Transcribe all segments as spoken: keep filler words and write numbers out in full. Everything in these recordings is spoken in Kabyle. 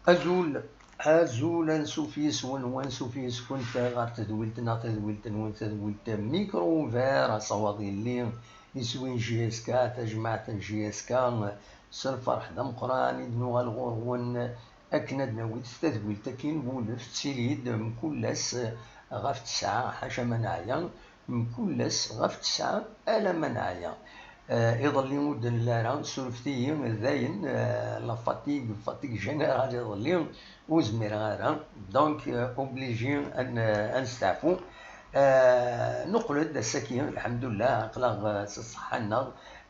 Azul, azul, ansuf yes-wen, wansuf yes-kent ɣer tedwilt-nneɣ, tadwilt-nwen, tadwilt Micro Ouvert, asawaḍ yelli iswi n J S K, tajmaɛt n J S K, s lferḥ d ameqqran i d-nuɣal ɣur-wen akken ad nawi tadwilt akin wulef tettili-d mkul ass ɣef tesɛa, ḥaca ma neɛya, mkul ass ɣef tesɛa alamma neɛya. Eh, iḍelli ur d-nelli ara, surfet-iyi, dayen, eh, la fatigue, fatigue générale iḍelli, ur zmireɣ ara. Donc, eh, obligé ad n-, ad nesteɛfu. Eh, nuqel-d ass-agi, lḥemdullah, aql-aɣ, eh, s ṣṣeḥḥa-nneɣ,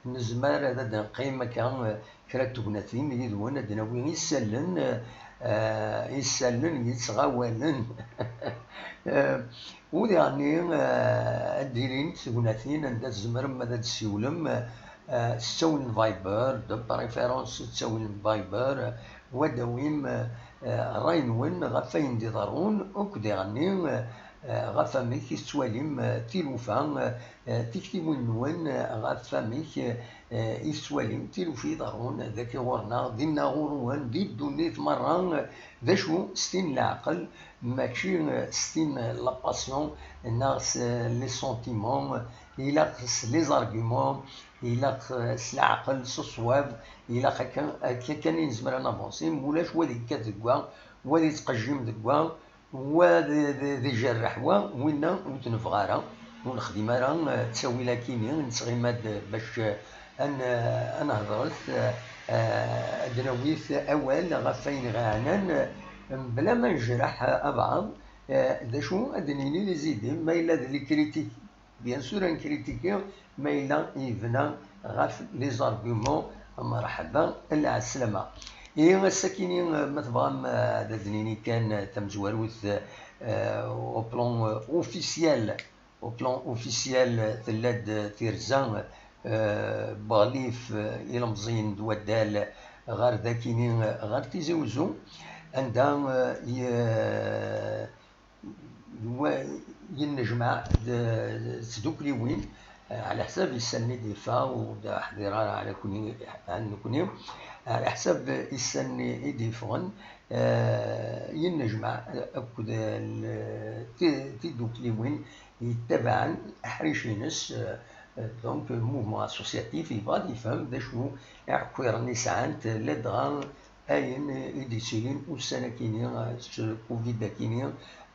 nezmer ad d-neqqim akka, eh, kra n tegnatin yid-wen, ad d-nawi isallen, eh, isallen yettɣawalen. Eh, u diɣenni, eh, ad d-ilint tegnatin anda tzemrem ad d-tessiwlem, eh, s ttawil n Viber, de préférence s ttawil n Viber, eh, u ad d-tawim, eh, ṛṛay-nwen ɣef wayen d-iḍerrun, akk diɣenni, eh, ɣef wamek i tettwalim, eh, tilufa, eh, eh, tiktiwin-nwen, eh, ɣef wamek, eh, i tettwalim tilufi iḍerrun dagi ɣur-neɣ, dinna ɣur-wen, di ddunit merra, eh, d acu s tin n leɛqel, mačči, eh, s tin n la passion neɣ s, eh, les sentiments, ilaq s les arguments, ilaq, eh, s leɛqel, s ṣṣwab, ilaq akka, akka kan i nezmer ad navansi, mulac wa ad yekkat deg wa, wa ad yettqejjim deg wa, wa d, d, d ijerreḥ wa, winna ur t-nebɣi ara, ur nexdim ara, eh, ttawil akini, nettɣima-d bac, eh, ad n-, eh, ad nehḍret, eh, eh, ad d-nawit awal ɣef wayen ɣ-iɛnan, eh, mebla ma nejreḥ, eh, abaɛḍ, eh, d acu ad d-nini les idées, ma yella d les critiques, bien sûr, ad nkritiki ma yella yebna ɣef les arguments, mreḥba, lɛeslama. Ihi ass-akini, ma tebɣam, ad d-nini kan tamezwarut, euh, au plan, euh, officiel, au plan officiel, tella-d tirza, euh, n uɣlif, euh, ilemẓiyen d waddal ɣer dakini, ɣer Tizi Uzzu, anda, euh, ye-, wa-, yennejmaɛ d, d tdukliwin, eh, ɛla ḥsab issan-nni d-yeffeɣ, ur d-ḥdireɣ ara ɛla kuni, ɛla nekni, ɛla ḥsab issan-nni i d-yeffɣen, eh, yennejmaɛ akked l-, ti-, tidukliwin yettabaɛen aḥric-ines, eh, donc mouvement associatif, yebɣa ad yefhem d acu iɛekkiren i sɛant, ladɣa ayen i d-yettilin ussan-akini s covid-akini,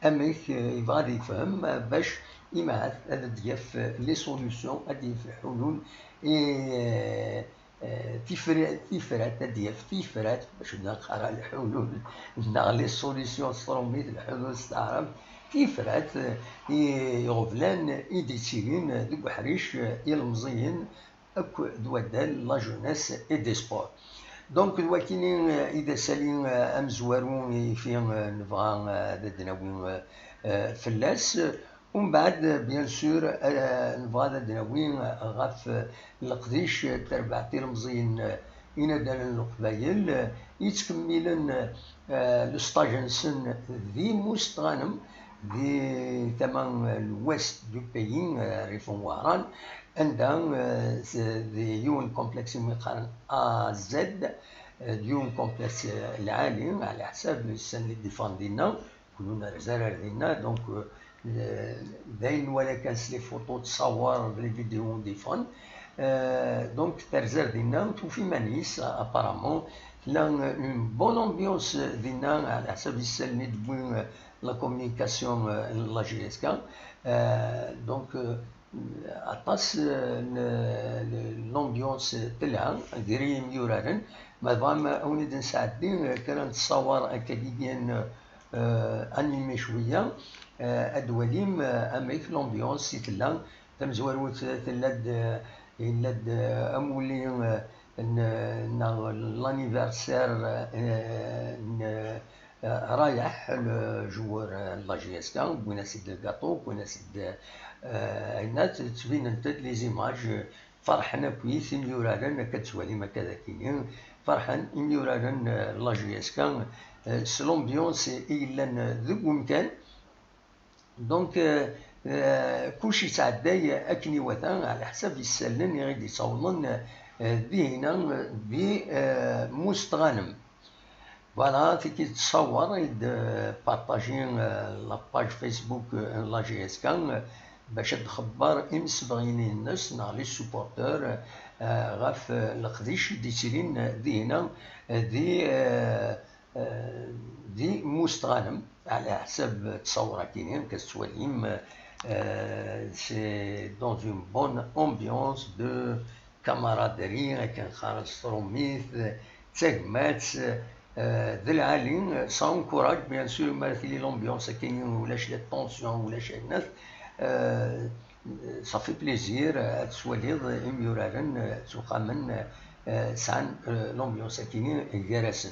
amek, eh, yebɣa ad yefhem, eh, bac imahat ad d-yaf, eh, les solutions, ad d-yaf lḥulul i, eh, eh, tifra-, tifrat, ad d-yaf tifrat, bac neqqar lḥulul neɣ les solutions s trumit, lḥulul s taɛrabt, tifrat, eh, i iɣeblan i d-yettilin deg uḥric, eh, ilemẓiyen, akk d waddal, la jeunesse et des sports. Donc, d wakini, eh, i d asali, eh, amezwaru i fi, eh, nebɣa, eh, ad d-nawi, eh, eh, fell-as. Umbeɛd, bien sûr, eh, nebɣa ad d-nawi, eh, ɣef, eh, leqdic, eh, terbaɛt ilemẓiyen, eh, inadalen n Leqbayel, eh, yettkemmilen, eh, le stage-nsen di Mustɣanem, di tama, eh, l'ouest du pays, eh, rrif n Wehran, anda, eh, s-, di yiwen complexe i mi qqaren A Z, eh, d yiwen complexe, eh, lɛali, ɛla ḥsab ussan i d-iffɣen dinna, kunwi nerza ar dinna, donc, eh, d ayen nwala kan s les photos, ttṣawer d les vidéos i d-iffɣen. Eh, donc terza ar dinna, tufa iman-is, apparemment, tella une bonne ambiance dinna, ɛla ḥsab issallen i d-tewwi, eh, la communication, eh, n la J S K. Eh, donc, eh, aṭas, eh, n, n l'ambiance telha gar yimyuraren. Ma tebɣam, eh, ad wen-id-nesɛeddi, eh, kra n ttṣawer akka d-igan, eh, animé cwiya, eh, ad twalim, eh, amek l'ambiance i tella Tamezwarut, tella-d, yella-d amulli, eh, n, neɣ l'anniversaire, eh, n, eh, Rayeḥ, le joueur, eh, n la J S K, wwin-as-id le gâteau, wwin-as-id, eh, ayen-a, ttbinent-d les images, ferḥen akkit imyuraren, akka d-tettwalim akka d akini, ferḥen imyuraren, eh, n la J S K, eh, s l'ambiance i yellan, eh, deg umkan. Donc, euh, euh, kullec yettɛedday akken iwata, ɛla ḥsab isallen i ɣ-d-yettawḍen, euh, dihina, euh, di, euh, Mustɣanem. Voilà, tiki tettṣawar i d-partaji, euh, la page Facebook, euh, n la J S K, euh, bac ad d-xebber imsebɣinen-nnes neɣ les supporteurs, euh, ɣef, euh, leqdic i d-yettilin, euh, dihina, euh, di, euh, euh, di Mustɣanem, ɛla ḥsab ttṣawra-kini, akka tettwalim, euh, c'est dans une bonne ambiance de camaraderie, akken qqaren s trumit, d tagmat, euh, d lɛali, ça encourage, bien sûr, ma tili l'ambiance akini, ulac les tensions, ulac ayen, euh, ça fait plaisir, euh, ad tettwaliḍ imyuraren, euh, ttuqamen, euh, sɛan, euh, l'ambiance akini gar-asen.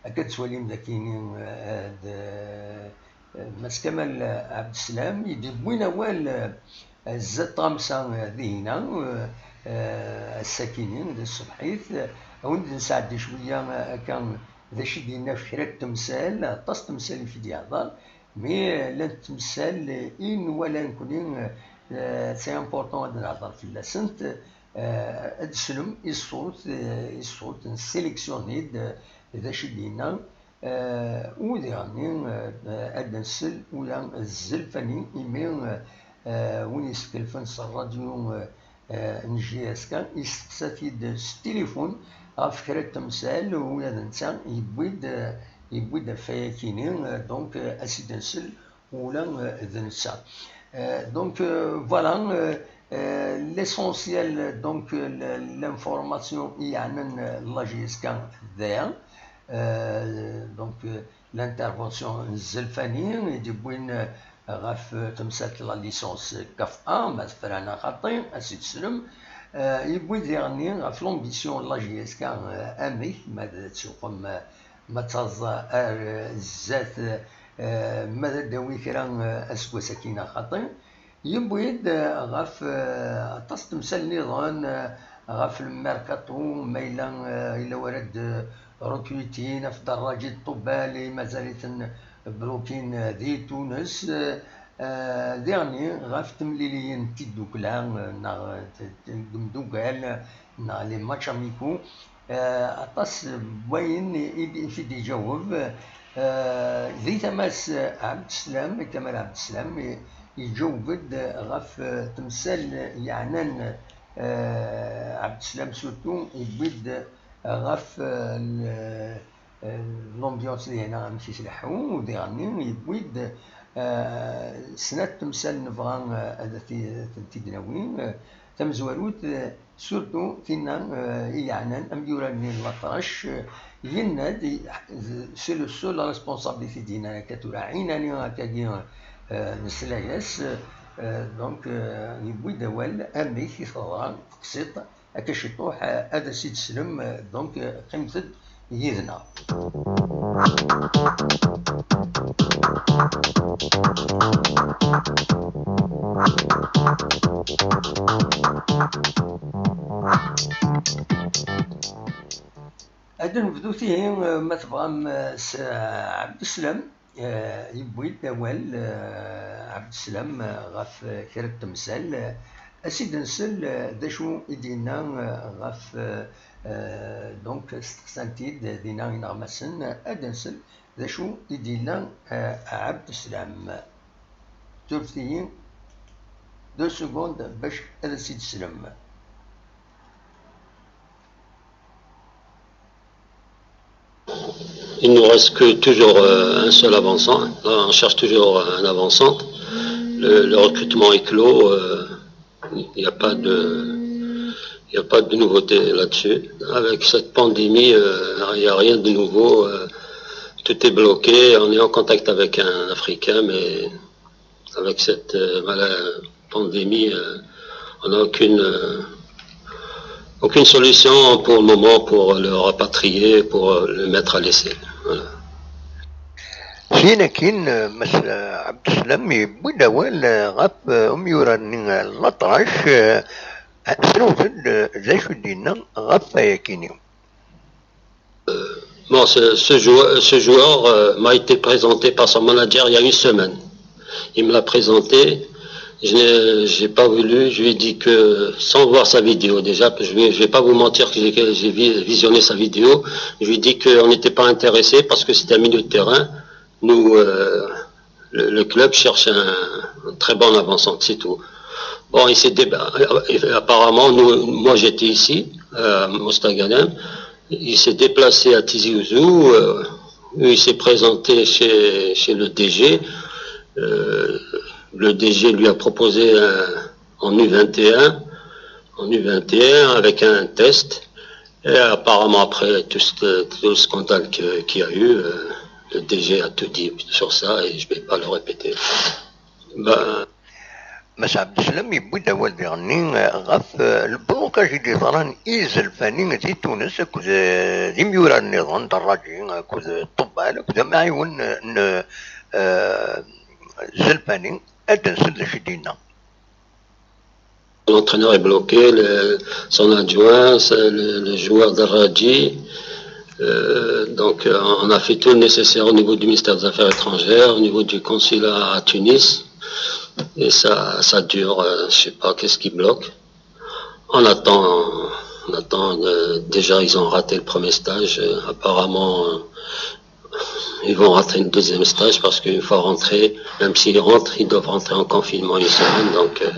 Akka d-tettwalim d akini, eh, d, eh, Mass Kamal Abdeslam i d-yewwin awal, eh, zdat tɣamsa, eh, dihina, eh, eh, ass-akini, d ṣṣbeḥit, eh, a wen-d-nesɛeddi cwiya, eh, akka d acu i d-yenna ɣef kra n temsal, aṭas n temsal i fi d-yehḍer, mais, eh, llant temsal, eh, i nwala nekni, eh, c'est important ad nehḍer fell-asent, eh, ad d-teslem i ṣṣut, eh, i ṣṣut, nessélectionne-d, eh, d acu i d-yenna, eh, u diɣenni, eh, ad d-nsel ula d Zelfani, imi, eh, win yeskelfen s rradyu, eh, eh, n J S K, yesteqsa-t-id s tilifun ɣef kra n temsal, ula d netta yewwi-d, eh, yewwi-d ɣef wayakini, eh, donc, eh, ad s-id-nsel ula, euh, d netta. Euh, donc, euh, voilà, euh, euh, l'essentiel, donc, euh, l-, l'information i yeɛnan, euh, la J S K d aya. Euh, donc, euh, l'intervention n Zelfani i d-yewwin, euh, ɣef, euh, temsalt la licence kaf A, ma tefra neɣ xaṭi, ad s-id-teslem. Euh, yewwi-d diɣenni ɣef l'ambition n la J S K, euh, amek, ma d-, tsuqem, euh, ma d-taẓ ar zdat, eh, ma d ad d-tawi kra, eh, aseggas-agi neɣ xaṭi. Yewwi-d, eh, ɣef, eh, aṭas n temsal nniḍen, eh, ɣef le mercato, ma yella, eh, yella wara d-rekrutin, ɣef Daraǧi d Ṭubal, mazal-iten blokin, eh, di Tunes, eh, eh, diɣenni ɣef temliliyin n tiddukla, eh, neɣ, eh, t-, t-, deg umdugal, neɣ les matchs amicaux, eh, aṭas n wayen i d-, i d-iǧaweb, eh, di tama-s Ɛebdeslam, Kamal Ɛebdeslam, i-, iǧaweb-d ɣef, eh, temsal yeɛnan, eh, Ɛebdeslam surtout, yewwi-d ɣef, eh, l-, eh, l'ambiance dihina amek i tleḥḥu, u diɣenni yewwi-d, eh, snat temsal nebɣa, eh, ad t-, ad tent-id-nawi. Eh, tamezwarut, eh, surtout tinna, eh, i yeɛnan amyurar-nni n Laṭrac, eh, yenna-d, i-, c'est le seul responsable i t-id-yennan akka tura, ɛinani akkagi, eh, nesla-yas, eh, donc, eh, yewwi-d awal amek i teḍra teqsiṭ, akka ciṭuḥ, eh, ad as-id-teslem, eh, donc, eh, qqimet-d yid-neɣ. Ad nebdu tihi, eh, ma tebɣam, eh, s, eh, Ɛebdeslam. Eh, yewwi-d awal, eh, Ɛebdeslam, eh, ɣef, eh, kra n temsal. Eh, ad s-id-nsel, eh, d acu i d-yenna, eh, ɣef, eh, eh, donc, steqsan-t-id dinna ineɣmasen, eh, ad nsel d acu i d-yenna, eh, Ɛebdeslam. Surfet-iyi deux secondes bac ad as-id-teslem. Il nous reste que toujours, euh, un seul avançant. Là, on cherche toujours un avançant. Le, le recrutement est clos. Euh, il n'y a pas de, il n'y a pas de nouveauté là-dessus. Avec cette pandémie, euh, il n'y a rien de nouveau. Euh, tout est bloqué. On est en contact avec un Africain, mais avec cette, euh, voilà, Pandémie, euh, on n'a aucune, euh, aucune solution pour le moment pour le rapatrier, pour le mettre à l'essai. Voilà. Syin akkin, Mass Abdeslam yewwi-d awal ɣef umyurar-nni Latrac, srewten-d d acu d-yenna ɣef wayakini. Bon, ce, ce joueur, ce joueur euh, m'a été présenté par son manager il y a une semaine. Il me l'a présenté. Je n'ai pas voulu. Je lui ai dit que, sans voir sa vidéo déjà, je ne vais, je vais pas vous mentir que j'ai visionné sa vidéo. Je lui ai dit qu'on n'était pas intéressé parce que c'était un milieu de terrain. Nous, euh, le, le, club cherche un, un, très bon avançant, c'est tout. Bon, il s'est déba... apparemment, nous, moi j'étais ici, euh, Mostaganem. Il s'est déplacé à Tizi Ouzou, euh, il s'est présenté chez, chez le D G. Euh, le D G lui a proposé un, en U vingt et un, en U vingt et un avec un test. Et apparemment, après tout, ce, tout le scandale qu'il y a eu, euh, le D G a tout dit sur ça et je ne vais pas le répéter. Ben, Mass Abdeslam yewwi-d awal diɣenni ɣef le blocage i d-yeḍran i Zelfani di Tunes akked d imyura nniḍen, Daraǧi akked Ṭebbal akked amɛiwen n Zelfani. Ad d-nsel d acu i d-yenna. L'entraîneur est bloqué, le, son adjoint, le, le, joueur Daraji. Euh, donc, euh, on a fait tout le nécessaire au niveau du ministère des Affaires étrangères, au niveau du consulat à Tunis. Et ça, ça dure, euh, je sais pas, qu'est-ce qui bloque. On attend, on attend. Euh, déjà, ils ont raté le premier stage. Euh, apparemment, ils vont rentrer une deuxième stage parce qu'une fois rentrés, même s'ils rentrent, ils doivent rentrer en confinement une semaine. Donc, euh,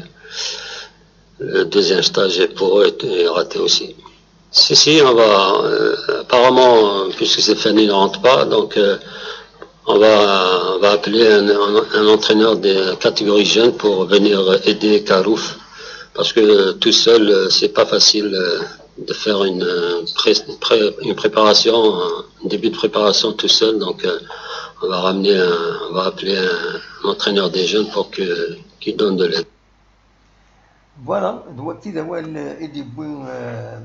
le deuxième stage est pour eux est raté aussi. Si, si, on va. Euh, apparemment, puisque Zelfani ne rentre pas, donc euh, on, va, on va appeler un, un, un, entraîneur de catégorie jeune pour venir aider Karouf. Parce que tout seul, c'est pas facile de faire une, pré, pré, une préparation, un début de préparation tout seul. Donc, euh, on va ramener, un, on va appeler un, un entraîneur des jeunes pour que, qu'il donne de l'aide. Voilà, d wagi d awal i d-yewwi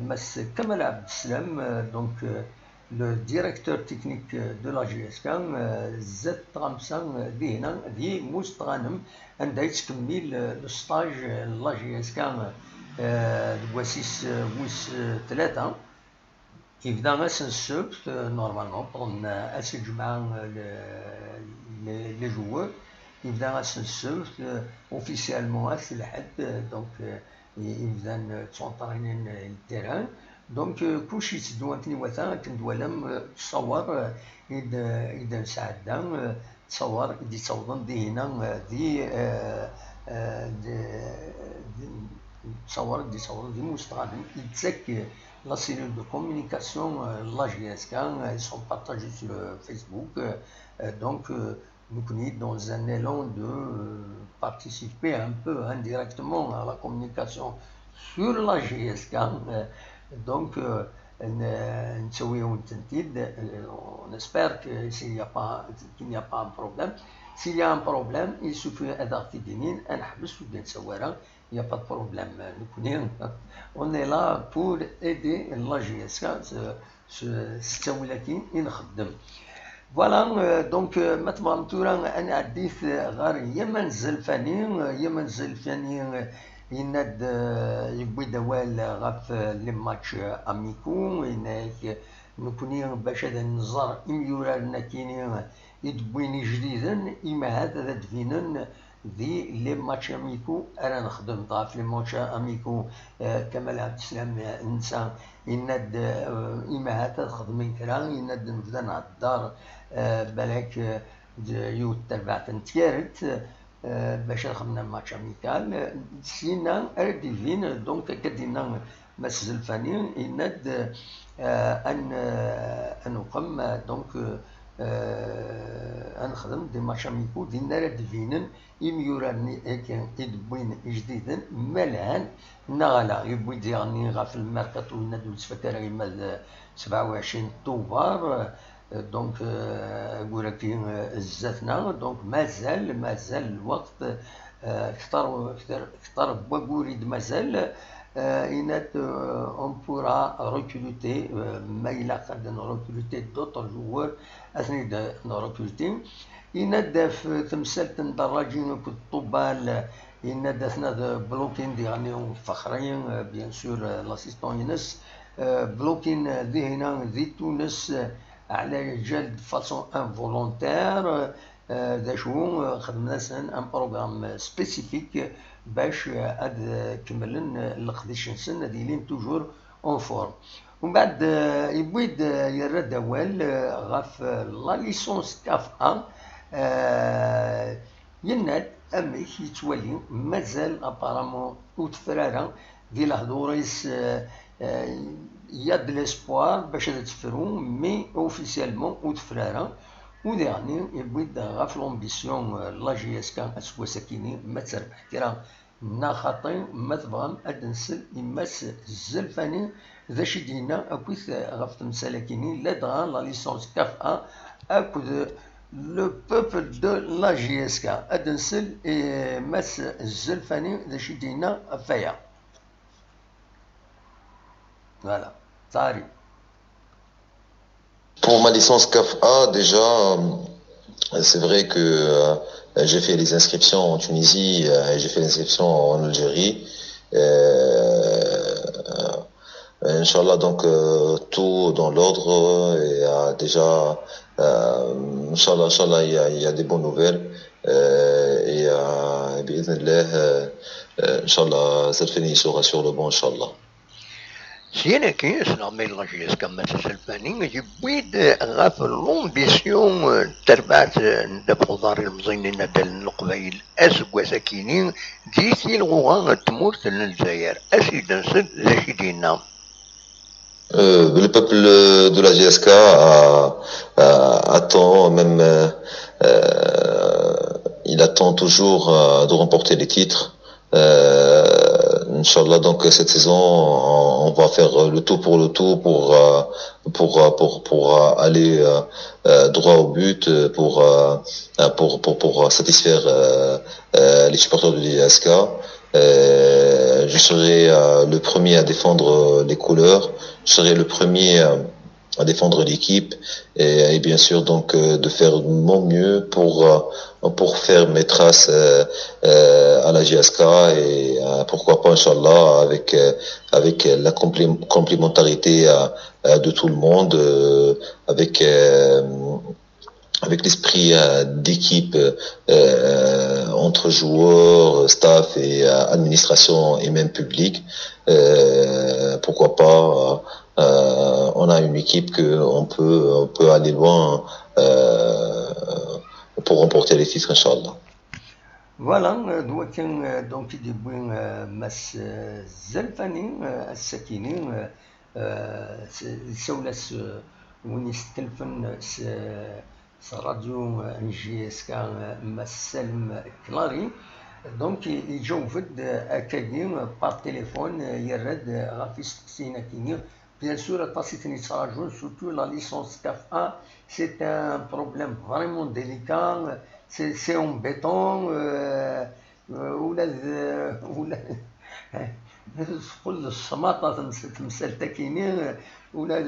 Mass Kamal Abdeslam, donc le directeur technique de la J S K, zdat tɣamsa dihna di Mustɣanem, anda yettkemmil le stage n la J S K deg wass-is wis tlata. Yebda ass n ssebt, normalement, pendant ass n lǧemɛa, les joueurs, yebda ass n ssebt, officiellement ass n lḥedd, donc, yebdan ttwanṭrinin le terrain. Donc, kullec yetteddu akken iwata, akken twalam, ttṣawer i d-nesɛedda, ttṣawer i d-yettawḍen dihina, di, ttṣawer i d-yettawḍen di Mustɣanem, yettak la cellule de communication, la J S K, ils sont partagés sur Facebook, donc, nekkni, dans un élan de participer un peu indirectement à la communication sur la J S K, donc, nettawi-yawen-tent-id. On espère que s'il n'y a pas, qu'il n'y a pas un problème. S'il y a un problème, il suffit ad aɣ-t-id-inin, ad neḥbes ur d-nettawi ara. Il n'y a pas de problème. Nekkni, on est là pour aider la J S K. S ttawil-agi i nxeddem. Voilà, donc, ma tebɣam tura ad nɛeddit ɣer Yaman Zelfani. Yaman Zelfani yenna-d, yewwi-d awal ɣef les matchs amicaux, yenna-yak nekkni bac ad nẓer imyuraren-akini i d-wwin ijdiden, imi ahat ad d-binen di les matchs amicaux ara nexdem. Ɣef les matchs amicaux, Kamal Abdeslam netta yenna-d, imi ahat ad xedmen kra, yenna-d nebda nhedder, balak d yiwet terbaɛt n tyaret, bac ad xedmen match amical. Syin ara d-ibin, donc, akka d-yenna Mass Zelfani, yenna-d, ad nuqem, donc, ad nexdem des matchs amicaux, dinna ara d-binen imyura-nni i d-wwin ijdiden, ma lhan neɣ ala. Yewwi-d diɣenni ɣef lmerkaṭu, yenna-d ur yettfakka ara yemma d sebɛa u ɛecrin Tubeṛ, donc, aggur-agi zdat-neɣ, donc mazal, mazal lweqt, kter, kter, kter n waggur i d-mazal. Yenna-d, on pourra recruter, ma ilaq ad nrecruter d'autres joueurs, ad ten-id-nrecruter. Yenna-d ɣef temsalt n Daraǧi akked Ṭubal, yenna-d aten-a blokin diɣen Fexri, bien sûr, l'assistant-ines, blokin dihina di Tunes, ɛla ǧal de façon involontaire. D acu, xedmen-asen un programme spécifique bac ad kemmlen leqdic-nsen, ad ilin toujours en forme. Umbeɛd, yewwi-d, yerra-d awal ɣef la licence CAF A, yenna-d amek yettwali, mazal apparemment ur tefra ara di lehdur-is, il y a de l'espoir bac ad tefru, mais officiellement ur tefra ara. U diɣen yewwi-d ɣef l'ambition, la J S K aseggas-akini ma terbeḥ kra neɣ xaṭi, ma tebɣam ad nsel i Mass Zelfani d acu i d-yenna akkit ɣef temsal-akini, ladɣa la licence CAF A akked le peuple de la J S K. Ad nsel i Mass Zelfani d acu i d-yenna ɣef waya. Voilà. Tari. Pour ma licence CAF A, déjà, euh, c'est vrai que euh, j'ai fait les inscriptions en Tunisie euh, et j'ai fait les inscriptions en Algérie. Euh, euh, Inch'Allah, donc euh, tout dans l'ordre euh, et euh, déjà, euh, Inch'Allah, Inch'Allah, il y, a, il y a des bonnes nouvelles. Euh, et euh, بإذن الله, euh, euh, Inch'Allah, Zelfani sera sur le banc, Inch'Allah. Syin-agi, asleɣmay n la J S K Mass Zelfani yewwi-d ɣef l'ambition n terbaɛt n ddabex uḍar ilemẓiyen n inaddalen n Leqbayel aseggas-akini di tilɣuɣa n tmurt n Lezzayer. Ad s-id-nsel d acu i d-yenna. Euh, le peuple de la J S K a, a, attend, même euh, euh, il attend toujours euh, de remporter les titres. Euh, Inch'Allah, donc cette saison, on, on va faire le tout pour le tout pour euh, pour euh, pour pour euh, aller euh, euh, droit au but, euh, pour euh, euh, pour pour pour satisfaire euh, euh, les supporters de l'I S K. Euh, je serai euh, le premier à défendre euh, les couleurs. Je serai le premier euh, à défendre l'équipe et, et bien sûr donc euh, de faire mon mieux pour euh, pour faire mes traces euh, euh, à la J S K et euh, pourquoi pas, Inch'Allah, avec euh, avec la complé- complémentarité euh, euh, de tout le monde, euh, avec euh, avec l'esprit euh, d'équipe euh, entre joueurs, staff et euh, administration et même public. Euh, pourquoi pas euh, euh, On a une équipe que on peut on peut aller loin euh, pour remporter les titres, Inch'Allah. Voilà, euh, d wakken euh, donc i d-yewwi euh, Mass euh, Zelfani euh, ass-akini, euh, euh, s- isawel-as euh, win yestelfen s s ṛṛadyu n J S K, Mass Salem Clary. Donc, iǧaweb-d akkagi par téléphone, yerra-d ɣef isteqsiyen-akini. Bien sûr, aṭas i ten-yettraǧun, surtout la licence CAF A, c'est un problème vraiment délicat, c'est c'est embêtant. Euh, ula d ula teqqel d ssmaṭa temsalt-akini, ula d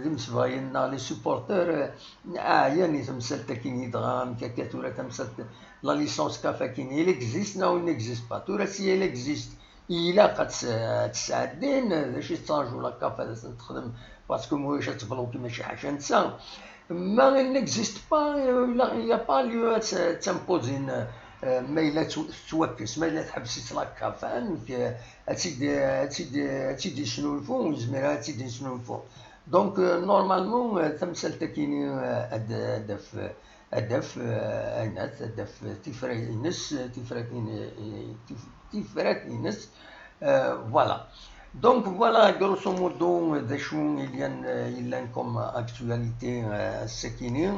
imsebɣiyen neɣ les supporteurs ɛyan i temsalt-akini. Dɣa amek akka tura tamsalt, la licence CAF akini, il existe neɣ il n'existe pas? Tura si il existe, ilaq ad tt-sɛeddin. D acu i tettṛaǧu la CAF ad asen-texdem? Parce que ma ulac ad tebluki, mačči ḥaca netta. Ma il n'existe pas, il n'y a pas lieu ad tt-imposin. Ma yella tettwakkes, ma yella teḥbes-itt la CAF, amek ad tt-id-yesnulfu? Ur yezmir ara ad tt-id-yesnulfu. Donc normalement tamsalt-akini ad taf ad taf, eh, aynat, ad taf tifrat-ines, tifrat-ines, eh, tif- tifrat-ines, eh, voilà. Donc voilà, grosso modo, d acu yellan, eh, yellan comme actualité, eh, ass-akini.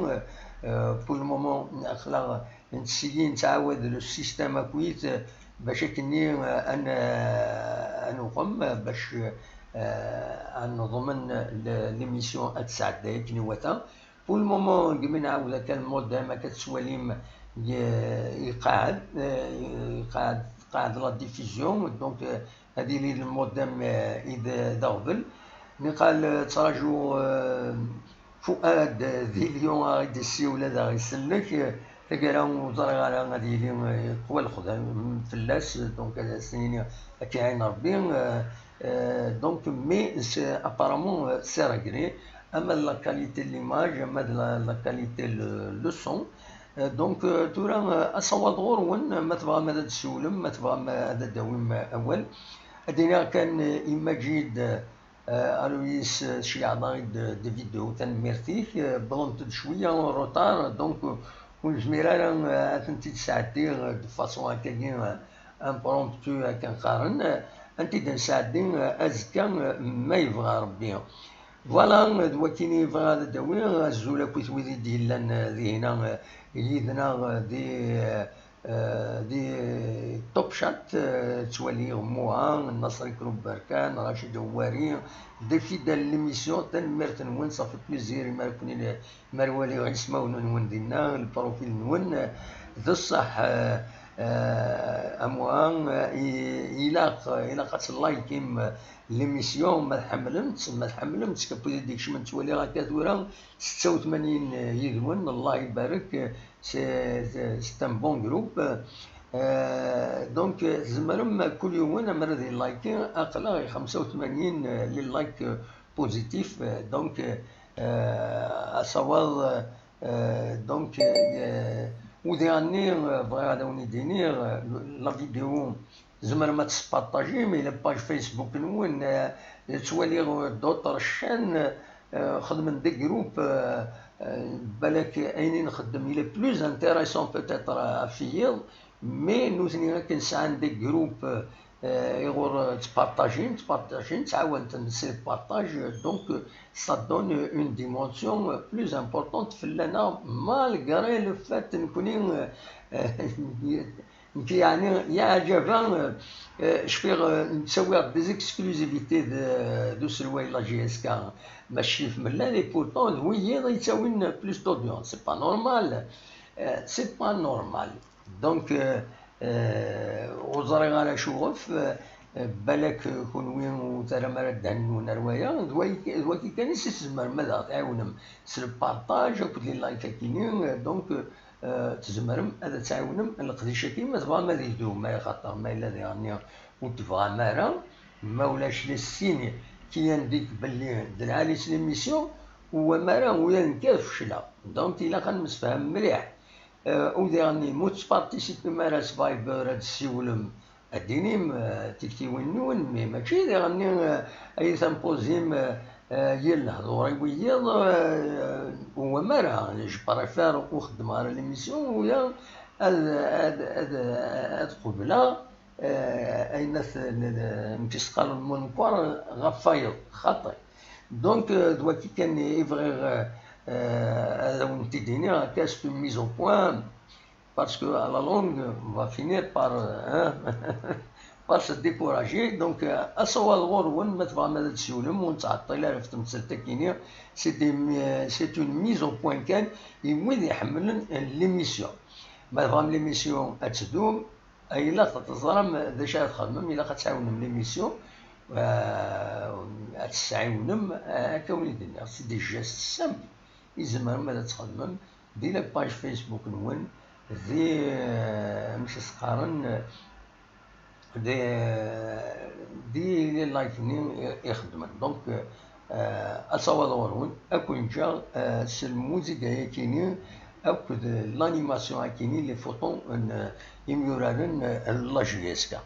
Eh, pour le moment, aql-aɣ netteg, nettɛawad le système akkit, eh, bac akkenni, eh, ad n- ad nuɣem, eh, bac, eh, ad neḍmen le- l'émission ad tesɛedday akken iwata. Pour le moment, deg mi nɛawed akka lmodem, akka tettwalim, yeqɛed, yeqɛed, teqɛed la diffusion, donc, euh, ad yili le modem, euh, i d, d aɣbel. Niqal, euh, ttraǧu, euh, Fuad, euh, di Lyon, ad aɣ-d-yessiwel, ad aɣ-isellek, euh, taggara ur ẓriɣ ara ad yili, euh, yeqwa lexdam fell-as, donc ad as-nini ad k-iɛin Rebbi, euh, euh, donc, mais c'est, apparemment, euh, c'est réglé. Ama de la qualité de l'image, ama de la, la qualité le, le son. Euh, donc, euh, tura, euh, asawaḍ ɣur-wen, ma tebɣam ad d-tessiwlem, ma tebɣam ad d-tawim awal. Ad d-iniɣ kan, euh, i Maǧid, euh, Aloyis, euh, tceyyɛeḍ-aɣ-d des vidéos, tanemmirt-ik. Euh, wwḍent-d cwiya en retard, donc, euh, ur nezmir ara, euh, ad tent-id-sɛeddiɣ, euh, de façon akkagi, euh, impromptu, akken qqaren, euh, ad tent-id-nesɛeddi, euh, azekka, euh, ma yebɣa Rebbi. Voilà, d wakken i bɣiɣ ad d-awiɣ azul akkit wid i d-yellan, eh, dihina, eh, yid-neɣ, eh, di, eh, eh, di Top Chat, eh, ttwaliɣ Muha, Nasri Kroup Berkan, Rachid Houari, des fidèles n l'émission, tanemmirt-nwen, ça fait plaisir, imi ara ken-, imi ara waliɣ ismawen-nwen dinna, le profil-nwen, eh, d ṣṣeḥ, eh, eh, a Muha, eh, i-, ilaq, ilaq ad tlaykim, eh, l'émission, ma tḥemmlem-tt, ma tḥemmlem-tt, kif i d-ikecmen, ttwaliɣ akka tura setta u tmanyin yid-wen, Allah ibarek, c'est, c'est, c'est un bon groupe. Euh, donc, tzemrem kul yiwen amer ad ilike, aql-aɣ i xemsa u tmanyin les likes positifs, donc, euh, asawaḍ, euh, donc, euh, udiɣ-nni, euh, bɣiɣ ad awen-id-iniɣ, euh, la vidéo, tzemrem ad tt-partager, mais la page Facebook-nwen, euh, ttwaliɣ, euh, d'autres chaînes, euh, xedmen des groupes, euh, euh, balak ayen i nxeddem, il est plus intéressant peut-être ɣef wiyiḍ, mais nutni akken sɛan des groupes, euh, iɣur, euh, ttpartajin, ttpartajin, ttɛawan-ten, c'est le partage, donc, euh, ça donne une dimension, euh, plus importante fell-aneɣ, malgré le fait nekkni, euh, euh, Nekk, yeɛni, yeɛǧeb-aɣ, eh, eh, cfiɣ, eh, nettawi-d des exclusivités de, d uselway la J S K, mačči f mellal, et pourtant d wiyiḍ i yettawin plus d'audience. C'est pas normal. Eh, c'est pas normal. Donc, eh, eh, ur ẓriɣ ara acuɣef, eh, eh, balak kunwi ur terram ara ddehn-nwen ar waya, d way-, d waki kan i s-tzemrem ad aɣ-tɛiwnem s le partage akked les likes akini, eh, donc, eh, eh, tzemrem ad tɛiwnem leqdic-agi, ma tebɣam ad idum, ay xaṭer ma yella diɣenni ur tebɣam ara, ma ulac les signes qui indiquent belli d lɛali-s l'émission, u amara ula d nekk ad fecleɣ. Donc, ilaq ad nemsefham mliḥ. Eh, u diɣenni, ma ur tettpartisipim ara s Viber, ad d-ssiwlem, ad d-tinim, eh, tiktiwin-nwen, mais mačči diɣenni, eh, ay tampuzim, eh, eh, yir lehdur i wiyiḍ, eh, u amara, je préfère ur xeddmeɣ ara l'émission, uya ad, ad, ad, ad qebleɣ, eh, ayen at-, n-, n-, amek i s-qqaren, monkwar ɣef wayeḍ, xaṭi. Donc, eh, d waki kan i bɣiɣ, eh, eh, ad awen-t-id-iniɣ, akka, c'est une mise au point. Parce que à la longue, on va finir par, hein, par se décourager. Donc, euh, asawaḍ ɣur-wen, ma tebɣam ad d-tsiwlem, ur nettɛeṭṭil ara ɣef temsalt-agi-nni. C'est des, euh, c'est une mise au point kan i wid iḥemmlen l'émission. Ma tebɣam l'émission ad tdum, ilaq ad teẓrem d acu ara txedmem, ilaq ad tɛiwnem l'émission, euh, ad tesɛiwnem, euh, akka win i d-nniɣ, c'est des gestes simples i tzemrem ad txedmem. Di la page Facebook-nwen, di, eh, amek i s-qqaren, di, di les likes-nni i, i xeddmen. Donc, eh, asawaḍ ɣur-wen, ad ken-ǧǧeɣ, eh, s lmuziga-yakini akked l'animation-akini, les photos n, eh, imyuraren, eh, n la J S K.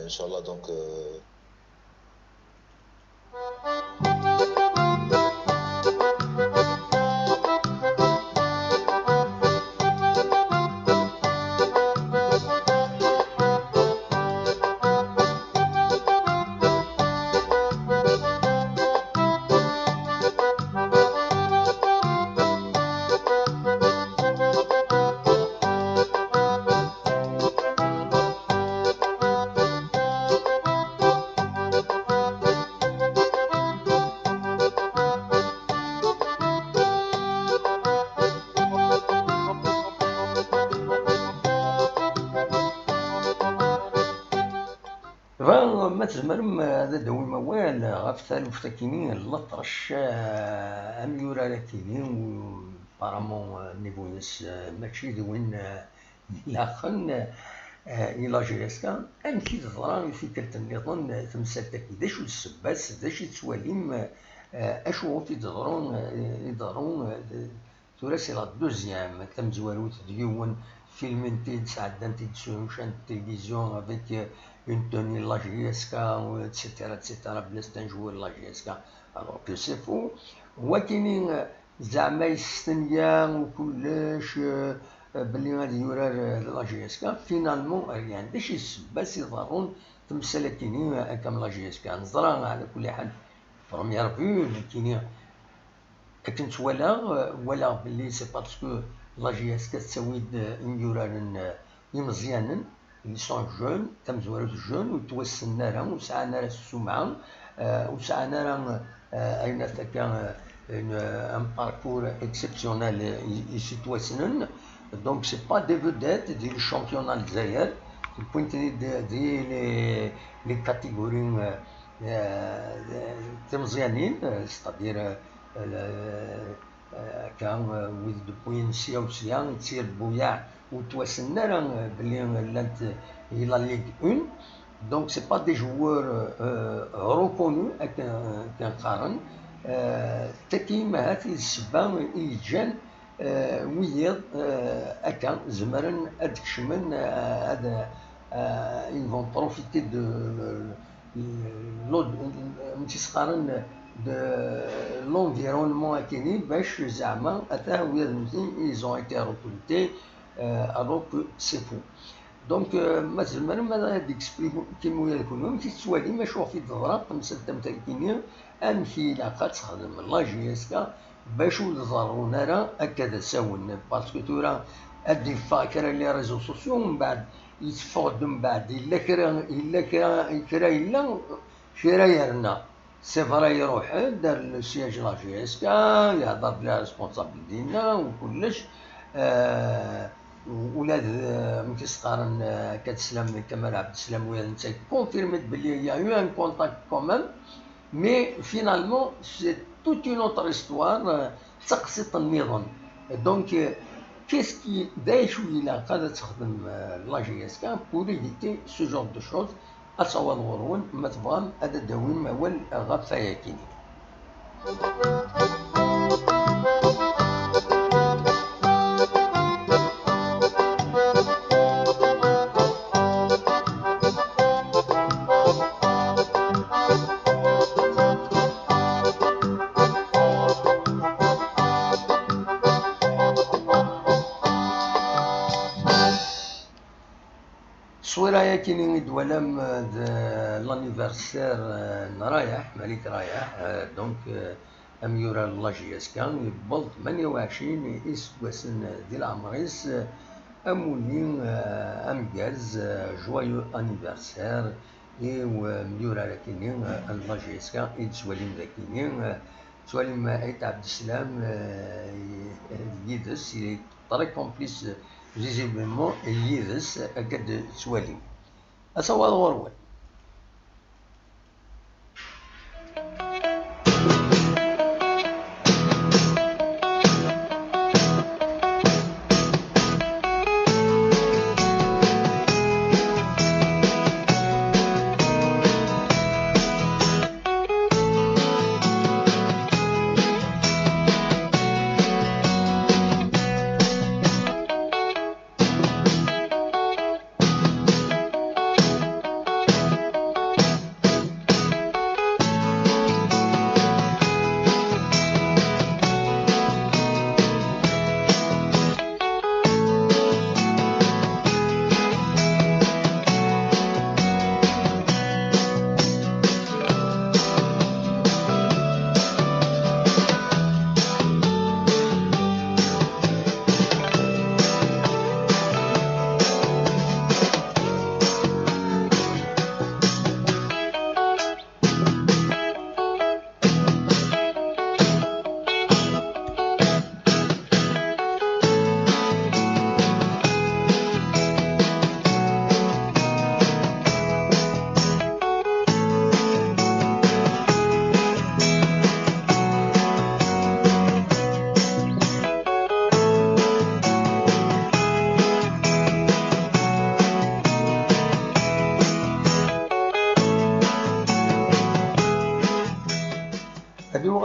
Inchallah, donc, euh, Dɣa, ma tzemrem ad d-tawim awal ɣef taluft-akini n Leṭrec, eh, amyurar-akini, u apparemment, eh, niveau-ines, eh, mačči d win, eh, ilaqen, eh, i la J S K. Amek i teḍra i tikkelt nniḍen, eh, temsalt-agi? D acu d ssebba-s? D acu i tettwalim, eh, acu i d-teḍru, eh, i d-teḍru, eh, d-, tura c'est la deuxième, tamezwarut d yiwen, filmin-t-id, sɛeddan-t-id sur une chaîne de télévision avec, euh, une tenue de la J S K, et cetera, et cetera, bla c'est un joueur de la J S K, alors que c'est faux. Wakini, euh, zeɛma yestenya u kullec, euh, euh, belli ad yurar, euh, la J S K, finalement, rien. D acu i d ssebba-s i iḍerrun temsal-akini, euh, akka am la J S K? Neẓra, ɛla kulli ḥal, première vue, nekkini, akken ttwalaɣ, euh, walaɣ belli c'est parce que la J S K tettawi-d, euh, imyuraren, euh, imeẓyanen, ils sont jeunes, tamezwarut jeune, ur ttwassnen ara, ur sɛan ara ssumɛa, euh, ur sɛan ara, euh, ayen akka, euh, une, euh, un parcours exceptionnel, euh, i, i s-ittwassnen. Donc c'est pas des vedettes di le championnat n Lezzayer, wwin-ten-id di, di les, les catégories, euh, euh, timeẓyanin, euh, c'est-à-dire, euh, le, euh, akka, euh, wid d-wwin sya u sya, d tirbuyaɛ ur ttwassnen ara, euh, belli llant, euh, i la Ligue un. Donc c'est pas des joueurs, euh, reconnus, akken, akken qqaren. Euh, d tagi ahat i d ssebba i yeǧǧan, euh, wiyiḍ, euh, akka, zemren ad d-kecmen, euh, ad, euh, ils vont profiter de, euh, l'od-, amek i s-qqaren, de l'environnement akini, bac zeɛma ata wiyaḍ-nni, ils ont été recrutés, euh, alors que c'est faux. Donc, euh, ma tzemrem ad d-explikim ula d kunwi amek i tettwalim acu ɣef i d-teḍra temsalt am tagi-nni, amek i ilaq ad texdem la J S K bac ur d-ḍerrun ara akka d asawen, parce que tura ad d-yeffeɣ kra les réseaux sociaux, mbeɛd yetteffeɣ-d mbeɛd, yella kra, yella kra, kra yella, kra yerna. C'est vrai, iruḥ-d ar le siège la J S K, yehder d les responsables dinna u kullec. Euh, ula d, euh, amek i s-qqaren, euh, akka d Slam, Kamal Abdeslam, wiyaḍ netta confirmé-d belli il y a eu un contact quand même, mais finalement c'est toute une autre histoire, euh, d taqsiṭ nniḍen. Donc, euh, qu'est-ce qui, d acu ilaq ad texdem, euh, la J S K pour éviter ce genre de choses? Ad taweḍ ɣur-wen, ma tebɣam ad d-tawim awal ɣef wayagi-nni. Ṣṣwira-yakini i d-twalam, euh, d l'anniversaire, euh, n Rayeḥ, Malik Rayeḥ, euh, donc, euh, amyurar n la J S K, yewweḍ tmanya u ɛecrin iseggasen di leɛmer-is, euh, amulli, euh, ameggaz, euh, joyeux anniversaire i, euh, umyurar-akini, euh, n la J S K i d-tettwalim dagini, euh, tettwalim Ayt Ɛebdeslam, euh, yid-s, il est très complice, euh, visiblement, yid-s, akka d-tettwalim. Ad taweḍ ɣur-wen.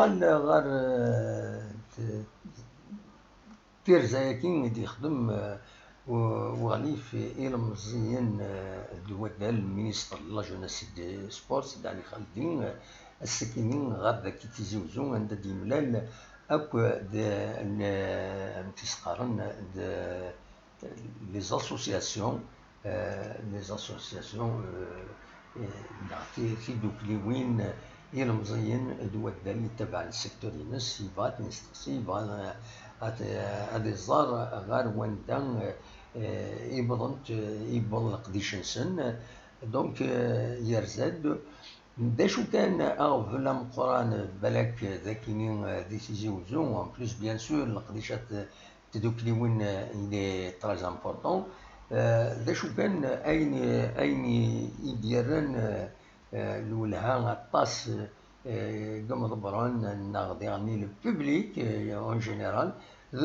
Ɣer, eh, t-, tirza-agi i d-yexdem, eh, u-, Uɣlif ilemẓiyen, eh, d waddal, ministre de la jeunesse et des sports, Sidi Ɛli Xaldi, eh, ass-akini ɣer dagi Tizi Uzzu, anda d-yemlal akk d, n, n tisqaren d les associations, euh, les associations, euh, euh, neɣ ti-, tidukliwin, ilemẓiyen d waddal yettabaɛen secteur-ines, yebɣa ad ten-yesteqsi, yebɣa ad, ad iẓer ɣer wanda, euh, i wwḍent, i yewweḍ leqdic-nsen. Donc, euh, yerza-d. D acu kan, aɣbel ameqqran, balak d akini, euh, di Tizi Uzzu, en plus, bien sûr, leqdicat tdukliwin, euh, il est très important. Euh, d acu kan, ayen, ayen i d-yerran, euh, euh, lwelha aṭas, euh, deg imeḍebbren neɣ diɣen le public, euh, en général, d,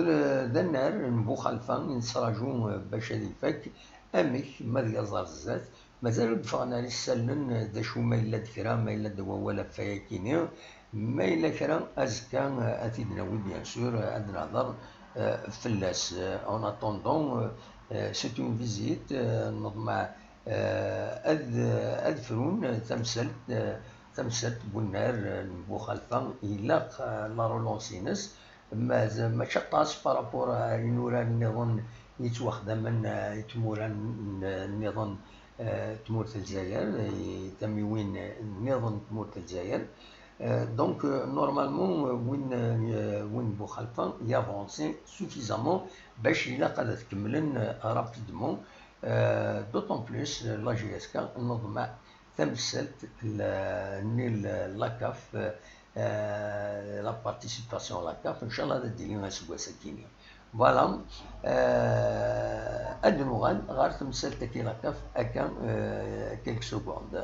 d annar n Buxalfa i nettraǧu, euh, bac ad ifak. Amek ma ad yaẓ ar zdat? Mazal ur d-ffɣen ar isallen d acu ma yella-d kra, ma yella-d wawal ɣef wayakini. Ma yella kra, azekka, eh, ad t-id-nawi, bien sûr, eh, ad nehder, eh, fell-as. Eh, en attendant, eh, eh, c'est une visite, eh, neḍmeɛ, eh, ad, ad frun tamsalt, eh, tamsalt n unnar, eh, n Buxalfa, ilaq, eh, la relance-ines. Ma-, mačči aṭas par rapport ar inurar nniḍen yettwaxdamen, eh, i tmura n-, nniḍen, eh, tmurt n Lezzayer, i tamiwin nniḍen n tmurt n Lezzayer. Eh, donc, eh, normalement, eh, win, eh, win Buxalfa yavansi suffisamment bac ilaq ad t-kemmlen, eh, rapidement. Eh, d'autant plus, eh, la J S K neḍmeɛ tamsalt n la, nni la, la CAF, eh, la participation la CAF, ncallah ad d-tili aseggas-agi-nni. Voilà, eh, ad nuɣal ɣer temsalt-agi la CAF, akka, eh, quelques secondes.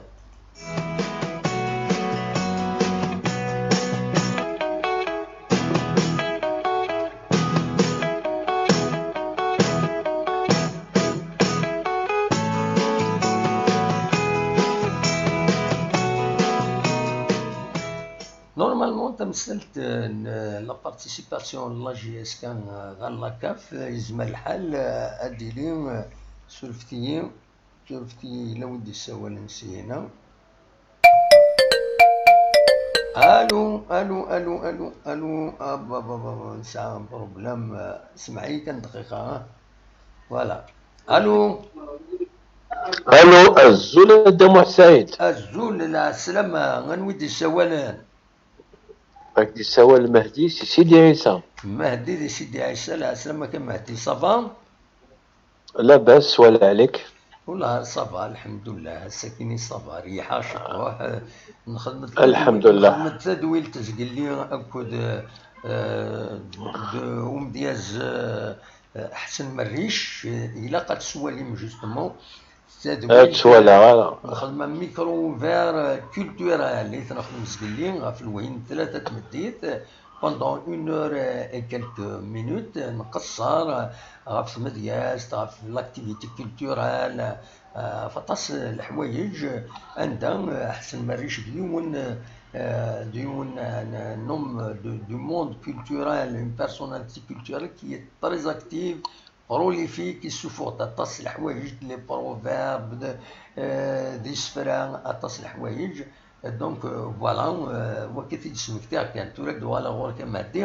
Normalement, tamsalt n la participation n la J S K ɣer la CAF, yezmer lḥal ad d-tili, surfet-iyi, surfet-iyi, yella win d-yessawalen syin-a. Allô, allô, allô, allô, allô. Ah, bah, bah, bah, bah, c'est un problème. Semmeḥ-iyi kan dqiqa, hein. Voilà. Allô. Allô, azul a Dda Muḥ Saɛid. Azul, lɛeslama, anwa i d-yessawalen? Ak-d-yessawal Mehdi si Sidi Ɛisa. Mehdi di Sidi Ɛisa, lɛeslama kan Mehdi, ça va? Labas, wala ɛlik. Wala, ça va, lḥemdullah, ass-akini ça va, rriḥa ciṭuḥ, eh, nxedmet tadwilt, nxedmet tadwilt zgelli akked, eh, d, d umedyaz, eh, eh, Ḥsen Merric, eh, ilaq ad t-twalim justement. Tadwilt, ad ttwaliɣ ara. Nxedm un micro ouvert, eh, culturel i t-nexdem zgelli ɣef lwehil n tlata tmeddit, eh, pendant une heure, eh, et quelques minutes, eh, nqeṣṣer, eh, ɣef tmedyazt, ɣef l'activité culturelle, eh, ɣef aṭas n leḥwayeǧ, eh, anda, eh, Ḥsen Merric d yiwen, eh, d yiwen, eh, un homme de, du monde culturel, une personnalité culturelle qui est très active, prolifique, yessufuɣ-d aṭas n leḥwayeǧ, les proverbes, de, euh, d isefra, aṭas n leḥwayeǧ. Donc, euh, voilà, euh, wakka i t-id-smektiɣ kan. Tura ad d-uɣaleɣ ɣur-k a Mehdi.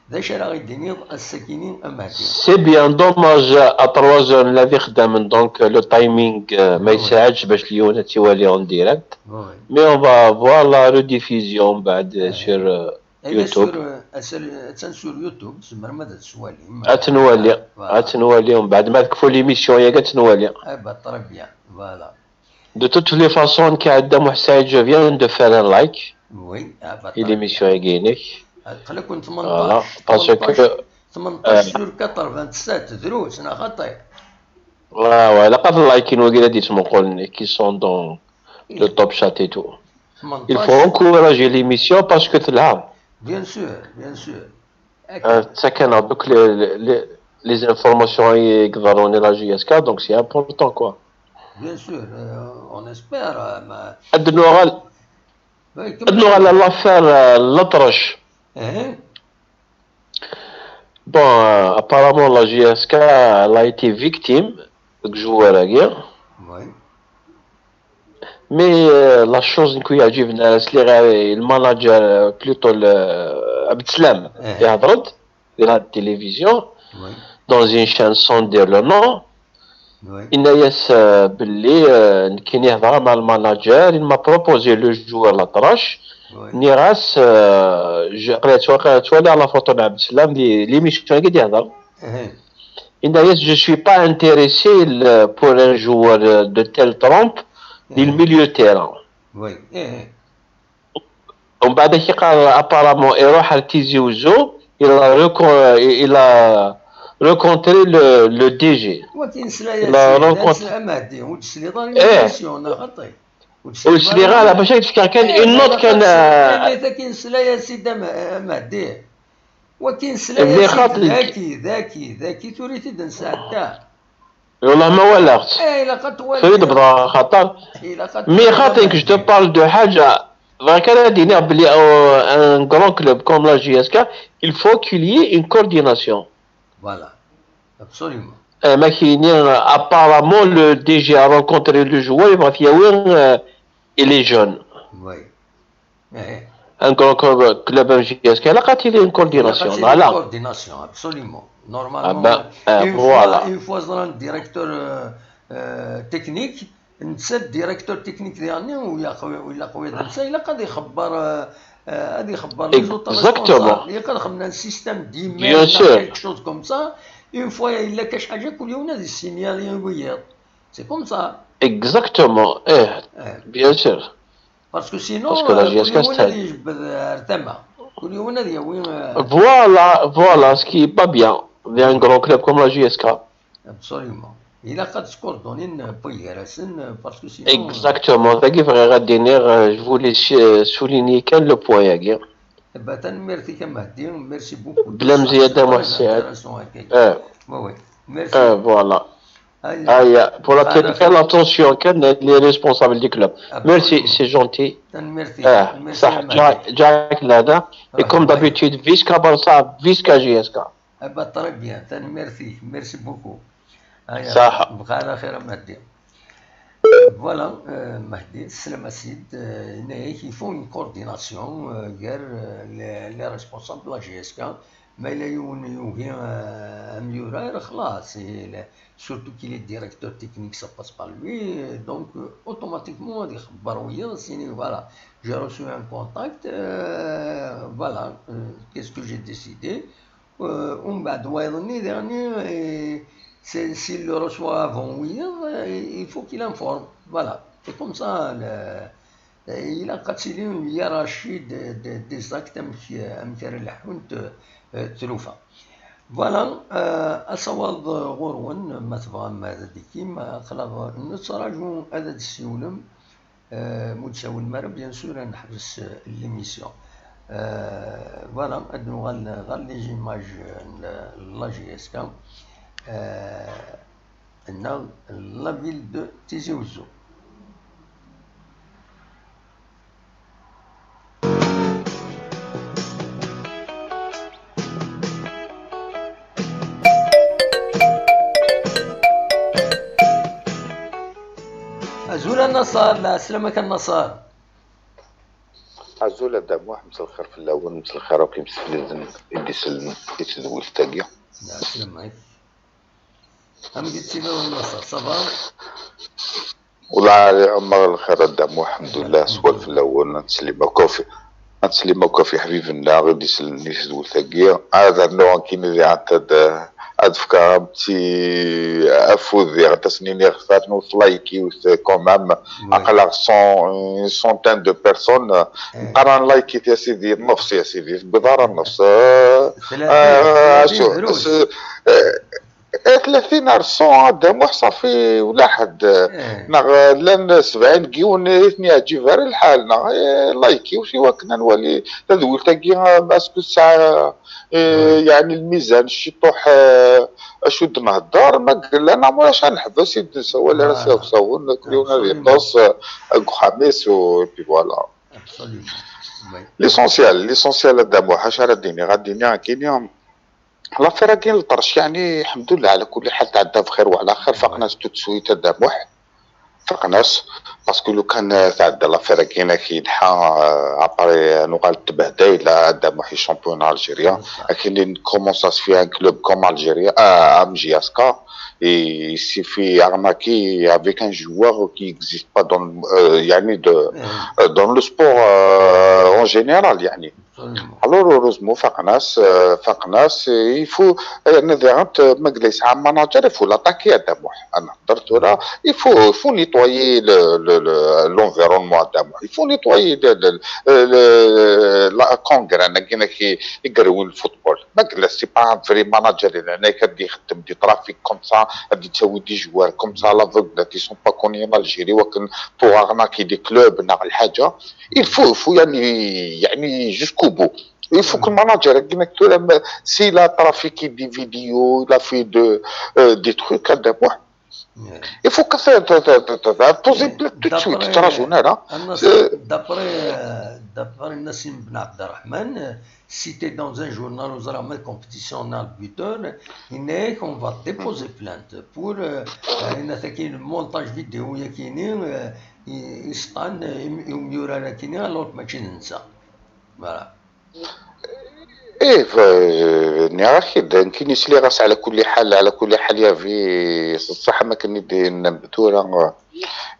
D acu ara ɣ-d-tiniḍ ass-akini a Mehdi? C'est bien, dommage, à trois heures la d-ixeddamen, donc, euh, le timing, euh, ma yesɛaǧ bac yiwen ad t-iwali en direct. Oui. Mais on va voir la rediffusion mbeɛd, euh, sur, euh, Ayla YouTube. Sur, euh, attan sur YouTube, tzemrem ad t-twalim. Ad t-nwali, voilà, ad t-nwali, mbeɛd ma tekfu l'émission-agi ad t-nwali. Eh ben, très bien, voilà. De toutes les façons, nekk a Dda Muḥ Saɛid, je viens de faire un like. Oui, ah bah, très bien. I l'émission-agi-inek. Aql-aken voilà, tmenṭac, parce que, tmenṭac, euh, tmenṭac sur quatre-vingt-sept, drus, neɣ xaṭi? Ouais, ouais, ilaq ad liken wagi ad yettmuqulen, qui sont dans le top chat et tout. Il faut encourager l'émission parce que telha. Bien sûr, bien sûr. Euh, ttaken-aɣ-d akk les, les, les informations i iḍerrun i la J S K, donc c'est important, quoi. Bien sûr, euh, on espère, euh, ma- Ad nuɣal, ad nuɣal à l'affaire, euh, Leṭrec. Eh. Bon, euh, apparemment, la J S K, elle a été victime du joueur-agi. Oui. Mais euh, la chose que j'ai vue, c'est le manager, euh, plutôt le Abdeslam, Eh. il a dit, il a la télévision, Oui. dans une chanson de le nom. Oui. Il a dit, euh, belli, euh, كي نهضر مع le manager, il m'a proposé le joueur la trache. Oui. Nniɣ-as, euh, je, après, tu vois, tu vois, la photo de Abdeslam, les, l'émission qui dit, Eh. il a dit, je suis pas intéressé le- pour un joueur de telle trempe, ni le milieu de terrain. Oui. Eh. ومن بعد كي قال apparemment يروح ل تيزي وزو, il a reco- il a rencontré le, le D G. وكي نسلا يا لا، سيدي، لا، نسلا أمهدي، وتسلي ضري إيه. l'émission، أنا خطي. وتسلي وسلي غير باش تفكر كان une autre كان كي نسلا يا سيدي أم- أمهدي. وكي نسلا اللي يا سيدي خاطري. ذاكي، ذاكي، ذاكي، تريد نساعدها. والله ما ولغت. إيه، إلا قد ولي. فريد بضا خاطر. إلا قد Mais خاطري que je te parle de حاجة. Vraiment كان ديني بلي un grand club comme la J S K, il faut qu'il y ait une coordination. Voilà. Absolument. آه، ما كاينين. Apparemment le D G a rencontré le joueur, يبغى ياوي, آه, et les jeunes. Oui. إيه. Un grand club, club M J S K, il y a une coordination. C'est Voilà. Une coordination, absolument. Normalement, Ah ben, euh, une, voilà. Fois, une fois dans le directeur euh, euh, technique, نتسى directeur technique ديالنا ولا قوي ولا قوي نتسى الا قد يخبر آه، آه، هذه يخبر les autres Exactement. Responsables. الا كان خدمنا système d'email Bien sûr. Quelque chose comme ça, une fois الا كاش حاجه كل يوم هذه السينيال يبيض. C'est comme ça. Exactement. ايه. إيه. Bien sûr. Parce que sinon Parce que la آه، J S K كل يوم c'est- هذه يجبد ارتمى. كل يوم هذه وين آه، Voilà, voilà, ce qui est pas bien. Dans un grand club comme la J S K. Absolument. الا قد تكوردونين بويغراسن parce que sinon Exactement. داكي بغي غادي نير, euh, je voulais ch- souligner كان le point ياكي. Bah, تنميرتك مهدي, merci beaucoup. بلا مزيادة, Très merci. Intéressant, هكاك. اه. Oui, oui. Merci. اه, voilà. هيا. هيا, pour la خير، technique, l'attention كان les responsables du club. Merci, c'est gentil. تنميرتك. اه, Merci صح, مهدي. جاك, جاك لهذا. Et comme d'habitude, Visca Barça, Visca J S K. Ah bah, très bien, تنميرتك, merci beaucoup. هيا, صح. بقى على خير مهدي. Voilà, euh, مهدي, السلام سيد, euh, هنايا il faut une coordination, euh, غير, euh, les, les responsables de la J S K, ما إلا يون يوهي, euh, أم يورار, خلاص, il est- surtout qu'il est directeur technique, ça passe par lui, euh, donc, euh, automatiquement, غادي يخبر ويا, سيني, voilà, j'ai reçu un contact, euh, voilà, euh, qu'est-ce que j'ai décidé, euh, ومن بعد وايضني ديرني, et c'est- s'il le reçoit avant ويا, euh, il faut qu'il informe, voilà, c'est comme ça, le, إلا قتلي يا رشيد des actes أمك أمك رلحون تلوفا. Voilà, euh, asawaḍ ɣur-wen, ma tebɣam ad d-ikim, aql-aɣ nettraǧu ad d-tessiwlem, euh, mu d-tsawlem ara, bien sûr, ad neḥbes l'émission. Euh, voilà, ad nuɣal ɣer les images n la J S K. Euh, Tenna la ville de Tizi Ouzou. Azul a Naṣer, lɛeslama-k a Naṣer. Azul a Dda Muḥ, mselxir fell-awen, mselxir akk imsefliden i d-isellen i tedwilt-agi. Lɛeslama-k. Amek i ttiliḍ a Naṣer, ça va? Ula ɛli ɛemmer lxir a Dda Muḥ, lḥemdullah, swal fell-awen, ad teslim akk ɣef, ad teslim akk ɣef iḥbiben-nneɣ i d-isellen i tedwilt-agi. Ad rnuɣ nekkini diɣen ad, ad fkeɣ un petit afud diɣen, ad sen-iniɣ rnut like, yiwet quand même, aql-aɣ cent, une centaine de personnes. Qqaren like-it ya sidi, nnefs ya sidi, tewwiḍ ara nnefs. Tlatin, Ah, tlatin so- drus. so- eh, eh, tlatin ar cent a Dda Muḥ, ṣafi, ula ḥedd. Eh. Neɣ, eh, llan sebɛin deg yiwen i ten-yeɛǧib ara lḥal, neɣ, eh, like-iw, i wakken ad nwali tadwilt-agi, eh, est-ce que tesɛa, eh, yeɛni lmizan ciṭuḥ, eh, acu d-nehder, ma yella neɣ mulac ad neḥbes i d-nessawal ara s iɣsawen, kul yiwen ad yeṭṭes, eh, deg uxxam-is, u, et puis voilà. Absolument. L'essentiel, l'essentiel a Dda Muḥ, acu ara d-iniɣ, ad d-iniɣ kini. L'affaire-agi n lṭerc, yeɛni, الحمد لله, ɛla kulli ḥal, tɛedda bxir wa ɛla xir, faqen-as tout de suite a Dda Muḥ. Faqen-as, parce que lukan, euh, tɛedda l'affaire-agi, nak yelḥa, euh, après, euh, nuɣal tbehdayla, a Dda Muḥ i champion algérien, akin commence à se faire un club comme Algérie, euh, M J S K, et il s'est fait arnaquer avec un joueur qui n'existe pas dans le, euh, yeɛni de, euh, dans le sport, euh, en général, yeɛni. Alors, heureusement, faqen-as, euh, faqen-as, euh, il faut, euh, yeɛni, diɣen, euh, ma yella yesɛa manager, il faut l'attaquer a Dda Muḥ. Ad nehder tura, il faut, il faut nettoyer le, le, le, l'environnement a Dda Muḥ. Il faut nettoyer le, le, euh, le, la congrès, nak, nak, i, i yerwin le football. Ma yella, c'est pas un vrai manager, il a qu'à dire, des trafics comme ça, des, des joueurs comme ça, l'aveugle, ils sont pas connus en Algérie, ou que pour arnaquer des clubs, neɣ lḥaǧa. Il faut, il faut, yeɛni, yeɛni, jusqu'au bout. Il faut que le manager, s'il a trafiqué des vidéos, il a fait de, euh, des trucs, a Dda Muḥ, il faut que ça, ça, ça, ça, ça, poser plainte tout de suite, D'après, تراجعوا هنا. Anas, Euh, d'après, euh, d'après Nassim Ben Abderrahmane, euh, cité dans un journal, au Zara, compétition dans le buteur, il est qu'on va déposer plainte pour, euh, euh, il y a un montage vidéo, il y a qui, euh, il, il se prend, euh, il, il y aura qui, alors que machin ça. Voilà. ايه ف- نراكد يمكن يسلي غاس على كل حال على كل حال يا في الصح ما كان يدي النبتورة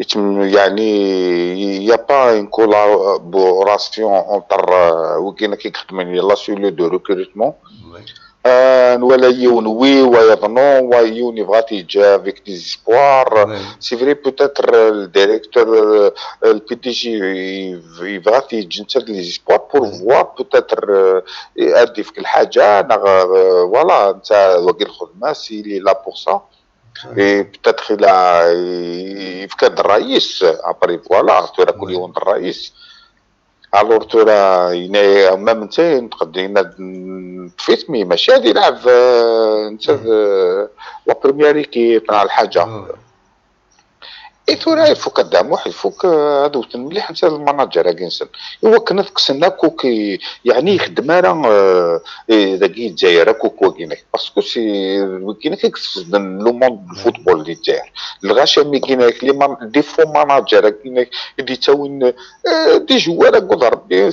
يتم يعني il y a pas une collaboration entre وكينا كي خدمين la cellule de recrutement آه، ولا يون oui ويظنون ويون يبغى تيجي avec des espoirs c'est vrai peut-être le directeur le P D G يبغى تيجي انت des espoirs pour voir peut-être ادي فيك الحاجه انا voilà انت واقي الخدمه c'est il est là pour ça et peut-être il a يفكر الرئيس après voilà ترى كل يوم الرئيس alors ترى même انت نقدر طفيت mais ماشي هذه يلعب انت la première équipe تاع الحاجه اي ثورة يفوك الدعم واحد يفوك هذا وتن مليح انت الماناجر اكنسن ايوا كنا تكسنا كوكي يعني يخدم راه داكي الجزائر كوك وكينك parce que c'est وكينك le monde du football اللي الجزائر الغاشا مي كينك les des faux managers كينك اللي تاوين des joueurs اقول ربي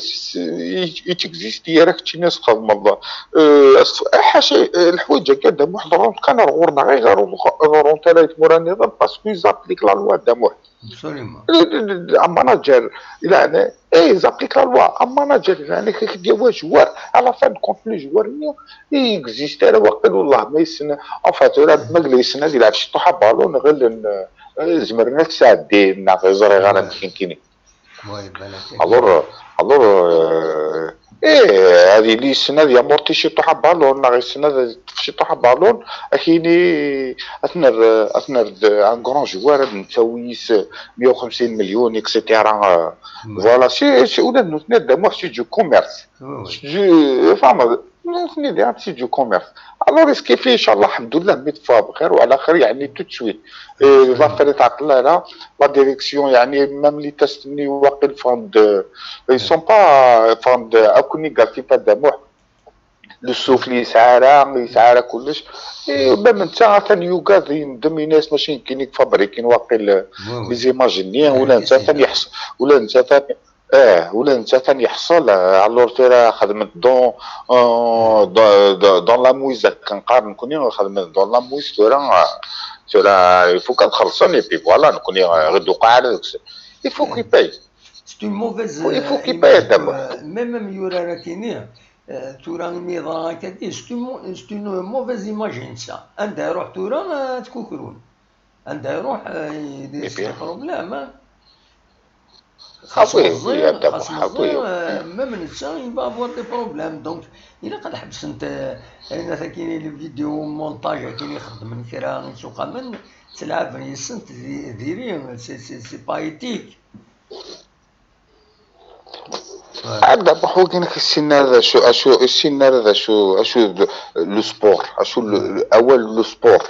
يتكزيستي راك تشي ناس خدمه حاشا الحوايج هكا دام واحد الرونت كان غورنا غير غير غورون تاع موراني parce que ils appliquent la loi دام واحد Absolument. Un manager, il a, et ils appliquent la loi. Un manager, il a, il a joueur. À la fin de compte, le joueur, il existe. Il a, والله ما يسنى. Enfin, tu vois, ما يسنى, il a شي طوحة بالون, غير زمرنا تساعدين, غير زري غانا مشين كيني. Alors, alors, ايه هذه اللي يسنى هذه مورتي شي طوحه بالون ناغ يسنى هذه شي طوحه بالون اكيني اثنر اثنر un grand joueur هذا نتاويس مية وخمسين مليون et cetera voilà c'est c'est ولا نتنا دامو c'est du commerce فاهم نتني دير c'est du commerce alors est-ce que فيه ان شاء الله الحمد لله ميت فوا بخير وعلى خير يعني tout de suite l'affaire تعقل لا la direction يعني même les tests ni واقيل فاند ils sont pas فاند اكوني قالتي فداموح le souffle يسعى راه يسعى راه كلش même انت ثاني يوكا يندم الناس ماشي يمكن يفابريكين واقيل les images ني ولا انت ثاني يحصل ولا انت ثاني اه ولا انت ثاني يحصل alors ترى خدمت dans dans la mouise كنقارن كوني خدمت dans la mouise ترى ترى il faut كنخلصن et puis voilà نكوني غير دوقا على داك il faut qu'il paye C'est une mauvaise il faut qu'il paye d'abord même même يورا راكيني ثورة ميضا كادي c'est une mauvaise image نسا عندها روح ثورة تكوكرون عندها يروح يدير problème خاص مزيان خاص مزيان même نسا il va avoir des problèmes donc الا قد حبس انت انا كاين les vidéos montage كاين يخدم من كرا سوق من تلعب يسنت ديري c'est pas éthique عاد بحوقين السينار ذا شو اشو السينار ذا شو اشو le sport اشو اول le sport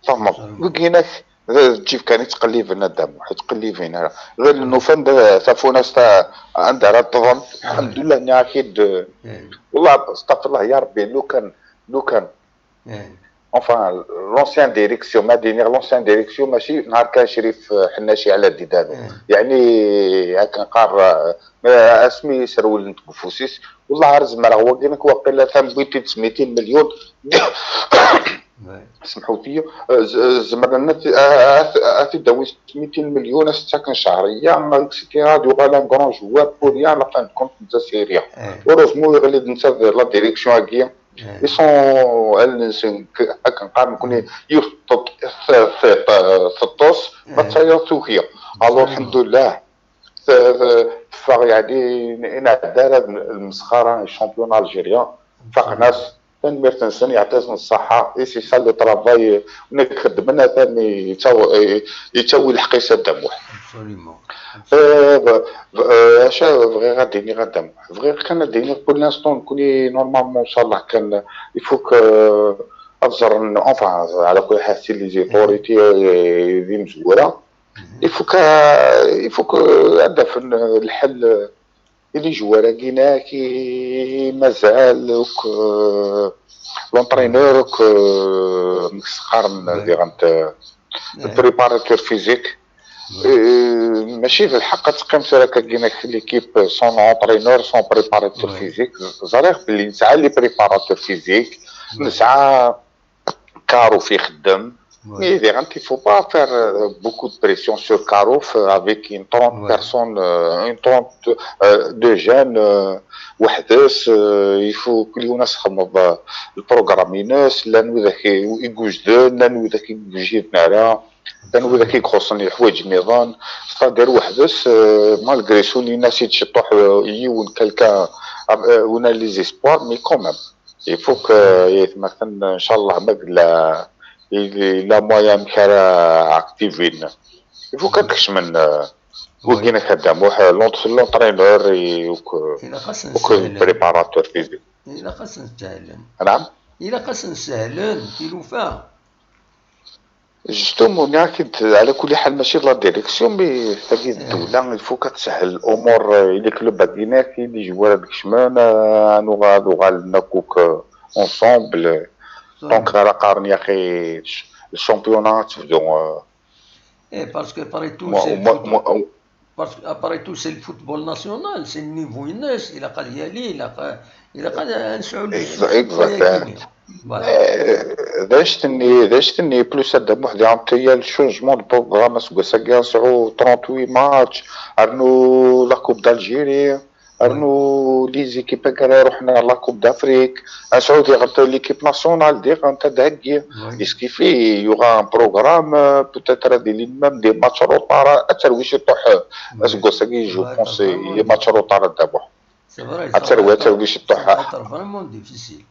فهمت وكيناك D lǧib kan i ttqelliben, a Dda Muḥ, ur ttqelliben ara. Ɣilen ufan-d tafunast anda ara ṭṭḍen. Alḥemdulillah, nniɣ-ak-id. Wallah, astafirlah, ya Rebbi, lukan, lukan. Enfin, l'ancienne direction, ma d-iniɣ l'ancienne direction, mačči nhar kan Crif, eh, Ḥennaci Ɛla Didano. Yeɛni, akken qqar, eh, asmi srewlen deg ufus-is, wallah ar zemreɣ wagi nekk waqila tanbwit-id s mitin milyun. Semḥut-iyi, eh, z-, zemren ad t-, ad t-, ad t-id-awin s mitin milyun, ad s-ttaken cehriya, et cetera, ad yuɣal un grand joueur pour rien, à la fin de compte, d asiri. Heureusement, yeɣli-d netta d la direction-agi. Ils sont, allen-nsen, akken qqaren nekkni, yiwet teṭ-, te-, te-, teṭṭes, ma d tayeḍ tuki. Alors, alḥemdulillah, te-, te-, teffeɣ, yeɛni, i nɛedda ara d lmesxara n championnat algérien, faqen-as, tanemmirt-nsen, yeɛṭi-asen ṣṣeḥḥa, et c'est ça le travail, nekk xeddmen, atan yettaw-, yettawi lḥeqq-is a Dda Muḥ. Absolument. Eh, b-, b-, eh, acu bɣiɣ ad d-iniɣ a Dda Muḥ? Bɣiɣ kan ad d-iniɣ, pour l'instant, nekkni, normalement, ncallah, kan, il faut que, eh, ad ẓren, enfin, ɛla kulli ḥal, si les autorités, eh, d imezwura, il faut que, il faut que ad d-afen, eh, lḥel, eh, i les joueurs-agi-inek i mazal, akk, eh, l'entraîneur, akk, eh, amek s-qqaren diɣen, eh, le préparateur physique. Eh, mačči d lḥeqq ad teqqim tura akka-agi-inek l'équipe sans entraîneur, sans préparateur physique. Ẓriɣ belli nesɛa les préparateurs physiques, nesɛa Karouf ixeddem. Mais diɣen, il faut pas faire, euh, beaucoup de pression sur Karouf, euh, avec une trente personnes, euh, une trente, euh, de jeunes, euh, weḥd-s, euh, il faut que yiwen ad s-txedmeḍ, euh, le programme-ines, llan widak i, i yewjden, llan widak i yewjiden ara, llan widak i ixuṣṣen leḥwayeǧ nniḍen, c'est-à-dire weḥd-s, euh, malgré sulin-as-id ciṭuḥ, euh, yiwen, quelqu'un, euh, on a les espoirs, mais quand même. Il faut que, eh, yetmaten, ncallah, ma yella, yella moyen amek ara activin. Il faut que ad kecmen, eh, wagi-inek a Dda Muḥ, l'ent-, l'entraîneur et, ou que, ou que le préparateur physique. Ilaq ad sen-sehlen. Naam? Ilaq ad sen-sehlen tilufa. Justement, nniɣ-ak-id, ɛla kulli ḥal, mačči d la direction, mais tagi d ddewla, il faut que ad teshel l'umur, eh, i les clubs-agi-inek, i les joueurs ad kecmen, eh, ad nuɣal, ad uɣalen akk, eh, ensemble. Donc, ara qqaren, yaqi, le championnat ad tebdu, eh, Eh, parce que après tout, c'est le football. Parce que après tout, c'est le football national, c'est le niveau-ines, ilaq ad yali, ilaq, ilaq ad nesɛu le... Exactement. Voilà. Eh, d acu tenni, d acu tenni, plus à Dda Muḥ, diɣen, il y a le changement de programme, aseggas-agi ad nesɛu trente-huit matchs, rnu la Coupe d'Algérie, rnu les équipes-agi ara iruḥen ɣer la Coupe d'Afrique, ad nesɛu diɣen l'équipe nationale, diɣen ad d-theggi. Est-ce qu'il fait, il y aura un programme, euh, peut-être ad ilin même des matchs retard, ad terwi ciṭuḥ, euh, aseggas-agi, je pense, les matchs retard a Dda Muḥ. C'est vrai, ça va être, ça va être vraiment difficile.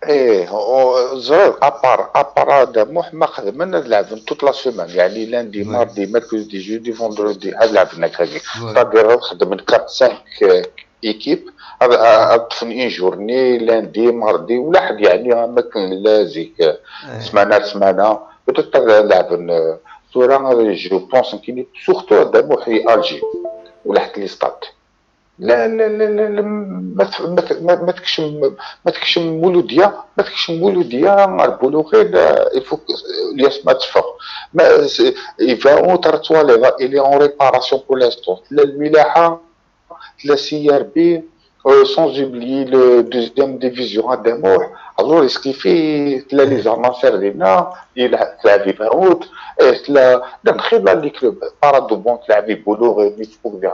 Eh, o-, ẓriɣ, à part, à part a Dda Muḥ, ma xedmen ad lɛeben toute la semaine, yeɛni lundi, mardi, mercredi, jeudi, vendredi, ad lɛeben akkagi. C'est-à-dire ad xedmen quatre, cinq, euh, équipes, ad, ad, ad ṭṭfen une journée, lundi, mardi, wala ḥedd, yeɛni am akken nella zik, euh, ssmana ar ssmana, peut-être ad lɛeben, euh, tura, euh, je pense, nekkini, surtout a Dda Muḥ i Alger, wala ḥedd les stades. La, la, la, la, la, ma t-, ma t-, ma, ma tekcem, ma tekcem Muludya, ma tekcem Muludya ar Buluxi, la, il faut que, euh, Lyas ma teffeɣ. Ma, c'est, il va où, tu vois, il est en réparation pour l'instant. Tella Lmilaḥa, tella C R B, euh, sans oublier le deuxième division a Dda Muḥ. Alors, est-ce qu'il fait, tella les Al Nassr dinna, tella Vaout, eh, tella, d lxir, les clubs, Paradou Bons, tella Boulouré, il faut que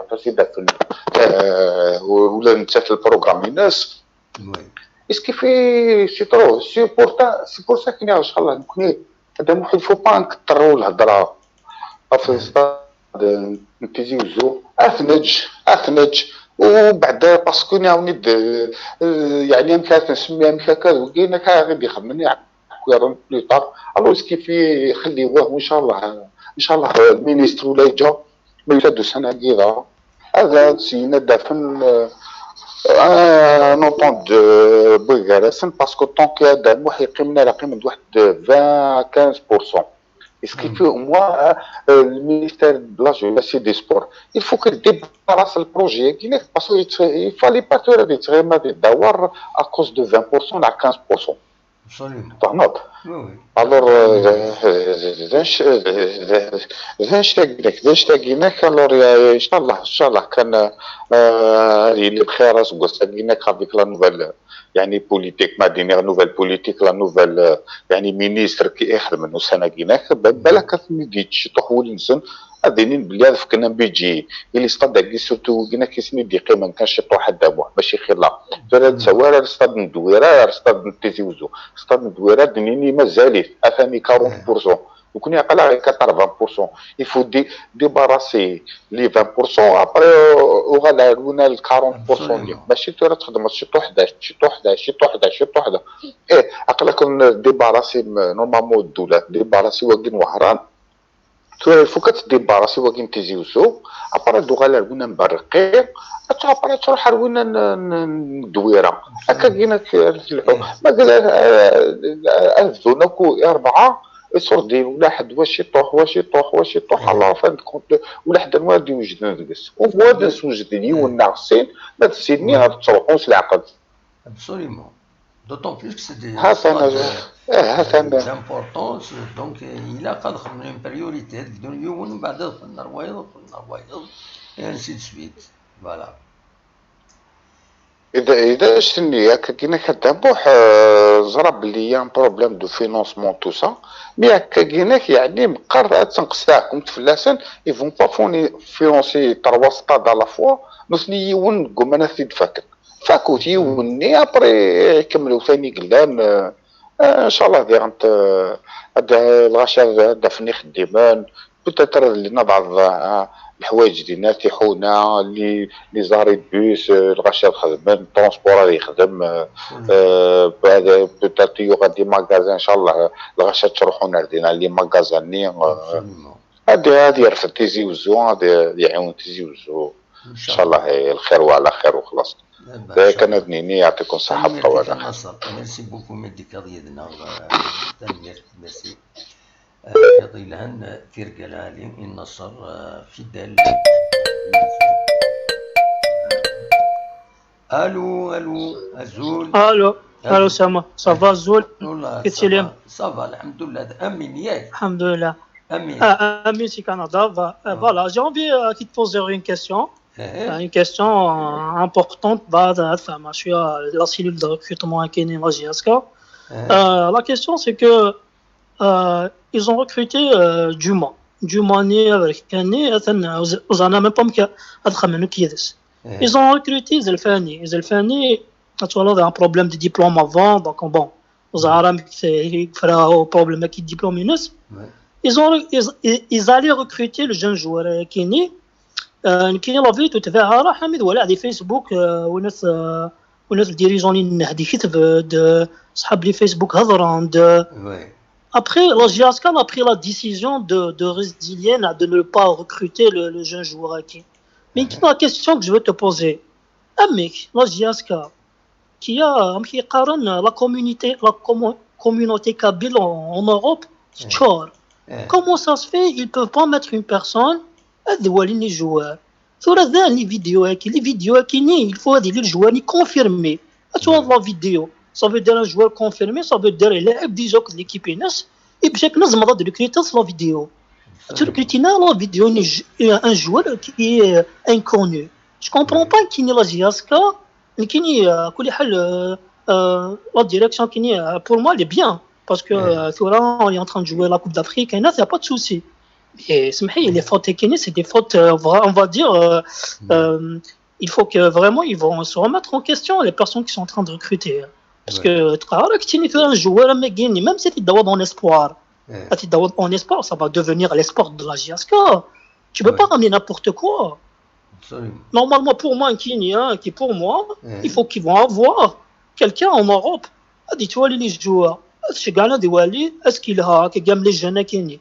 euh, ou le programme ines. Est-ce qu'il fait, c'est trop, c'est pour ça, c'est pour ça qu'il y a, inchallah, nekkni, a Dda Muḥ, il faut pas نكثروا الهضرة. Ɣef stade n Tizi Uzzu, ad t-neǧǧ, ad t-neǧǧ, وبعد parce que نعاود، euh, يعني amek ara t-nsemmi, amek akka, d wigi, nekk ara ɣ-id-ixedmen, plus tard. Alors, est-ce qu'il fait, خليوه, وإن شاء الله، إن شاء الله, euh, le ministre ولا يجا, ma yusa-d ussan-agi dɣa, ad syin ad d-afen, euh, un entente de, euh, gar-asen, parce que tant que a Dda Muḥ yeqqim, ara qqimen d waḥed vingt à quinze pour cent. Est-ce qu'il faut, moi, euh, euh, le ministère de la Jeunesse et des Sports, il faut que débarrasse le projet, parce qu'il fallait pas que tu à cause de vingt pour cent à quinze pour cent. Absolument. فهمت؟ Oui, oui. Alors, euh, euh, euh, euh, euh, euh, euh, euh, alors, euh, إن شاء الله، إن شاء الله كان، آه، هذه اللي بخير أسقس هناك avec la nouvelle، يعني politique، ما دينيغ nouvelle politique، la nouvelle، آه، يعني ministre كي يخدم من سنة هناك، بالك كثني دي تشطح ولنسن، أدينين بلي هذا فكنا بيجي، اللي استاد هاكي surtout هناك كيسني دي قيمة كان شطوح الدموع، ماشي خلا. فلا تصور، استاد ندويرة، استاد نتيزي وزو، استاد ندويرة دنيني مازالي، أثاني quarante pour cent. Donc, il y a quatre-vingts pour cent. Il faut dé-, débarrasser les vingt pour cent. Après, euh, on va la, on a le quarante pour cent. Absolument. ماشي ترى تخدم شي طوحدة، شي طوحدة، شي طوحدة، شي طوحدة. إيه، أقلك débarrasser normalement الدولة، débarrasser واقين وهران. ترى il faut que débarrasser واقين تيزي وزو. Après دوغا لا، on a مبرقين. Après تروح وين ندويرة. هكا كاين ما قال، آه، آه، الذنوب أربعة. يصردي ولا حد واش يطوح، واش يطوح، واش يطوح، على فان كونت ولا حد ما غادي يوجد نقص. ومواد نسوجد لي والناقصين، ما تسيني غادي تروحون سلعقد. Absolument. D'autant plus que c'est des ها ثانا، اه، ها ثانا. D'importance, donc, il a quand même une priorité. Donc, يوم بعد الخدمة روايض، الخدمة روايض، et ainsi de suite. Voilà. إذا، إذا شتني هكا كينا كدابوح، آه، زرا بلي y a un problème de financement tout ça. Mais هكا كينا يعني مقر تنقص تاعكم تفلاسن، ils vont pas fourni-، financer trois stades à la fois. نثني يون قوم أنا في دفاكن. فاكوت يوني، après يكملوا ثاني قلان، آه، آه، إن شاء الله دي غنت، آه، هاد الغاشا هاد دفني خديمان، peut-être لنا بعض، آه، الحوايج دينا تيحونا، لي، les arrêts de bus، آه، الغاشا خدمن، transport هذا يخدم، آه، آه، بعد peut-être y aura des magasins إن شاء الله، الغاشا تروحونا لدينا les magasins، آه، Absolument. هادي، هادي رفد تيزي وزو، هادي يعاون تيزي وزو. إن إن شاء شاء الله الخير وعلى خير وخلاص. الله. ذلك أنا دنيني، يعطيكم الصحة تنميرتي بقوانا. النصر. Merci beaucoup مديك هذه يدنا. تنميرت، merci. آه، يعطي لهن تيرقال عالي النصر، آه، فيدال. الو، الو، ازول. الو، الو سما، ça va ازول؟ والله كي تسلم؟ Ça va، الحمد لله. امين ياك؟ الحمد لله. امين. آه، امين سي كندا. Voilà, j'ai envie, euh, de te poser une question. إيه. Une question, euh, importante, bah, enfin, je suis à la cellule de recrutement كاينين la J S K. إيه. La question, c'est que, euh, ils ont recruté, euh, Juma. Juma ني كاني، أثن، وز-، وزعنا même pas مكا-، هاد خمنو كيدس. إيه. Ils ont recruté زلفاني. زلفاني، tu vois, il a un problème de diplôme avant, donc bon, وزعرا مك-، فرا problème كي diplôme ينس. Ouais. Ils ont, ils, ils, ils allaient recruter le jeune joueur, euh, كيني. آه، كاين لا فيديو تبعها راه حميد ولا على فيسبوك، آه، وناس، آه، وناس الديريجون اللي هذيك كتب، آه، صحاب لي فيسبوك هضران. Ouais. Après, la J S K a pris la décision de, de résilier, de ne pas recruter le, le jeune joueur هاكي. Mais la question que je veux te poser, أمك، la J S K, كي يا، أمك يقارن la communauté, la commu-, communauté kabyle en, en Europe, تشور. إيه. Comment ça se fait, ils peuvent pas mettre une personne هاد هو لي جوار؟ ثورة ذا لي فيديو هاكي، لي فيديو هاكي ني، il faut هادي لي جوار ني confirmé. اتوا la vidéo. Ça veut dire un joueur confirmé, ça veut dire لاعب déjà كد l'équipe ينس، et بشكل نزم هاد recruter la vidéo. Tu recrutes la vidéo ني ج-، un joueur qui est inconnu. Je comprends pas كيني la J S K، كيني، آه، كل حال، آه، آه، la direction كيني، آه، pour moi, elle est bien. Parce que, euh, ثورة, on est en train de jouer la Coupe d'Afrique, et là, y a pas de souci. Et سمحي, les fautes كيني, c'est des fautes, euh, vra-, on va dire, euh, euh, il faut que vraiment, ils vont se remettre en question, les personnes qui sont en train de recruter. Parce que, تقارك تيني ثورة un joueur, mais كيني, même si tu dois dans l'espoir, إيه. tu dois en espoir, ça va devenir l'espoir de la J S K. Tu peux Ouais. pas ramener n'importe quoi. Absolument. Normalement, pour moi, un Kenyan, qui pour moi, Ouais. il faut qu'ils vont avoir quelqu'un en Europe. هادي توالي les joueurs. هادشي كاع هادي والي، est-ce qu'il a, كي كاع les jeunes كيني.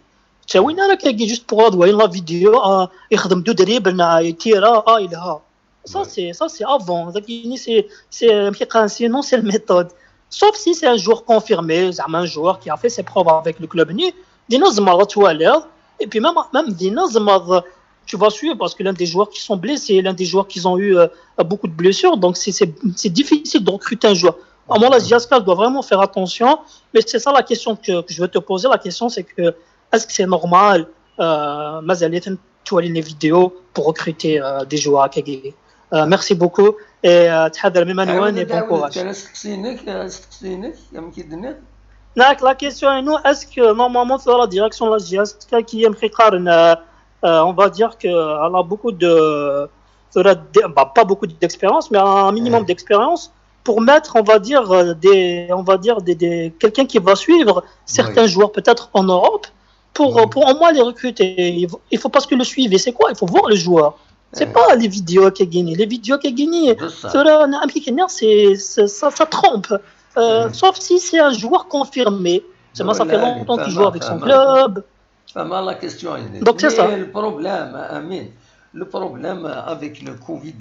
تاوين انا كي juste pour هاد وين la vidéo, آه، يخدم دو دريبل مع تيرا، اه، يلها. Ça, Ouais. c'est, ça, c'est avant. داك يعني, c'est, c'est, ماشي قا-، sinon, c'est la méthode. Sauf si c'est un joueur confirmé, زعما un joueur qui a fait ses preuves avec le club ني. Dinna tzemreḍ ad twaliḍ. Et puis même, même dinna tzemreḍ, tu vas suivre parce que l'un des joueurs qui sont blessés, l'un des joueurs qui ont eu euh, beaucoup de blessures, donc c'est difficile de recruter un joueur. À mon avis, J S K doit vraiment faire attention, mais c'est ça la question que, que je veux te poser. La question, c'est que est-ce que c'est normal euh, mazal-iten ttwalin les vidéos pour recruter euh, des joueurs akkagi. Euh, merci beaucoup et euh, ttḥadar iman-nwen et bon courage. Asteqsi-inek, asteqsi-inek, amek i d-tenniḍ? Donc la question est, nous, est-ce que normalement sur la direction de la J S K qui aime euh, euh, on va dire qu'elle a beaucoup de, de bah, pas beaucoup d'expérience, mais un minimum d'expérience pour mettre, on va dire, euh, des, on va dire des, des quelqu'un qui va suivre certains oui. joueurs peut-être en Europe pour, oui. pour au moins les recruter. Il faut, il faut parce que le suivi, c'est quoi? Il faut voir le joueur. C'est oui. pas les vidéos qu'elle gagne. Les vidéos qu'elle gagne, c'est ça, ça trompe. Euh, oui. Sauf si c'est un joueur confirmé. Ça, ça fait longtemps qu'il joue avec son club. Fama la question. Donc c'est ça. Le problème, Amine, le problème avec le Covid,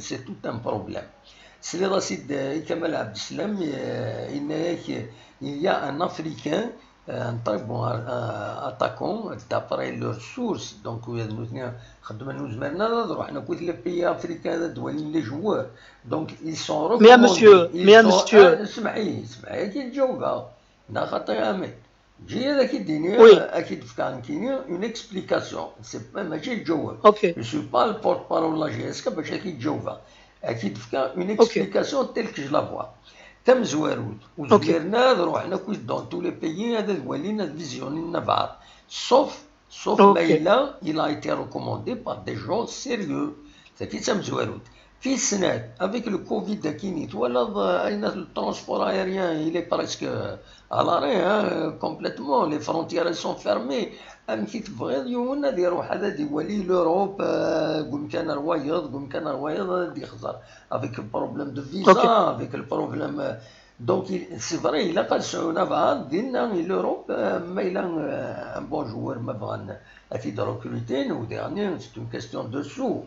c'est tout un problème. C'est là, c'est Kamal Abdeslam, il y a un Africain, un très bon attaquant, d'après leurs sources. Donc, nous avons les pays africains, les joueurs. Donc, ils sont recommandés. Mais à monsieur, mais à monsieur. اسمعي اسمعي كي نجاوبها. لا خاطر امين جي هذاك يديني اكيد فكان كيني اون اكسبليكاسيون. سي با ماشي الجواب. اوكي. جو سوي با البورت بارول لا جي اس كا باش اكيد جاوبها. اكيد فكان اون اكسبليكاسيون تيل كو جو لا فوا. تم زوارود وزويرنا روحنا كويس دون تو لي بيي هذا ولينا فيزيوني نافار. سوف سوف ما الا il a été recommandé par des gens sérieux. تاكي تم زوارود. في السنات افيك لو كوفيد كيني توالى اين الترونسبور ايريان الي بريسك على ري كومبليتمون. لي فرونتيير سون فيرمي. ام كي تبغيض يوم هذا يروح هذا دي ولي لوروب. قوم كان روايض قوم كان روايض هذا يخزر افيك البروبليم دو فيزا افيك البروبليم. دونك سي فري الا قال سعونا بعض دينا لوروب ما الا ان بون جوار ما بغان اكيد ريكروتين وديرني سي اون كاستيون دو سو.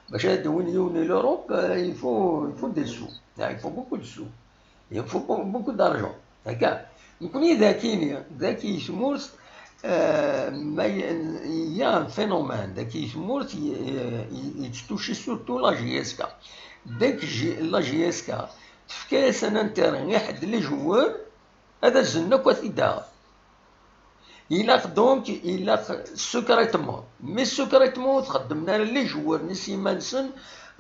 باش هاد وين يوني لوروب يفو يفو دي سو. Il faut beaucoup de sous. Il faut beaucoup d'argent. هكا نكون ذاكيني ذاكي شموس. ما il y a un phénomène ذاكي شموس. يتشتوشي سورتو لا جي اس كا. داك لا جي اس كا تفكاس ان انتيري يحد لي جوور. هذا الزنك وثيدها. Il a donc il a secrètement mais secrètement تخدمنا لي جوور نسي مانسن.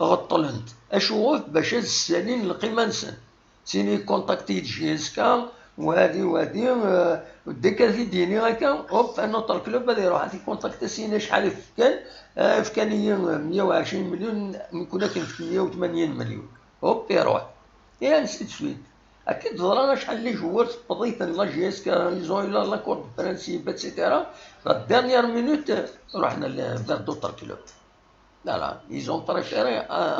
غطلنت اشوف باش السالين القيمه نسن. سيني كونتاكتي جي اس كا وهادي وهادي. ديك هادي ديني هكا هوب ان اوتر كلوب هذا يروح هادي كونتاكتي سيني شحال يفكان. فكان هي مية وعشرين مليون نكون كنت مية وثمانين مليون. هوب يروح. اي انسي دو سويت. اكيد زرانا شحال لي جوار تبضيت لا جي اس كا ils ont eu l'accord de principe et cetera. La dernière minute رحنا فير دوتر كلوب. لا لا ils ont préféré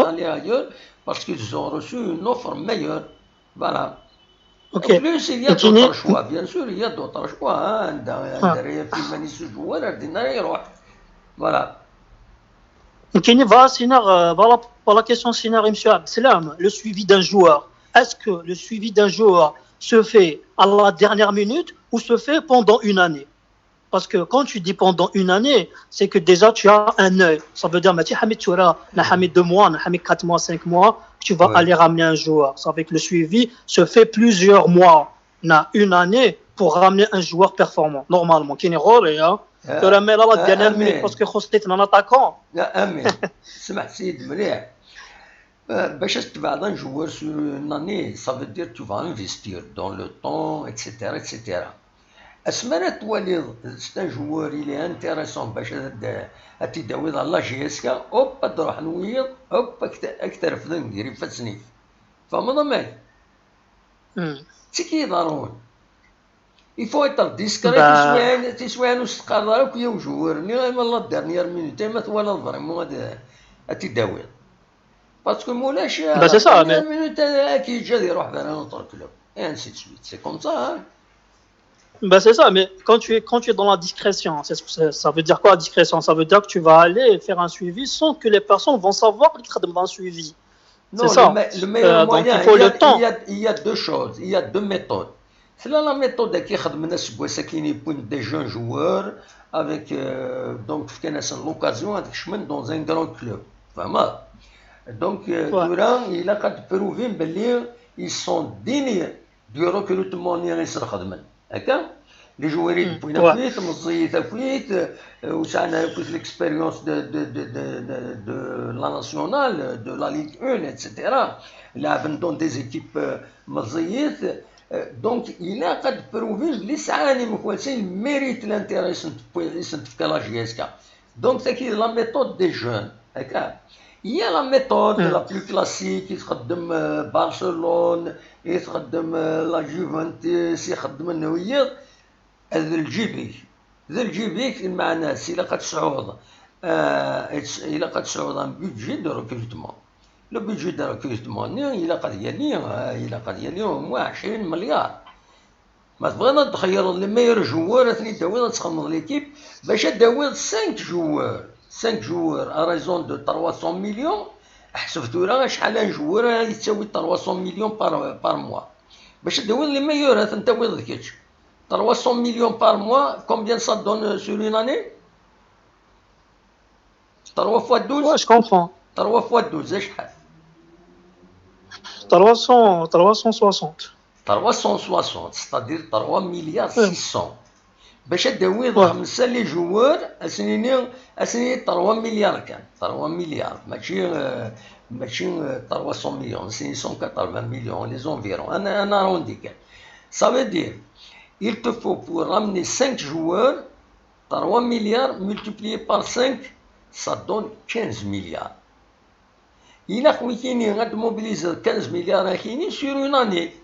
aller ailleurs parce qu'ils ont reçu une offre meilleure. Voilà. اوكي. Plus il y a d'autres choix bien sûr il y a d'autres choix. عندها الدراري في مانيس جوار دينا يروح. Voilà. كاين فا سينار voilà pour la question سينار monsieur Abdeslam, le suivi d'un joueur, est-ce que le suivi d'un joueur se fait à la dernière minute ou se fait pendant une année? Parce que quand tu dis pendant une année, c'est que déjà tu as un œil. Ça veut dire ماشي حميد ثورة نا حميد deux mois نا حميد quatre mois cinq mois que tu vas aller ramener un joueur. Ça veut dire que le suivi se fait plusieurs mois نا une année pour ramener un joueur performant normalement. كاين غوري ها ثورة ميلا لا ديال امين parce que خصيت ان اتاكون. لا امين. سمع سيد مليح. باش تبعد ان جوار سور ان اني سا فو دير تو فا انفيستير دون لو طون اكسيتيرا اكسيتيرا. اسمرا تواليض سي ان جوار الي انتيريسون باش تداويض على لا جي اس كا اوب تروح نويض اوب اكترف ذنقري فاسنيك. فاهم ماك؟ تيكي ضروري. Il faut être discret. تسويان تسويان وستقرر كي وجوار ني غير من لا ديرنيير مينوت ما توالى فريمون هاد تداوي. Parce que مولاش لا ديرنيير مينوت كي جا يروح بان نوتر كلوب. Et ainsi de suite. C'est comme ça. Ben c'est ça, mais quand tu es quand tu es dans la discrétion, c'est ça veut dire quoi la discrétion? Ça veut dire que tu vas aller faire un suivi sans que les personnes vont savoir que tu es dans un suivi. Non, c'est ça. Le, me, le meilleur euh, moyen, donc il, faut il, y a, le temps. Il, y a, il y a deux choses, il y a deux méthodes. Tella la méthode-agi xedmen aseggas-agi, wwin des jeunes joueurs avec, euh, donc fkan-asen l'occasion ad kecmen dans un grand club. Tfehmeḍ? Donc, euh, tura ilaq ad d-provin belli ils sont dignes du recrutement-nni i sen-xedmen. Akka? Les joueurs i d-wwin akkit, meẓẓiyit akkit, euh, ur sɛin ara akkit l'expérience de, de, de, de, de, de la nationale, de la Ligue un, et cetera. Laɛben dans des équipes, euh, meẓẓiyit. Euh, donc, ilaq ad d-provin belli sɛan imekwasi, ils méritent l'intérêt i sen-tefka la J S K. Donc, c'est la méthode des jeunes. D'accord. Il y a la méthode la plus classique, i txeddem, euh, Barcelone, i txeddem, euh, la Juventus, i txeddem wiyaḍ, d lǧib-ik. D lǧib-ik, lmeɛna-s, ilaq ad tesɛuḍ, euh, ilaq ad tesɛuḍ un budget de recrutement. Le budget de recrutement-nni ilaq ad yali, euh, ilaq ad yali au moins عشرين مليار. Ma tebɣiḍ ad d-txeyyreḍ les meilleurs joueurs, ad ten-id-tawiḍ, ad txedmeḍ l'équipe, bac ad d-tawiḍ cinq joueurs, cinq joueurs à raison de trois cents millions, ḥseb tura acḥal un joueur ara yettawi trois cents millions par, par mois. Bac ad d-tawiḍ les meilleurs, ad ten-tawiḍ d kečč. Trois cents millions par mois, combien ça donne sur une année? Trois fois douze? Ouais, je comprends. Trois fois douze, acḥal? Trois cents, trois cent soixante. Trois cent soixante, c'est-à-dire trois milliards six cents. Bac ad d-tawiḍ xemsa les joueurs, ad sen-nini, ad sen-nini trois milliards kan. Trois milliards, mačči, euh, mačči, euh, trois cents millions, ad sen-nini cent quatre-vingts millions, les environs, un, un arrondi kan. Ça veut dire, il te faut pour ramener cinq joueurs, trois milliards multiplié par cinq, ça donne quinze milliards. Ilaq wikini ad mobiliser quinze milliards akini sur une année.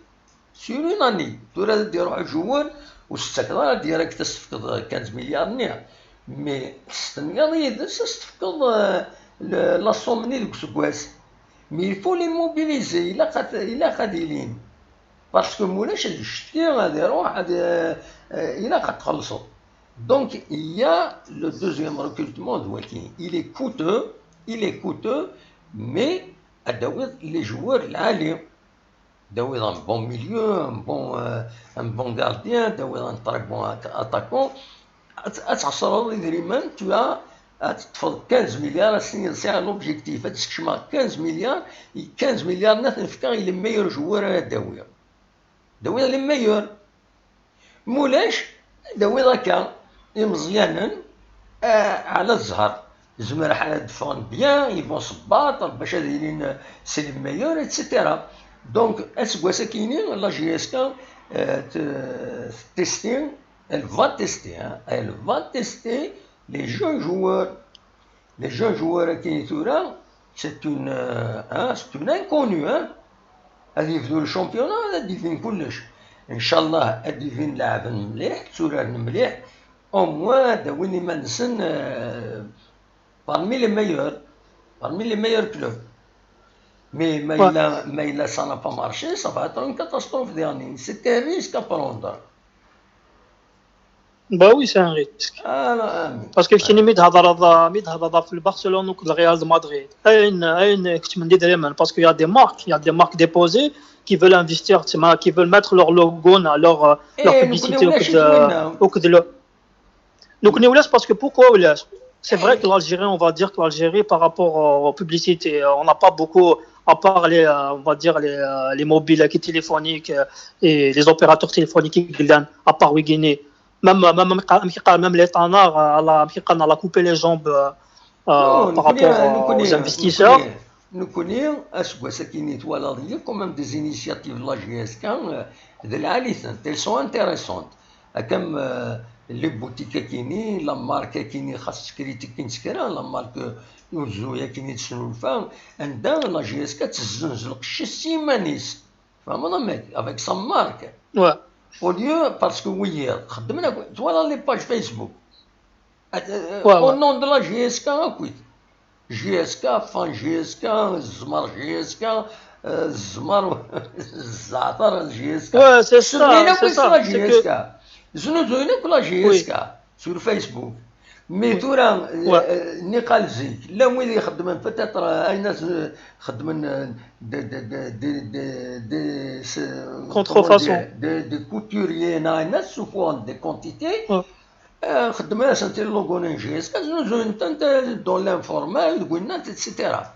Sur une année. Tura ad d-iruḥ joueur, ur s-tettakeḍ ara direct ad s-tefkeḍ quinze milliards-nni. Mais testenyaḍ yid-s ad s-tefkeḍ, euh, le, la somme-nni deg useggas. Mais il faut les mobiliser, ilaq ad, ilaq ad ilin. Parce que mulac ad icetki, ad iruḥ, ad, euh, ilaq ad txellṣeḍ. Donc, il y a le deuxième recrutement de Wakin. Il est coûteux, il est coûteux, mais ad d-tawiḍ les joueurs lɛali. Ad d-tawiḍ un bon milieu, un bon, euh, un bon gardien, ad d-tawiḍ un très bon attaquant. Ad, ad txeṣreḍ idrimen, tu as, ad teṭṭfeḍ quinze milliards, ad s-tiniḍ sɛiɣ l'objectif, ad skecmeɣ quinze milliards, quinze milliards-nni ad ten-fkeɣ i les meilleurs joueurs ara d-awiɣ. D-awiɣ les meilleurs. Mulac, d-awiḍ akka imeẓyanen, euh, ɛla zzher. Zemreɣ ad ffɣen bien, ils vont se battre, bac ad ilin, euh, c'est les meilleurs, et cetera. Donc, aseggas akini, la J S K, euh, te-, testi, elle va tester, hein, elle va tester les jeunes joueurs. Les jeunes joueurs akini tura, c'est une, euh, hein, c'est une inconnue, hein. Ad yebdu le championnat, ad d-ibin kullec. Inchallah, ad d-ibin laɛben mliḥ, tturaren mliḥ. Au moins, ad d-awin iman-nsen, euh, parmi les meilleurs, parmi les meilleurs clubs. Mais ma yella, ma yella ça n'a pas marché, ça va être une catastrophe, يعني. C'est un risque à prendre. Bah oui, c'est un risque. Ah, non, ah, mais- Parce que كاين مي تهضر هذا، مي تهضر هذا في البرشلونه وكل ريال مدريد. اين، اين كنت من دي دريمان؟ Parce qu'il y a des marques, il y a des marques déposées qui veulent investir, تسمى، qui veulent mettre leur logo, leur, leur إيه، publicité نكوني ولاش وكذا، يتمنى. وكذا. Donc, parce que pourquoi ولاش؟ C'est vrai que l'Algérie, on va dire que l'Algérie, par rapport aux publicités, euh, on n'a pas beaucoup, à part les, euh, on va dire les, euh, les mobiles qui téléphoniques, euh, et les opérateurs téléphoniques, à part Wigini. Même, même, même, même les tanards, euh, elle a, elle a coupé les jambes, euh, euh, Non, par نكوني- rapport, euh, نكوني- aux investisseurs. نكوني- نكوني aseggas akini twalaḍ-iyi quand même des initiatives de la J S K, euh, d lɛali-tent, elles sont intéressantes. Comme, euh, les boutiques akini, la marque akini, xas critique n sekra, la marque, euh, uzu akini tesnulfa, anda la J S K tezzenz lqecc s yiman-is. Tfehmeḍ amek? Avec sa marque. Ouais. Au lieu, parce que wiyaḍ xeddmen akk, twalaḍ les pages Facebook. Euh, Ouais, au ouais. nom de la J S K akkit. J S K, fan J S K, zzmer J S K, euh, zzmer, zzeɛter J S K. Ouais, c'est Semmin ça, akk c'est s ça. La C'est J S K. Que... Znuzuyen akk la J S K sur Facebook. Mais tura, euh, niqal zik, llan wid ixeddmen peut-être, euh, ayen as-, xeddmen, euh, de, de, de, de, de, de, se-, Contrefaçon. Comment dire, de, de couturier, neɣ ayen as-, ssufuɣen des quantités, euh, xeddmen-asent les logos n J S K, znuzuyen-tent, euh, dans l'informel, deg winnat, et cetera.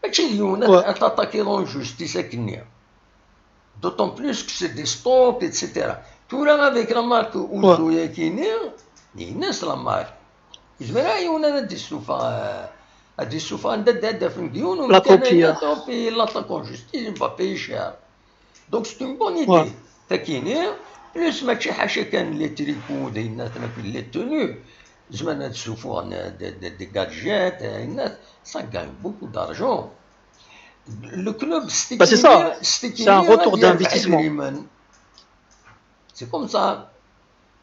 Mačči d yiwen ad, ad taṭakiḍ en justice akkenni. D'autant plus que c'est des stocks, et cetera. Tura avec la marque Ouzo-yakini, d-yenna-s la marque. Yezmer ara yiwen ad d-issufeɣ, euh, ad d-issufeɣ anda d-, ad d-afen deg yiwen La copie, et il l'attaque en justice, il va payer cher. Donc c'est une bonne idée. Ouais. Takini, plus mačči ḥaca kan les tricots, d ayen akk les tenues. Zemren ad ssufuɣen des, des, des gadgets, ayen, ça gagne beaucoup d'argent. Le club, Bah, c'est ça. C'est un retour d'investissement. C'est comme ça.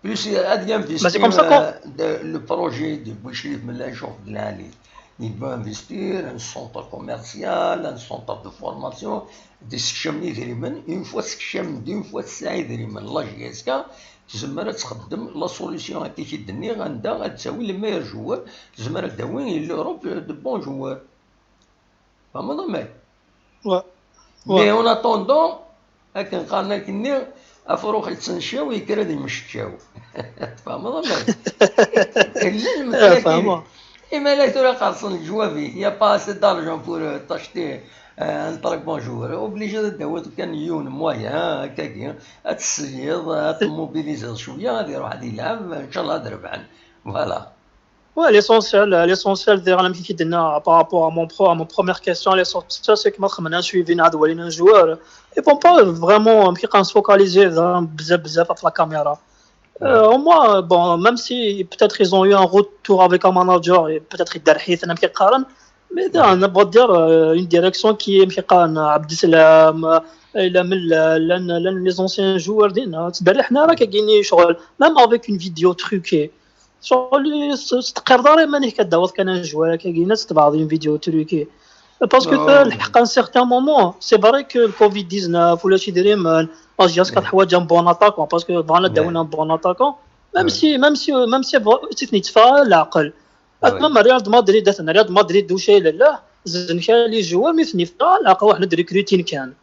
Plus ad investir, Bah, c'est comme ça qu'on euh, de, le projet de Bouchlif Melachouf de l'Ali. Il veut investir un centre commercial, un centre de formation, des sections idrimen. Une fois section, une fois idrimen, la J S K, tzemmer ad txeddem la solution akka i d-nniɣ, anda ad tawi les meilleurs joueurs, tzemmer ad tawi l'Europe de bons joueurs. Tfehmeḍ amek? Ouais. Mais en attendant, akken qqaren akkenni, afrux yettneccaw, yekker ad yemmecčaw. Tfehmeḍ amek? Llan Ah, fehmeɣ. Imalak tura qersen leǧwab-ik, y a pas assez d'argent pour, euh, t'acheter, euh, un très bon joueur. Obligé ad d-tawiḍ kan yiwen moyen, akkagi, ad tesliḍ, ad temmobilizeḍ cwiya, ad iruḥ ad ilɛeb, inchallah ad rebḥen. Voilà. Ouais, l'essentiel, euh, l'essentiel, d'ailleurs, même qui par rapport à mon pro, à mon première question, l'essentiel, c'est que maintenant, je suis venu à un joueur. Ils vont pas vraiment, euh, qui se focaliser dans bzaf, bzaf, la caméra. Euh, au moins, euh, bon, même si peut-être ils ont eu un retour avec un manager, et peut-être ils ont, mais on va dire, euh, une direction qui est, euh, Abdeslam, euh, et la, la, la, les anciens joueurs, دينا، تبرحنا راه كاينين شغل، même avec une vidéo truquée. شغل س-، ستقرض راه ماني كدعوض كان جوار كاينه تبعض une vidéo truquée. Parce que آه. الحق à un certain moment, c'est vrai que le covid dix-neuf ولا شي ديري من la J S K كتحواج un bon attaquant, parce que بغانا داوينا un bon attaquant. Même si, même si, même si تيتني تفا العقل. أتمنى ريال مدريد، أتمنى ريال مدريد دوشي لا لا. زين كان les joueurs mais تني فا العقل واحد ريكروتين كان.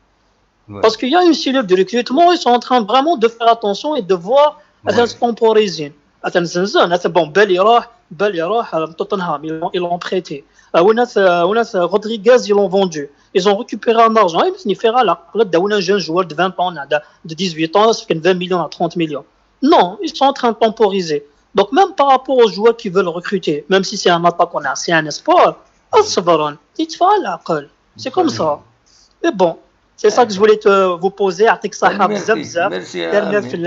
Parce qu'il y a une cellule de recrutement, ils sont en train vraiment de faire attention et de voir à se temporiser. Attends, Zenzen, attends, bon, Bale يروح, Bale يروح, euh, Tottenham, ils l'ont, ils l'ont prêté. Euh, وين أت-، euh, وين أت-، Rodriguez, ils l'ont vendu. Ils ont récupéré un argent. Ils vont faire là, là, un jeune joueur de vingt ans, de, de dix-huit ans, ça fait vingt millions à trente millions. Non, ils sont en train de temporiser. Donc, même par rapport aux joueurs qui veulent recruter, même si c'est un attaquant, c'est un espoir, أصبرن، يتفا العقل. C'est comme ça. Mais bon, c'est ça que je voulais te, vous poser. يعطيك الصحة بزاف بزاف. Merci, merci.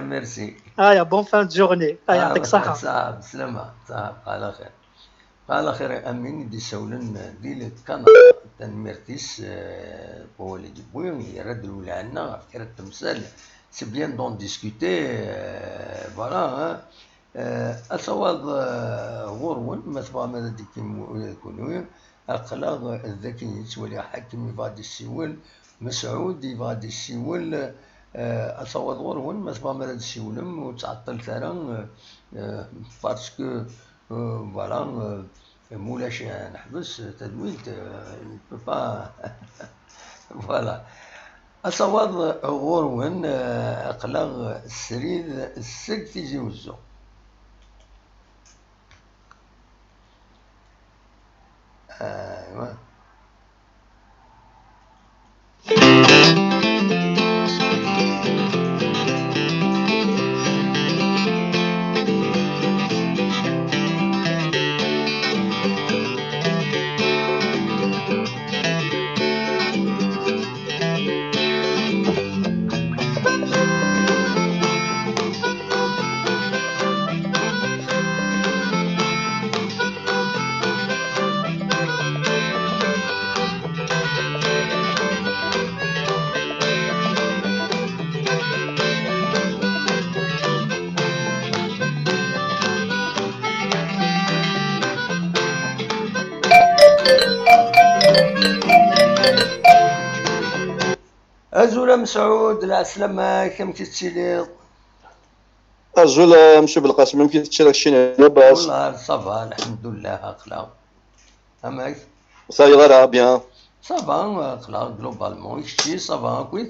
Merci. هيا، bonne fin de journée. هيا، يعطيك الصحة. بسلامة. على خير. على خير، أمين يدي سولن دي لكندا. تنميرتيس، آه، بولي دي بوي، يرد الولانا، فكرة تمثال. C'est bien d'en discuter, euh, voilà, hein. Euh, asawaḍ, euh, ɣur-wen, ma tebɣam ad d-ikim kunwi, aql-aɣ d akken yettwali Ḥakim yebɣa ad d-issiwel, Mesɛud yebɣa ad d-issiwel, euh, asawaḍ ɣur-wen, ma tebɣam ad d-issiwlem, ur ttɛeṭṭilet ara, euh, euh, parce que, euh, voilà, euh, Mulac, euh, neḥbes, euh, tadwilt, euh, ne peut pas. Voilà. Asawaḍ ɣur-wen, euh, aql-aɣ srid seg Tizi Uzzu. Aywa. Azul a Mesɛud, lɛeslama-k, amek i tettiliḍ? Azul, euh, monsieur Belkacem, amek i teččiḍ akeččini? Labas? Wallah, ça va, lḥemdullah, aql-aɣ. Amek? Tayeḍ ara, bien? Ça va, aql-aɣ globalement. I kečči, ça va akkit?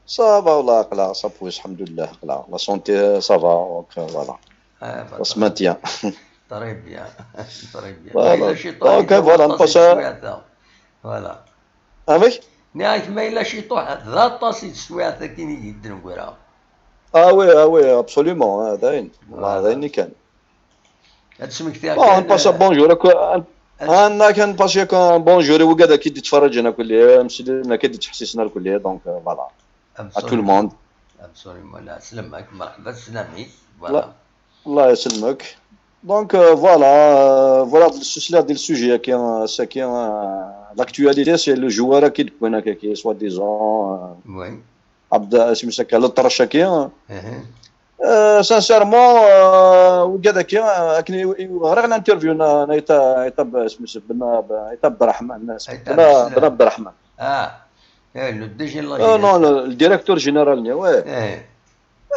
Ça va, wallah, aql-aɣ, ça pousse, lḥemdullah, aql-aɣ. La santé, ça va, donc, euh, voilà. Ah, bah, On se maintient. Très bien, très bien. Voilà. Ma yella ciṭuḥ, Donc, yella voilà, waṭas npass i à- teswiɛt-a. Voilà. Amek? Nniɣ-ak ma yella ciṭuḥ, d aṭas i teswiɛt akin i d-negra. Ah oui, ah oui, absolument, ah, d ayen. Voilà. D ayen i kan. Ad smektiɣ Bon, kan, npass à eh, bonjour akk. ad- Anna kan npass yakk un bonjour i wigad akk i d-ittferriǧen akk, les msilen akk i d-ittḥessisen akk, donc, euh, voilà. À tout le monde. Absolument, la selamak, merḥba, selamek. Voilà. Allah yesselmek. Donc, euh, voilà, euh, voilà, le sujet, le sujet, qui, euh, c'est que, euh, l'actualité, c'est le joueur qui est, qui, soi-disant, euh, Oui. Abd, اسمه ça, le Tarchaki, hein. Mhm. Euh, sincèrement, euh, وكذا كي، آه، كني، غير l'interview نا، نا يتا، يتا ب-، اسمه ça، بن، ب-، يتا عبد الرحمن، نا اسمه، يتا بن، عبد السلام. بن عبد الرحمن. Ah, eh, le D G de la Euh, non, G S. Le, le directeur général, ouais. Eh,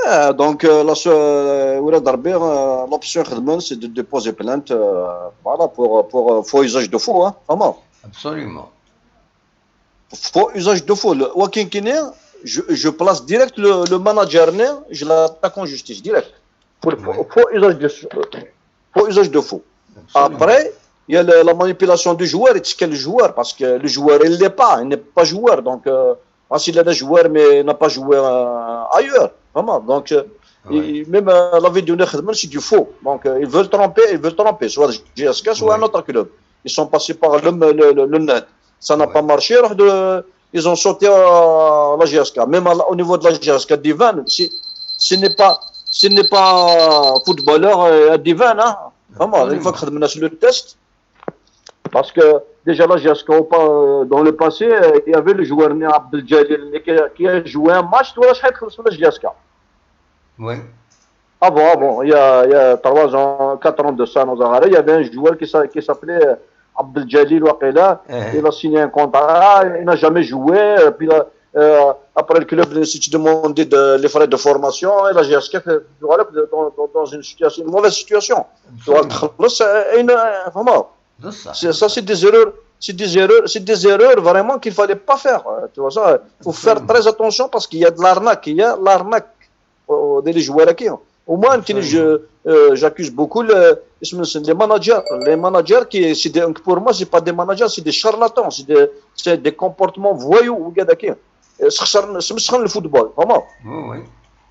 Ah, donc, euh, la, euh, ولاد ربي, euh, l'option خدمن, c'est de déposer plainte, euh, voilà, pour, pour, euh, faux usage de faux, hein, vraiment. Absolument. Faux usage de faux. Le, ولكن كيني, je, je place direct le, le manager, né, je l'attaque en justice, direct. Pour le faux, Oui. Faux usage de, faux usage de faux. Absolument. Après, il y a le, la manipulation du joueur, et c'est quel joueur, parce que le joueur, il n'est pas, il n'est pas joueur, donc, euh, parce qu'il est un joueur, mais il n'a pas joué, euh, ailleurs, vraiment. Donc, euh, Ouais. et même, euh, la vidéo, c'est du faux. Donc, euh, ils veulent tromper, ils veulent tromper, soit J S K, soit Ouais. Un autre club. Ils sont passés par le, le, le, le net. Ça n'a Ouais. Pas marché, alors de, ils ont sauté à la J S K. Même à la, au niveau de la J S K, Divan, si, s'il n'est pas, s'il n'est pas footballeur, euh, à Divan, hein, vraiment, Absolument. Une fois que خدمنا sur le test, parce que déjà la J S K, au pas, euh, dans le passé, euh, il y avait le joueur né Abdel Jalil, qui, qui a joué un match, tu vois, شحال خلص ولا J S K. Oui. Avant, avant, il y a, il y a trois ans, quatre ans de ça, dans Zahara, il y avait un joueur qui s'a-, qui s'appelait, euh, Abdel Jalil Waqila. Eh. Il a signé un contrat, il n'a jamais joué. Et puis là, euh, après le club, si tu demandais de, les frais de formation, et la J S K, fait, voilà, dans, dans, dans une situation, une mauvaise situation. Tu vois, Absolument. خلص, euh, une, euh, vraiment. C'est ça. C'est, ça, c'est des erreurs, c'est des erreurs, c'est des erreurs vraiment qu'il fallait pas faire. Euh, tu vois ça, il faut faire très attention parce qu'il y a de l'arnaque, il y a l'arnaque, euh, des joueurs qui ont. Au moins, que je, euh, j'accuse beaucoup le, les managers. Les managers, qui, c'est des, pour moi, c'est pas des managers, c'est des charlatans, c'est des, c'est des comportements voyous, وكذا كي. سمسخن، سمسخن le football, vraiment. Oui, oui.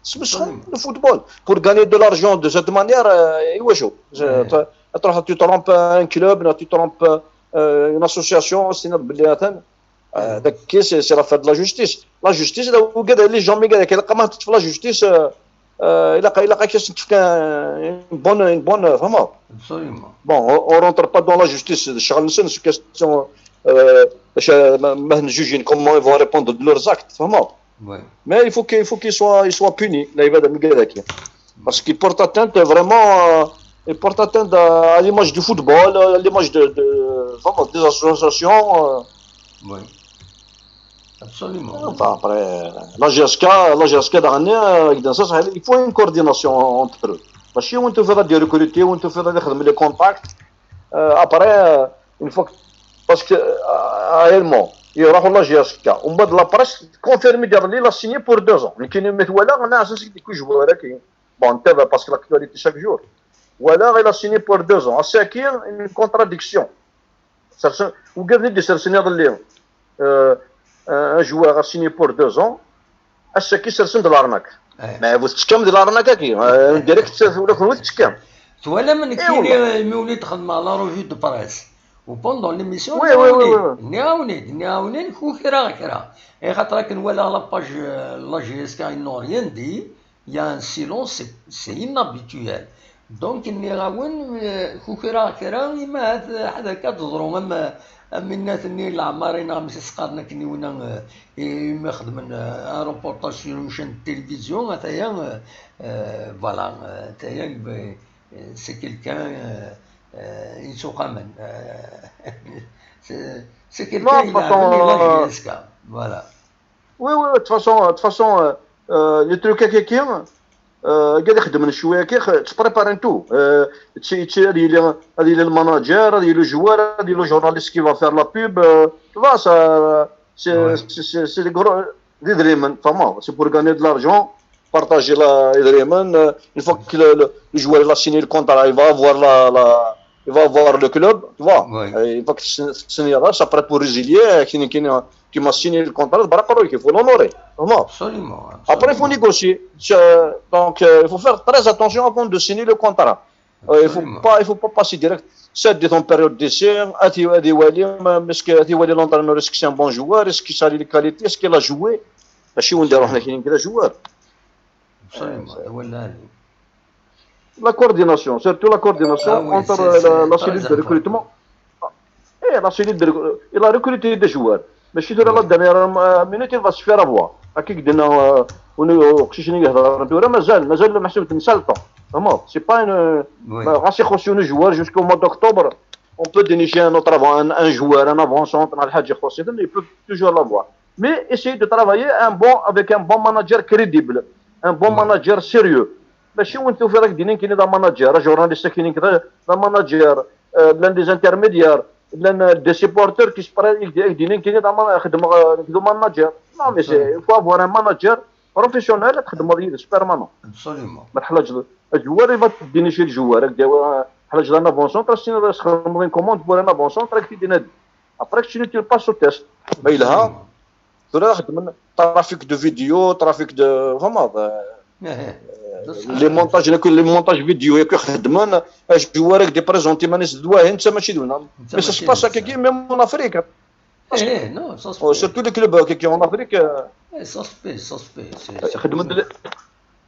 سمسخن le football. Pour gagner de l'argent de cette manière, euh, ايوا شو. Ouais. Tu, tu trompes un club, tu trompes, euh, une association, c'est notre بلي, euh, داك, c'est, c'est l'affaire de la justice. La justice, là, وكذا, les gens, mais كذا, كذا, كما تشوف la justice, euh, euh, il a, il a, une bonne, une bonne, vraiment. Absolument. Bon, on, on rentre pas dans la justice, c'est une question, euh, باش ما, ما نجوجين, comment ils vont répondre de leurs actes, vraiment. Oui. Mais il faut que, il faut qu'ils soient, ils soient punis, les gars, parce qu'ils portent atteinte vraiment, euh, ils portent atteinte à, à l'image du football, à l'image de, de, vraiment, des associations, euh. Oui. Absolument. Enfin, après, euh, la J S K, la J S K, dernier, euh, dans ça, il faut une coordination entre eux. Parce que on te fera des recruter, on te fera des, les contacts. Euh, après, euh, une fois que, parce que, euh, réellement, il y aura la J S K. On va de la presse confirmé, il a signé pour deux ans. Mais qui ne met voilà, on a un joueur qui, bon, parce que l'actualité chaque jour. Voilà, il a signé pour deux ans. C'est qui une contradiction. Ou que dit, c'est signé, euh, un joueur a signé pour deux ans. Ass-agi sersen-d l'arnaque. Mais bu tettekkam di l'arnaque-agi, euh, direct, ula kenwi tettekkam. Twalam nekkini, imi ur d-xedmeɣ la revue de presse. Ou pendant l'émission, Oui, oui, oui, oui. Nniɣ-awen-id, nniɣ-awen-id, kukraɣ kra. Axaṭer akken walaɣ la page, euh, la J S K, ils n'ont rien dit. Il y a un silence, c'est, c'est inhabituel. Donc, nniɣ-awen, euh, kukraɣ kra, ima ahat, euh, ḥader kan ad teḍru, am, am inat-nni Leɛmari neɣ amek i s-qqaren akken i winna, euh, i, imi xedmen, euh, un reportage sur une chaîne de télévision, ataya, euh, euh, voilà, euh, ataya, euh, c'est quelqu'un, euh, euh, يسوق أمن. Euh, c'est, c'est quelqu'un, Non, il a façon, amené la euh, J S K, voilà. Oui, oui, oui, de toute façon, de toute façon, euh, euh, le truc avec qui, euh, Euh, gars ixeddmen cwiya kif, ttpréparen tout. Euh, ad yili, ad yili le manager, ad yili le joueur, ad yili le journaliste qui va faire la pub. Euh, tu vois, ça, c'est, c'est, c'est, c'est des gros, des idrimen, vraiment. C'est pour gagner de l'argent, partager la, idrimen. Euh, une fois que le, le, le joueur il a signé le contrat, il va avoir la, la, il va avoir le club, tu vois. Et une fois que tu signes là, ça prêt pour résilier, qui, qui, qui m'a signé le contrat, il faut l'honorer, vraiment. Après, il faut négocier. Donc, euh, il faut faire très attention avant de signer le contrat. Euh, il faut pas, il faut pas passer direct. C'est en période d'essai, ad iwali, est-ce que ad iwali l'entraîneur, est-ce que c'est un bon joueur, est-ce qu'il a les qualités, est-ce qu'il a joué. ماشي وين داروه هنا كاين كذا joueur. La coordination, surtout la coordination entre la, la cellule de recrutement. Et la cellule de recru-, il a recruté des joueurs. ماشي ثورة la dernière minute, il va se faire avoir. هكاك دينا، آه، وني-، وقتاش ني يهضر ثورة مازال، مازال محسوب تنسى le temps. فهمت؟ C'est pas une، ما غاش يخصو joueur jusqu'au mois d'octobre. On peut dénicher un autre avant, un, un joueur, un avant-centre, على حاجة يخص، il peut toujours l'avoir. Mais essayer de travailler un bon, avec un bon manager crédible, un bon manager sérieux. ماشي وين توفي راك دينين كاين ذا manager، journaliste كاين كذا، ذا manager، آه، لان des intermédiaires، لان des supporters qui se prennent دينين كاين ذا ما-، خدم، آه، ذو manager. Non, mais c'est, il faut avoir un manager professionnel تخدم يدس permanent. Absolument. ما تحلاش الجوار يبغى تديني شي الجوار، راك داير حلاش un avant-centre، راك تخدم une commande pour un avant-centre، راك تدينا. Après, tu ne passes au test. ما يلها. ثورة خدمنا trafic de vidéo، trafic de، فهمت؟ Les montages، les montages vidéo ياك يخدمون، اش جوارك دي بريزونتي مانيس دواهي، انت ماشي دونا. Mais ça se passe هكاكي même en Afrique. ايه، non, ça se fait. Surtout les clubs هكاكي en Afrique. ايه، ça se fait, ça se fait. خدمت.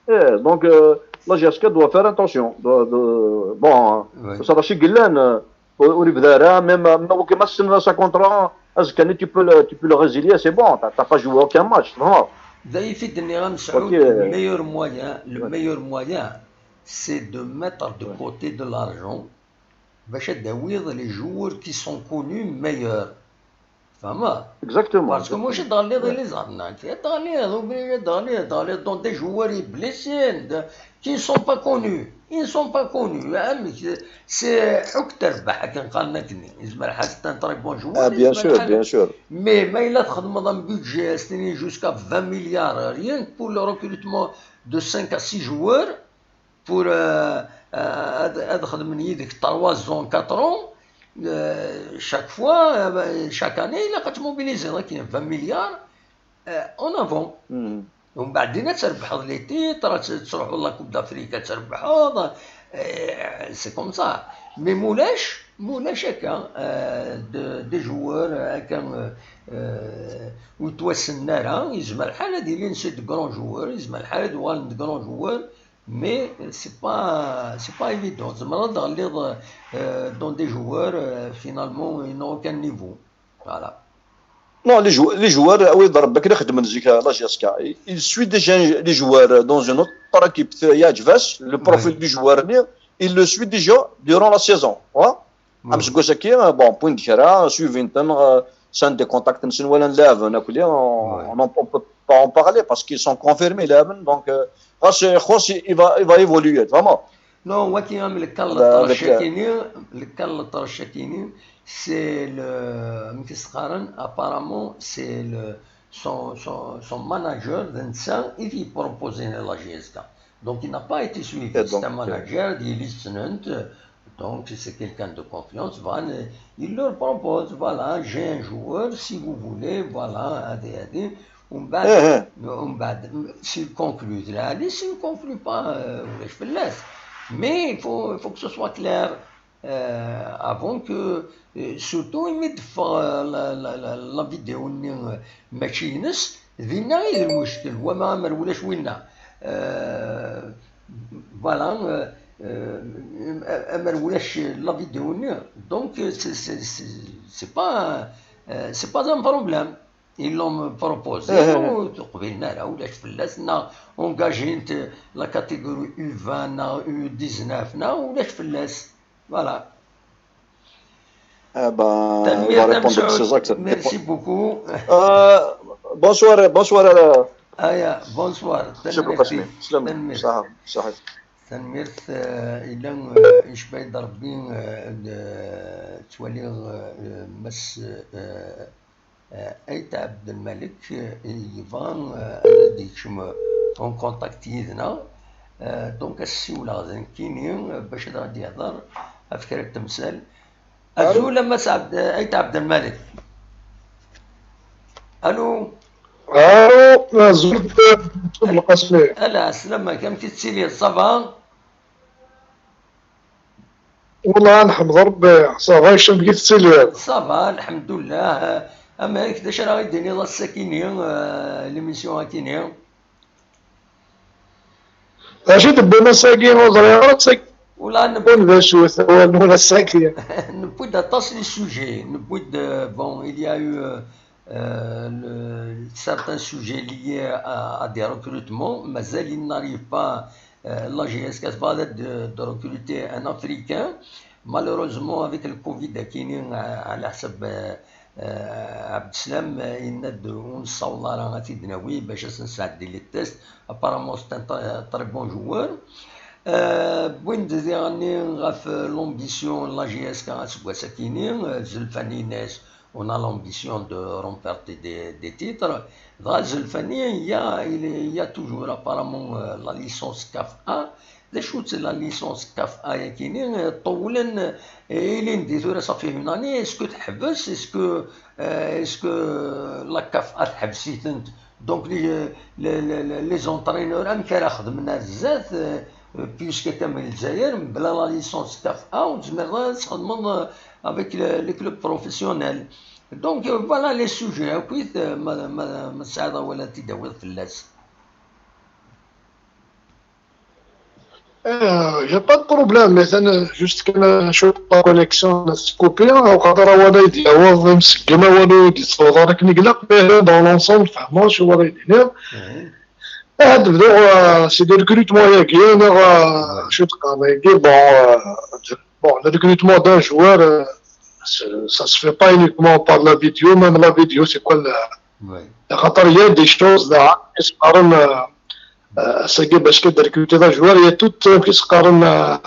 ايه، donc, euh, la J S K doit faire attention. Doit, doit, bon, ça va chez Guilain, euh, ur yebda ara, même, même وكي ما تسنى sa contrat, azekka-nni tu peux le, tu peux le résilier, c'est bon, t'as, t'as pas joué aucun match, non. D'ailleurs, في الدنيا مسعود، le meilleur moyen, le meilleur moyen, c'est de mettre de côté de l'argent باش تداويض les joueurs qui sont connus meilleurs. فهمت؟ Exactement. Parce que ماشي تغليض اللي زعما انت تغليض، obligé تغليض، تغليض dans des joueurs blessés, qui ne sont pas connus. Ils ne sont pas connus. C'est حك تربح، كان قالنا كني. يزمر حاجة un très bon joueur. Ah, bien sûr, bien sûr. Mais ما إلا تخدم un budget jusqu'à vingt milliards, rien que pour le recrutement de cinq à six joueurs, pour, euh, euh, ad, ad xedmen yid-k trois ans, quatre ans, euh, chaque fois, euh, chaque année, il a mobilisé vingt milliards, euh, en avant. ومن بعد دينا تربحض les titres، تروح la Coupe d'Afrique تربحض، euh, c'est comme ça. Mais مولاش، مولاش هكا، euh, de, des joueurs، euh, هكا، euh, euh, ويتوسن نارا، يزمر الحال هاد يلين c'est de grands joueurs، يزمر الحال هاد والن de grands joueurs. Mais c'est pas, c'est pas évident. تزمر تغليض, euh, dans des joueurs, euh, finalement, ils n'ont aucun niveau. Voilà. Non, les joueurs, les joueurs, oui, ضرب كده خدمة زيك la J S K. Il suit déjà les joueurs dans une autre équipe, يعجباش le profil du joueur, il le suit déjà durant la saison. Amseggas-agi, bon, wwin-d kra, suivin-ten, euh, sɛan des contacts-nsen, walan laɛben akk-nni, on, on peut pas en parler parce qu'ils sont confirmés, laɛben, donc, euh, ɣas ixuṣ, il va, il va évoluer, vraiment. Non, wagi am lekkan n leṭrec-agi-nni, lekkan n leṭrec-agi-nni, c'est le, amek i s-qqaren, apparemment, c'est le, son, son, son manager, d netta i t-yepropozin la J S K. Donc, il n'a pas été suivi. C'est un manager, d yili ssnen-t, donc c'est quelqu'un de confiance, voilà, il leur propose, voilà, j'ai un joueur, si vous voulez, voilà, هادي، هادي. ومن بعد، ومن بعد، s'il conclut, là, s'il conclut pas, euh, ولاش فلاس. Mais il faut, il faut que ce soit clair, euh, avant que, euh, surtout, il met fort, euh, la, la, la, la vidéo, euh, ماشي نس، دينا غير المشكل، هو ما عمر ولاش وينا. Euh, voilà, euh, euh, عمر ولاش la vidéo. Donc, c'est, c'est, c'est, c'est pas, euh, c'est pas un problème. Ils l'ont proposé, وتقبلنا راه ولاش فلاس، نا engagé انت la catégorie U vingt, نا U dix-neuf, نا ولاش فلاس. Voilà. Eh ben, il va répondre de ses actes. Merci beaucoup. Euh, bonsoir, bonsoir, euh, Aya, bonsoir. Tanemmirt-ik. Tanemmirt. Tanemmirt, eh, ila, eh, icba-yi-d Rebbi, eh, d-, eh, ttwaliɣ, eh, Mass, eh, eh, Ayt Ɛebdelmalek, eh, yebɣa, eh, ad d-yekcem en contact yid-neɣ. Eh, donc, ad s-siwleɣ d nekkini, eh, bac ad aɣ-d-yehder ɣef kra n temsal. Azul a Mass Ɛebd-, Ayt Ɛebdelmalek. Alo. Alo, azul, Lqasmi. Ala, sslam-ik, amek i tettiliḍ, ça va? Wellah, nḥemd Rebbi, ça va, kečč amek i tettiliḍ? Ça va, lḥemdullah. Amek, d acu ara ɣ-d-tiniḍ ass-akini, eh, l'émission akini? D acu i d-wwin ass-agi, ur ẓriɣ ara ass-agi. Ula newwi-d, d acu-t awal-nwen ass-agi? Newwi-d aṭas n les sujets. Newwi-d, euh, bon, il y a eu, euh, euh, le, certains sujets liés à, à des recrutements. Mazal, il n'arrive pas, euh, la G S K tebɣa de, de recruter un Africain. Malheureusement, avec le Covid akini, euh, ɛla ḥsab, euh, euh, Ɛebd Slam, euh, yenna-d ur nessaweḍ ara ad t-id-nawi bac ad s-nesɛeddi les tests. Apparemment, c'est un très, très bon joueur. Euh, wwin-d diɣenni ɣef, euh, l'ambition n la G S K aseggas akini, euh, zelfan-ines, on a l'ambition de remporter des, des titres. Dɣa zelfan-i, il y a, il y a toujours apparemment, euh, la licence CAF A. D acu-tt la licence CAF A-yakini? Ṭewwlen, eh, ilindi tura, ça fait une année. Est-ce que teḥbes? Est-ce que, euh, est-ce que la CAF A teḥbes-itent? Donc, les, les, les, les entraîneurs, amek ara xedmen ar zdat, euh, puisque comme Lezzayer, mebla la licence CAF A, ur tezmireḍ ara ad txedmeḍ, euh, avec le, les clubs professionnels. Donc, euh, voilà les sujets. Akkit, euh, ma, ma, ma tesɛiḍ awal ad t-id-tawiḍ fell-as. Il n'y a pas de problème, mais juste que je suis pas connexion, c'est coupé, au cadre, voilà, il y a, ouais, même si, كما هو اللي يتصور راك نقلق، mais dans l'ensemble, enfin, moi, je suis, voilà, il est bien. آه، نبداو، آه، c'est des recrutements ياكي، انا، آه، شو تقال ياكي، bon, euh, bon, le recrutement d'un joueur, euh, c'est- ça se fait pas uniquement par la vidéo, même la vidéo, c'est quoi le- خاطر il y a des choses là, يسقارن، آه، آه، ساكي باش كي تركروتي un joueur, il y a tout, آه، كيسقارن، آه،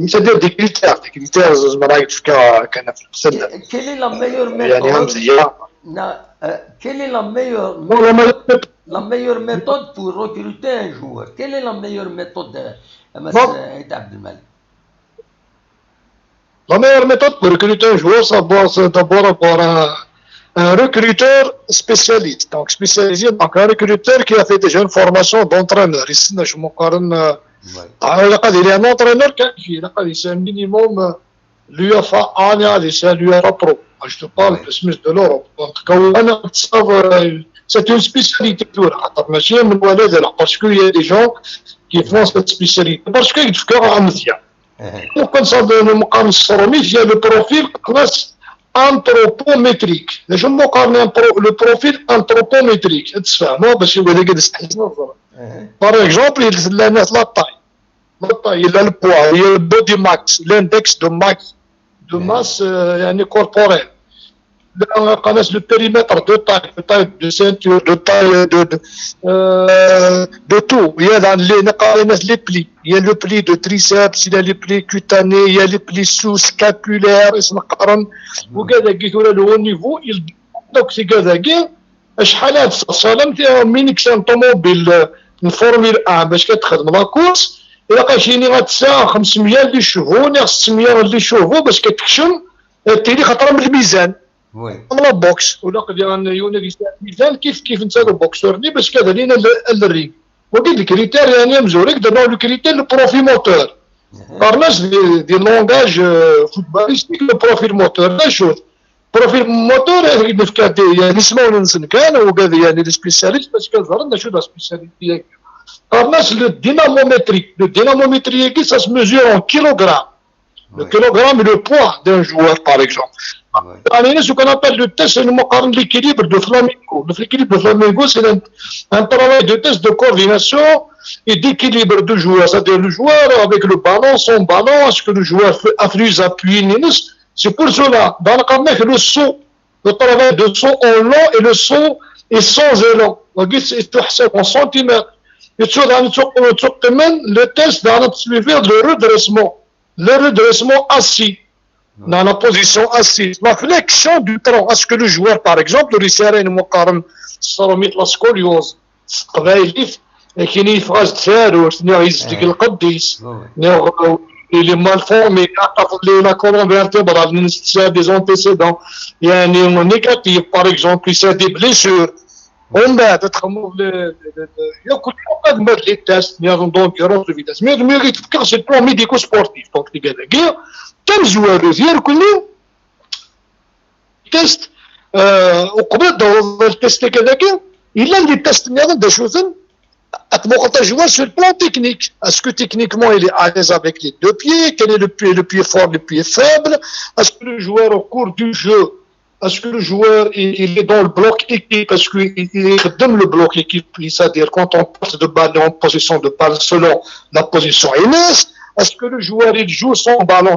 c'est-à-dire des critères, des critères, زعما راك تفكر كان في المسلسل. Quelle est la meilleure méthode? يعني، همزية. Non, euh, quelle est la meilleure, la meilleure méthode pour recruter un joueur? Quelle est la meilleure méthode, euh, Amas, euh, Ayt Abdelmalek? La meilleure méthode pour recruter un joueur, c'est d'abord, c'est d'abord avoir un, un recruteur spécialiste. Donc, spécialisé, donc un recruteur qui a fait déjà une formation d'entraîneur. Ici, je me parle, euh, il a un entraîneur qualifié, il a un minimum, euh, l'UEFA A, il a l'UEFA Pro. Moi, je te parle plus de l'Europe. Donc, quand on a ça, euh, c'est une spécialité. Parce qu'il y a des gens qui font cette spécialité. Parce qu'il faut un مزيان. Donc, comme ça, de nous, comme ça, il y a le profil classe anthropométrique. Je me parle un pro-, le profil anthropométrique. Par exemple, il y a la taille. La taille, il y a le poids, il y a le body mass, l'index de masse, de masse, euh, يعني, corporelle. Là, on connaît le périmètre de taille, de taille de ceinture, de taille de, de, euh, de tout. Il y a dans les, les plis. Il y a le pli de triceps, il y a les plis cutanés, il y a les plis sous-scapulaires, et c'est le haut niveau, il, donc, c'est شحال هاد الصالة مثلا مينيكس طوموبيل، آه، الفورمول واحد باش كتخدم لا كورس، إلا بقى شيني غتساع خمسمية les chevaux، ناغ ستمية les chevaux باش كتكشم، آه، تيلي خطرة من الميزان. وي. لا بوكس، ولا قد يعني يونيك يستعمل الميزان، كيف، كيف انت لو بوكسور ني باش كذا لينا ال-، الرينغ. وقيت الكريتير يعني مزوريك، درنا لو كريتير لو بروفي موتور. قارناش دي، دي لونغاج، آه، فوتباليستيك لو بروفي موتور. لا شوف، بروفيل موتور، هذيك نفكا دي، يعني، اسمه وننسن كان، وقال يعني لي سبيسياليست، باش كنزرنا شو لا سبيسياليتي. قالناش لو دينامومتري، لو دينامومتري كي سا سميزور اون كيلوغرام. لو كيلوغرام لو بوا دان جوار، باغ اكزومبل. يعني، سو كون ابل لو تيست، سي مقارن ليكيليبر دو فلامينغو. ليكيليبر دو فلامينغو، سي ان، ان ترافاي دو تيست دو كورديناسيون اي ديكيليبر دو جوار، سادير لو جوار افيك لو بالون، سون بالون، اسكو لو جوار افلوز ابوي نينس. C'est pour cela, dans le carnet, le saut, le travail de saut en long et le saut et sans élan. Donc, il se touche en centimètres. Et tu as le test dans le suivi de redressement. Le redressement assis. Dans la position assise. La flexion du tronc. Est-ce que le joueur, par exemple, le lycérien, la scoliose, c'est vrai, il y a une phase de faire, il y a une difficulté, il est mal formé, il a la colonne vertébrale, il a des antécédents, il y a un négatif, par exemple, il a des blessures. ومن بعد تخمو ل- ل- ل- ل- ياكل فقط بعد les tests, mais avant d'endurance de vitesse. Mais mais c'est le plan médico-sportif, donc les gars, تم زوالو ديال كل test, euh, وقبل التست كذاك الا les tests نيضن دا شوفن اتموقت joueur sur le plan technique. Est-ce que techniquement il est à l'aise avec les deux pieds? Quel est le pied, le pied fort, le pied faible? Est-ce que le joueur au cours du jeu, est-ce que le joueur il, il est dans le bloc équipe? Est-ce qu'il il خدم le bloc équipe, c'est-à-dire quand on porte de balle en position de balle selon la position, est-ce que le joueur il joue sans ballon,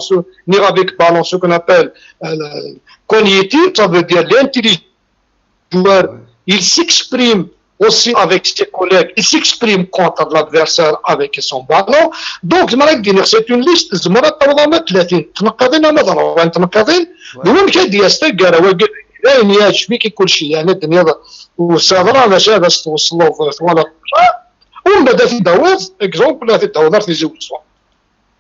ni avec ballon, ce qu'on appelle euh, cognitif, ça veut dire l'intelligence du joueur, il s'exprime aussi avec ses collègues, il s'exprime contre l'adversaire avec son ballon. Donc, c'est une liste, زعما ثلاثين تنقضين ولا أربعين تنقضين. هو كيدي يستقر، هو كاين يعجبك كل شيء، يعني الدنيا وصافي، راه ماشي باش توصلوا في ولا ومن بعد في داوود اكزومبل في داوود في زوج سوا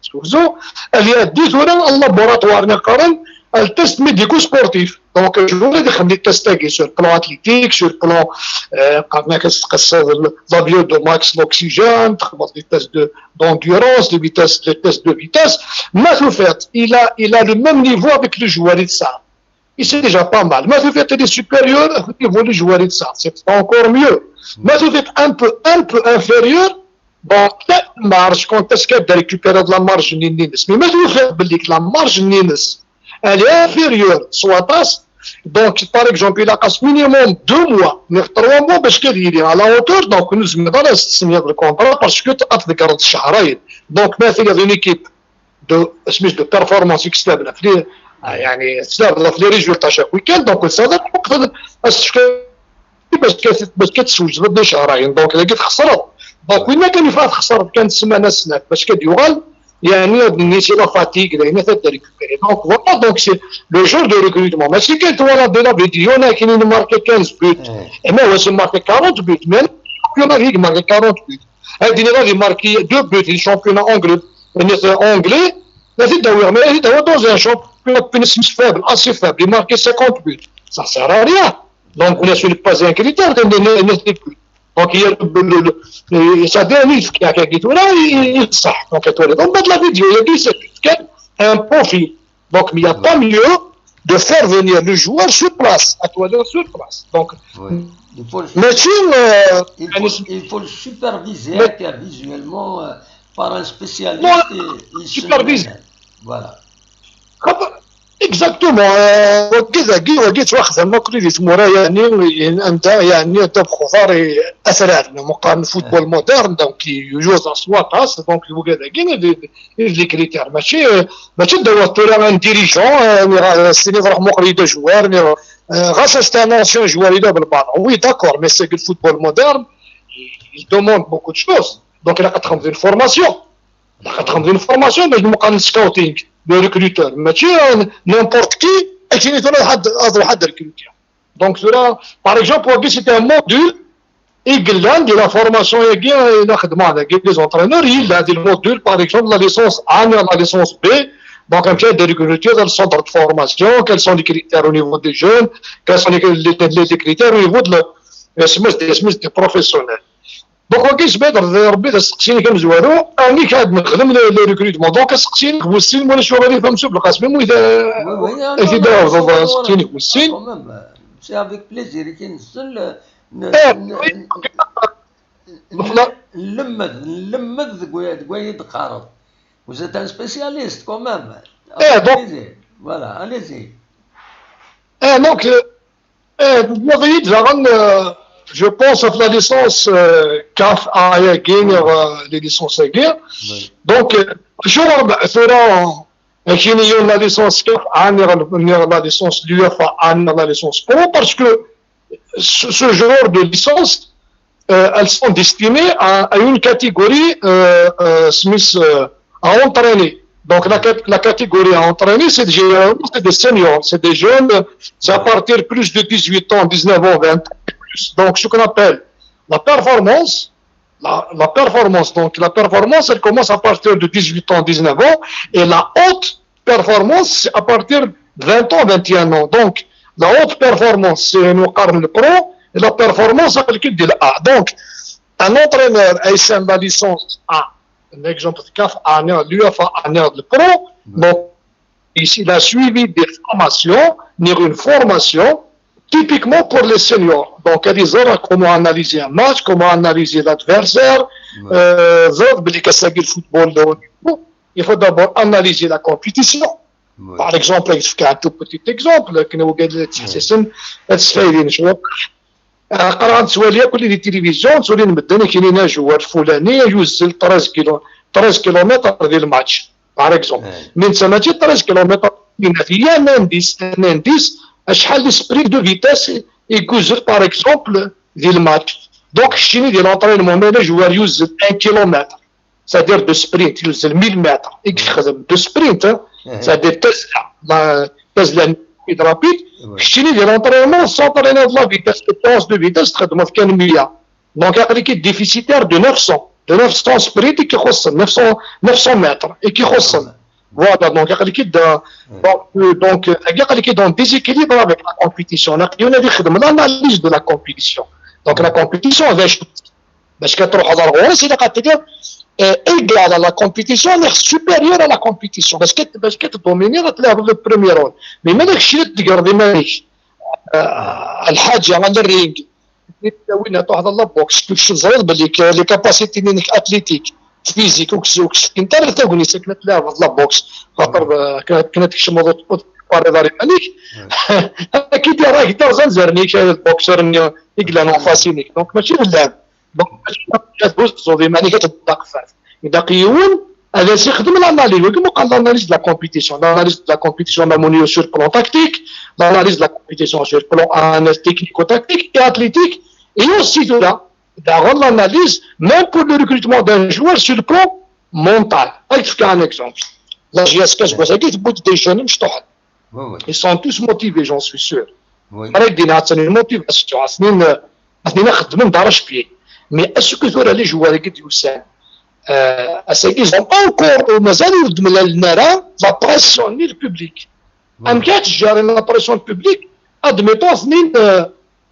سوزو اللي ادي ثورا اللابوراتوار نقارن التست ميديكو سبورتيف. Donc je voulais dire les tests sur le plan athlétique, sur le plan قلنا كتقصد la bio de max l'oxygène, تخبط les tests de d'endurance, les vitesses, les tests de vitesse. ما في fait, il a il a le même niveau avec le joueur de ça. Et c'est déjà pas mal. ما في fait, il est supérieur au niveau du joueur de ça. C'est pas encore mieux. ما في fait, un peu un peu inférieur. Bon, la marge, quand est-ce qu'elle récupère de la marge نينس؟ Mais ما في fait, la marge نينس, elle est inférieure, soit passe. Donc, par exemple, il a passé minimum deux mois, mais trois mois, parce qu'il est à la hauteur, donc nous sommes dans la signature de contrat parce que tu as de garde شهرين. Donc, ما في une équipe de, سميت, de performance externe, يعني, externe, les résultats chaque week-end, donc ça va être parce que باش كت- باش كتسوج ضد شهرين. Donc اذا كنت خسرت, donc وين كان يفات خسرت كانت سمانه سنات باش كديوغال, يعني نيتي لا فاتيك لان تقدر ريكوبيري. Donc voilà, donc c'est le genre de recrutement. ماشي كاين توالا دي لا فيديو هنا كاينين ماركي خمسطاش بوت, اما هو سي ماركي أربعين بوت, مي الشامبيون هذيك ماركي أربعين بوت. هذه اللي غادي ماركي دو بوت في الشامبيون انجلي, انجلي. هذه داوي ما هذه داوي dans un championnat بين سميت فابل, اسي فابل, ماركي خمسين بوت. Ça sert à rien. Donc on a sur le pas un critère de les buts. Donc il y a le, le, le, ça vient il y a quelques tours là, il صح. Donc tu vois, donc بعد la vidéo, il y a dit c'est كان un profil. Donc il n'y a pas mieux de faire venir le joueur sur place, à toi sur place. Donc Oui. Il faut, ماشي euh, il faut, il faut le superviser visuellement euh, par un spécialiste. Non, Et il supervise. Voilà. Exactement. وكذا كي وكي تواخذ ما كل اللي تمورا يعني انت يعني انت بخضار اثرار مقارن football moderne, donc يجوز اصوات, donc وكذا كي les critères ماشي ماشي دوا تورا un dirigeant, يعني السيني راح مقري دو joueur, غاس c'est un ancien joueur, il a بالبالون, oui d'accord, mais c'est que le football moderne il demande beaucoup de choses. Donc il a quatre ans de formation, il a quatre ans de formation باش نبقى scouting, le recruteur ماشي n'importe qui. اكيد تروح واحد تروح واحد recruter. Donc cela, par exemple, وقيت c'était un module يقلان ديال la formation يقي الا خدمه على كي les entraîneurs يلا هذه الموديل, par exemple la licence A, la licence B. Donc un cadre de recruteur, le centre de formation, quels sont les critères au niveau des jeunes, quels sont les, les, les critères au niveau de la, اسميت, اسميت, des professionnels. Donc وكي سبيدر ربي تسقسيني كم زوارو اني كاد نخدم le recrutement, donc سقسيني هو السين ولا شو غادي فهم سوق القاسم مو اذا اذا دار سقسيني هو السين. C'est avec plaisir كي نزل نلمد نلمد دكويا دكويا يتقارض. Vous êtes un spécialiste quand même. Eh, donc, voilà, allez-y. Eh, donc, euh, eh, je pense que la licence euh, كاف A ياكي, les licences ياكي. Donc, euh, شو ثورة كاين la licence كاف A, la licence l'UEFA A, la licence pro, parce que ce, ce genre de licence euh, elles sont destinées à, à une catégorie euh, euh, Smith euh, à entraîner. Donc la, la catégorie à entraîner, c'est généralement c'est des seniors, c'est des jeunes, c'est à partir plus de dix-huit ans, dix-neuf ans, vingt ans, plus. Donc ce qu'on appelle la performance, la, la performance, donc la performance, elle commence à partir de dix-huit ans, dix-neuf ans, et la haute performance, c'est à partir de vingt ans, vingt et un ans. Donc la haute performance, c'est le pro, et la performance, c'est le A. Donc un entraîneur a la licence A, l'exemple de CAF A, l'UFA A, le pro. Donc ici, il a suivi des formations, une formation typiquement pour les seniors. Donc, elle dit comment analyser un match, comment analyser l'adversaire, euh, le football de haut niveau. Il faut d'abord analyser la compétition. Par exemple, il faut un tout petit exemple, كنا وقاعدين نتحسسن هاد السفايدين شوية. قرا نتسوالي كل دي تلفزيون تولي نبدا كاينين جوار فلاني يوزل treize كيلو treize كيلومتر ديال الماتش. Par exemple من تما تي treize كيلومتر، هي un indice, un indice شحال دي sprint de vitesse يكوزل par exemple ديال الماتش. Donc شتيني ديال l'entraînement مالا جوار يوزل un كيلومتر، c'est-à-dire de sprint يوزل mille mètres يخدم de sprint، c'est-à-dire تزلة تزلة rapide. شتيني ديال l'entraînement، s'entraîner de la vitesse, de course de vitesse تخدم كان مية. Donc aql-ik déficitaire de neuf cents, de neuf cents sprint كيخصن neuf cents, neuf cents mètres كيخصن. Voilà, donc aql-ik donc donc aql-ik dans déséquilibre avec la compétition. Aql-i ad ixdem l'analyse de la compétition. Donc la compétition d acu؟ باش كتروح على الغورس الا قالت لي égal à la compétition ناخذ supérieur à la compétition باش كت باش كتدوميني راه تلعب le premier rôle. Mais مالا كشي تقرب مالك الحاجه على الرينج، وين تروح على la boxe كيفاش تزرد باللي les capacités ديالك athlétique, physique وكس وكس انت راه تاكوني ساكنه تلعب هاد la boxe. خاطر كنا تكشم موضوع باري داري مالك. اكيد راه كي ترزان زرني كاين البوكسور يقلع نون فاسينيك دونك ماشي اللعب. Donc تهز زوفي ماني كتبدا قفاز. اذا قيون هذا سي خدم l'analyse، كما قال l'analyse de la compétition، l'analyse de la compétition مامونيو sur plan tactique، l'analyse de la compétition sur plan technico-tactique et athlétique. Et aussi là داغ l'analyse même pour le recrutement d'un joueur sur le plan mental. هاك تفكر un exemple. La JSK جبتها كي تبوت des jeunes مشطوحين. Ils sont tous motivés, j'en suis sûr. راك دينا عطاني الموتيفاسيون، عطني عطني خدمه ندار اش بيه. Mais est-ce que ثورة les joueurs اللي قد يوسان اساكي ils ont pas encore ومازال يرد من النارا la pression ني le public. ام كاع تجاري la pression public. Admettons اثنين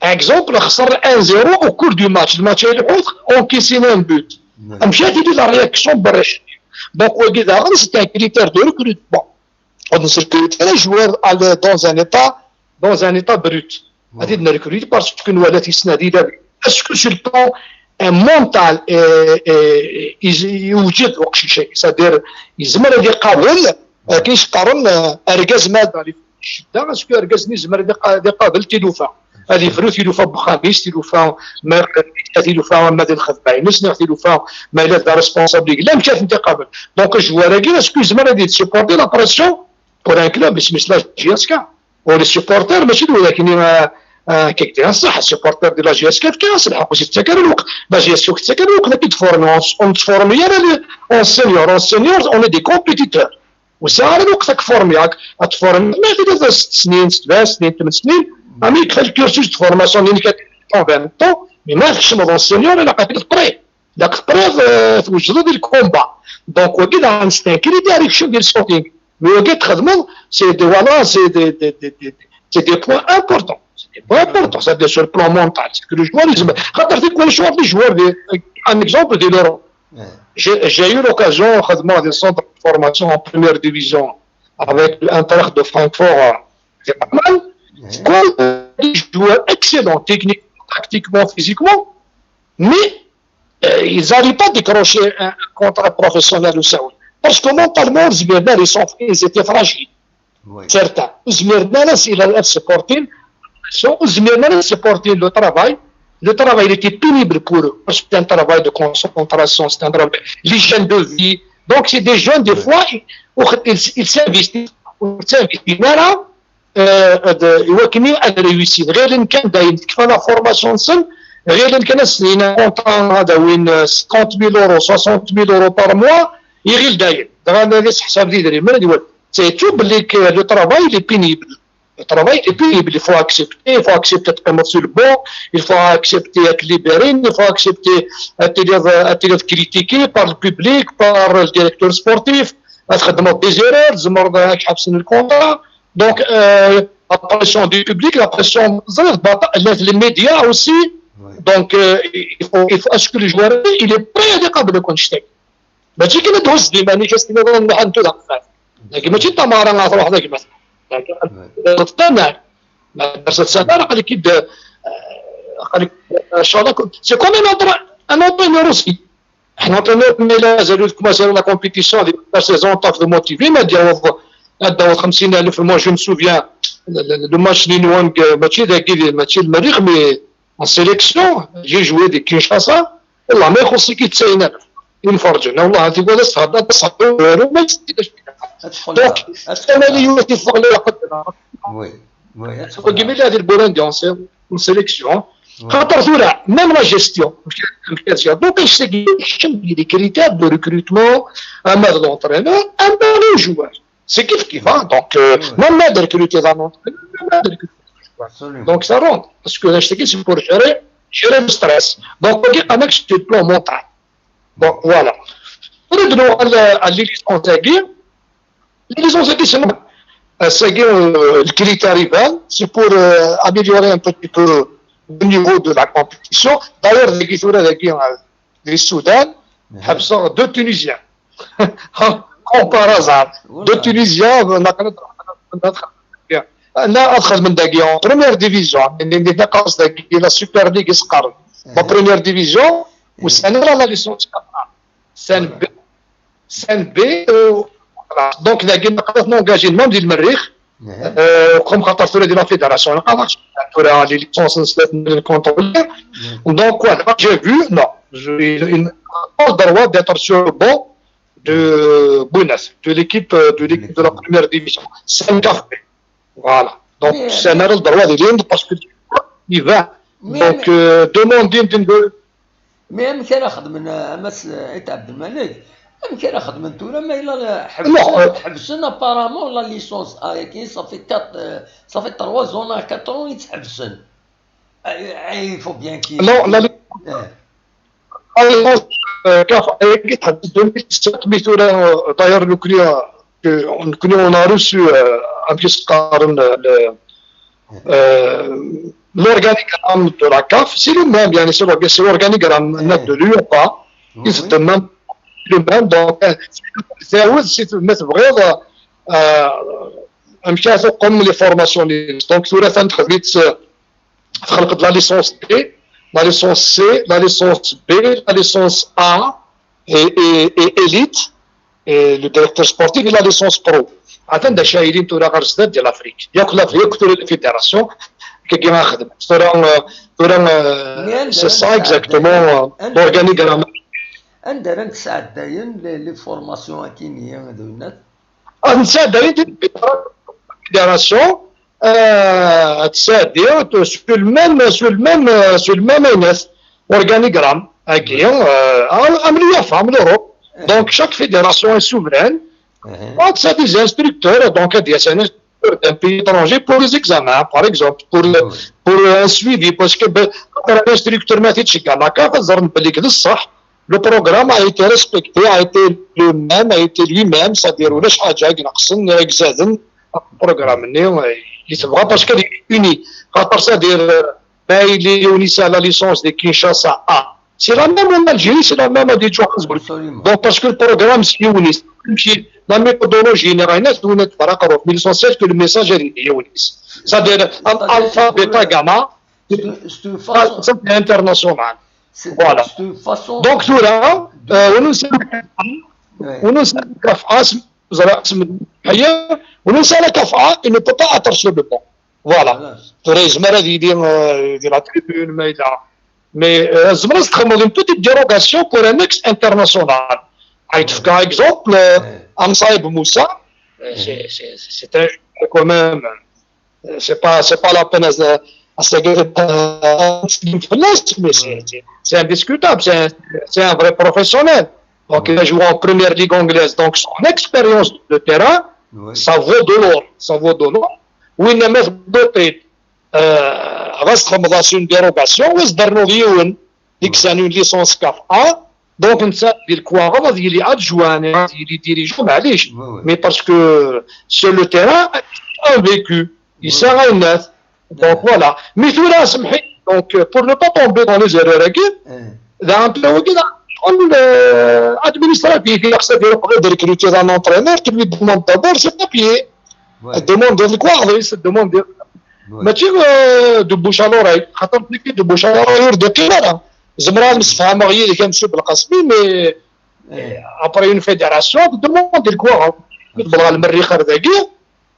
exemple خسر un zéro au cours du match، الماتش اللي حوت encaissé un but. ام كاع تيدي la réaction بريش. Donc واقي داغن c'est un critère de recrutement. غادي نسير كيتقرا joueur dans un état، dans un état brut. غادي نركريت parce que نولات يسنى دي دابا. Est-ce que sur le plan mental يوجد وقت شي شيء؟ C'est-à-dire يزمر غادي يقابل كيش قارن اركاز مادا الشده؟ Est-ce que اركاز يزمر غادي يقابل تيلوفا؟ هذه فرو تيلوفا بخميس، تيلوفا ميركوري، تيلوفا ما دير خدمه نسنا، تيلوفا ما الا دا ريسبونسابل لا مشات انت قابل. Donc الجوار كي est-ce que يزمر غادي تسيبورتي la pression pour un club اسمه لا جي اس كا؟ و les supporters ماشي دو لكن كيك ديال الصح السيبورتير ديال la JSK كاين الحق وزيد تاكل الوقت. La JSK تاكل الوقت كي تفورمي اون تفورمي انا اون سينيور اون سينيور on est des compétiteurs. وساعه على الوقت راك فورمي راك تفورمي ما في ست سنين سبع سنين ثمان سنين. امي كفى الكورسوس دو فورماسيون اللي كان فان طو. Mais ما خش اون سينيور الا قاتل بري. Donc preuve توجد ديال الكومبا. Donc واقيلا غنستنكر يدير شنو ديال الشوتينغ. Mais واقيلا تخدموا c'est des voilà c'est des des des des c'est des points importants. C'est des points importants. C'est-à-dire sur le plan mental, c'est que le joueur يلزم خاطر تيكون شويه دي joueurs دي. Un exemple ديال l'Europe. J'ai j'ai eu l'occasion خدمه ديال centre de formation en première division avec l'Eintracht de Francfort في الالمان. كل des joueurs excellents techniquement, tactiquement, physiquement, mais ils n'arrivent pas à décrocher un contrat professionnel وساول. Parce que mentalement زميرنا ils sont ils étaient fragiles. Certains زميرنا ناس الى سيبورتين، زميرنا ناس سيبورتين le travail. Le travail il était pénible pour eux parce que c'est un travail de concentration, c'est un travail l'hygiène de vie. Donc c'est des jeunes des fois ils s'investissent. Ils s'investissent. Voilà. Iwakken ad réussir غير ان كان دايم تكفى la formation نسن. Ɣilen kan ass-nni contrat ad awin cinquante mille euros, soixante mille euros par mois, iɣil dayen. Dɣa ad iseḥsab d idrimen, ad iwal. C'est tout belli que le travail, il est pénible. Le travail, il est pénible. Il faut accepter, il faut accepter de prendre sur le banc, il faut accepter d'être libéré, il faut accepter d'être, d'être critiqué par le public, par le directeur sportif. Être dans des erreurs, le contrat. Donc, euh, la pression du public, la pression, les médias aussi. Donc, euh, il, faut, il faut, est-ce que le joueur il est prêt à découvrir le contexte? ماشي كي ندوز ديما، ماني كاس كيما نروح نتو داك الفات. لكن ماشي انت ما راه غتروح داك المسرح. لكن تستنى. ما درت السنه راه قال لك كيد، آه، قال لك ان شاء الله كنت سي كوم ان اوتر، ان اوتر روسي. حنا اوتر، مي لا زالوا كما سير لا كومبيتيسيون ديال لا سيزون طاف دو موتيفي ما ديال داو خمسين الف. مو جو مي سوفيان لو ماتش لي نوانغ، ماشي ذاكي، ماشي المريخ، مي en sélection, j'ai joué de Kinshasa. والله ما يخصك تسعين الف. ينفرجنا والله هذيك ولا صحاب، صحاب والو ما يستفيدش. دونك انا اللي يوتي فوق لي قد. Oui, oui. وكيما اللي هذه البولندي اون سيليكسيون. خاطر ثورة ميم لا جيستيون. دونك اش تقول؟ شنو لي كريتير دو ريكروتمون؟ اما لونترينور اما لو جوار. C'est kiff kiff, hein. Donc, euh, même de recruter un entraîneur, même de recruter un joueur. Donc, ça rentre. Parce que là, je sais que c'est pour gérer, gérer le stress. Donc, OK, un axe de plan mental. Donc, voilà. On est de à la licence à Guy. Les licences à Guy, c'est normal. Euh, c'est Guy, euh, le critère rival, c'est pour euh, améliorer un petit peu le niveau de la compétition. D'ailleurs, les Guy, les Guy, euh, les Soudan, deux Tunisiens. Comme par hasard. Deux Tunisiens, on a انا ادخل من داكي en première division، يعني اللي نقص داكي la Super League يسقر. En première division، والسنه راه la licence كاف A. سان بي، سان بي، دونك داكي نقدر نونجاجي المام ديال المريخ. كوم خاطر ثورة ديال la fédération، ما قدرتش ثورة لي ليسونس نسلات من كونترولي. Donc voilà, j'ai vu, non, j'ai pas le droit d'être sur le banc de Bounas, de l'équipe, euh, de l'équipe de la première division. C'est un café. Voilà. Donc, c'est un le droit de l'Inde parce que il va. Donc, euh, demander de Mais amek ara xedmen a Mass Ayt Ɛebdelmalek? Amek ara xedmen tura ma yella ḥebsen, ḥebsen apparemment la licence A, yagi ça fait quatre, ça fait trois ans, quatre ans i tt-ḥebsen. Il faut bien qu'il... Non, la licence, la licence, euh, كاف هي تحدث deux mille dix-sept mais ثورة داير لو كليا. On a reçu un petit l'organigramme de la CAF, c'est le même, يعني c'est l'organigramme de l'UEFA, c'est le même, donc c'est ما تبغيض. أمشي تقوم les formations, donc ثورة تخدمت تخلق la licence D, la licence C, la licence B, la licence A et, et, et élite, et le directeur sportif et la licence pro. Attends, شايلين تورا غير زداد ديال l'Afrique. ياك لا ياك تورا la fédération كي غنخدم. تورا تورا c'est ça exactement l'organigramme. عندنا نتساعد داين les formations كينيا هذو الناس. نتساعد داين fédération. Euh, c'est-à-dire sur le même, sur le même, sur le même organigramme, hein, qui est, euh, à l'UEFA, à l'Europe. Donc chaque fédération est souveraine. Donc c'est des instructeurs, donc il y a un instructeur d'un pays étranger pour les examens, par exemple, pour, le, pour un suivi, parce que ben, l'instructeur ما تيتشكى la CAF, le programme a été respecté, a été le même, a été lui-même, c'est-à-dire ولا شي حاجه نقصن يزادن. البروغرام ني يتبغى parce que les unis خاطر c'est-à-dire ما يلي يونيسا la licence de Kinshasa A, c'est la même en Algérie, c'est la même à Johannesburg. Donc parce que le programme c'est يونيس, la méthodologie ني غاينا تكون تفرق روح, mais l'essentiel que le message est يونيس, c'est-à-dire alpha, bêta, gamma, c'est international. Voilà. Donc ثورة وننسى وننسى كاف اسم زرا اسم الحية وننسى la CAF A, il ne peut pas être sur le banc. Voilà. Tura yezmer ad yili di la tribune ma yella. Mais euh, zemreḍ ad txedmeḍ une petite dérogation pour un ex international. Ayt-fkeɣ exemple, euh, Amsaïb Moussa, euh, c'est un joueur quand même, euh, c'est pas, c'est pas la peine à, c'est c'est indiscutable, c'est un, c'est un vrai professionnel. Donc, il a joué en première ligue anglaise. Donc, son expérience de terrain, ça vaut de l'or. Ça vaut de l'or. Oui, il m'a fait d'autres. Euh, غاس خمضاس une dérogation, وزدرنو ديون. ديك سنة une licence كاف A. Donc, نتا ديال كواغا غادي يلي adjoint، غادي يلي dirigeant، معليش. Mais parce que sur le terrain, il a vécu. Il sert à une œuvre. Donc voilà. Mais tout là, سمحي. Donc, euh, pour ne pas tomber dans les erreurs, هذا un peu كده شغل administratif. Il a décidé de recruter un entraîneur qui lui demande d'abord ses papiers. Elle demande de quoi, elle demande de ماشي de bouche à l'oreille. خاطر ملي كي de bouche à l'oreille ور دقيقه راه زمران مستفهم غير كان سوب القاسمي. Mais après une fédération demande quoi؟ يطلب على المريخ داكي.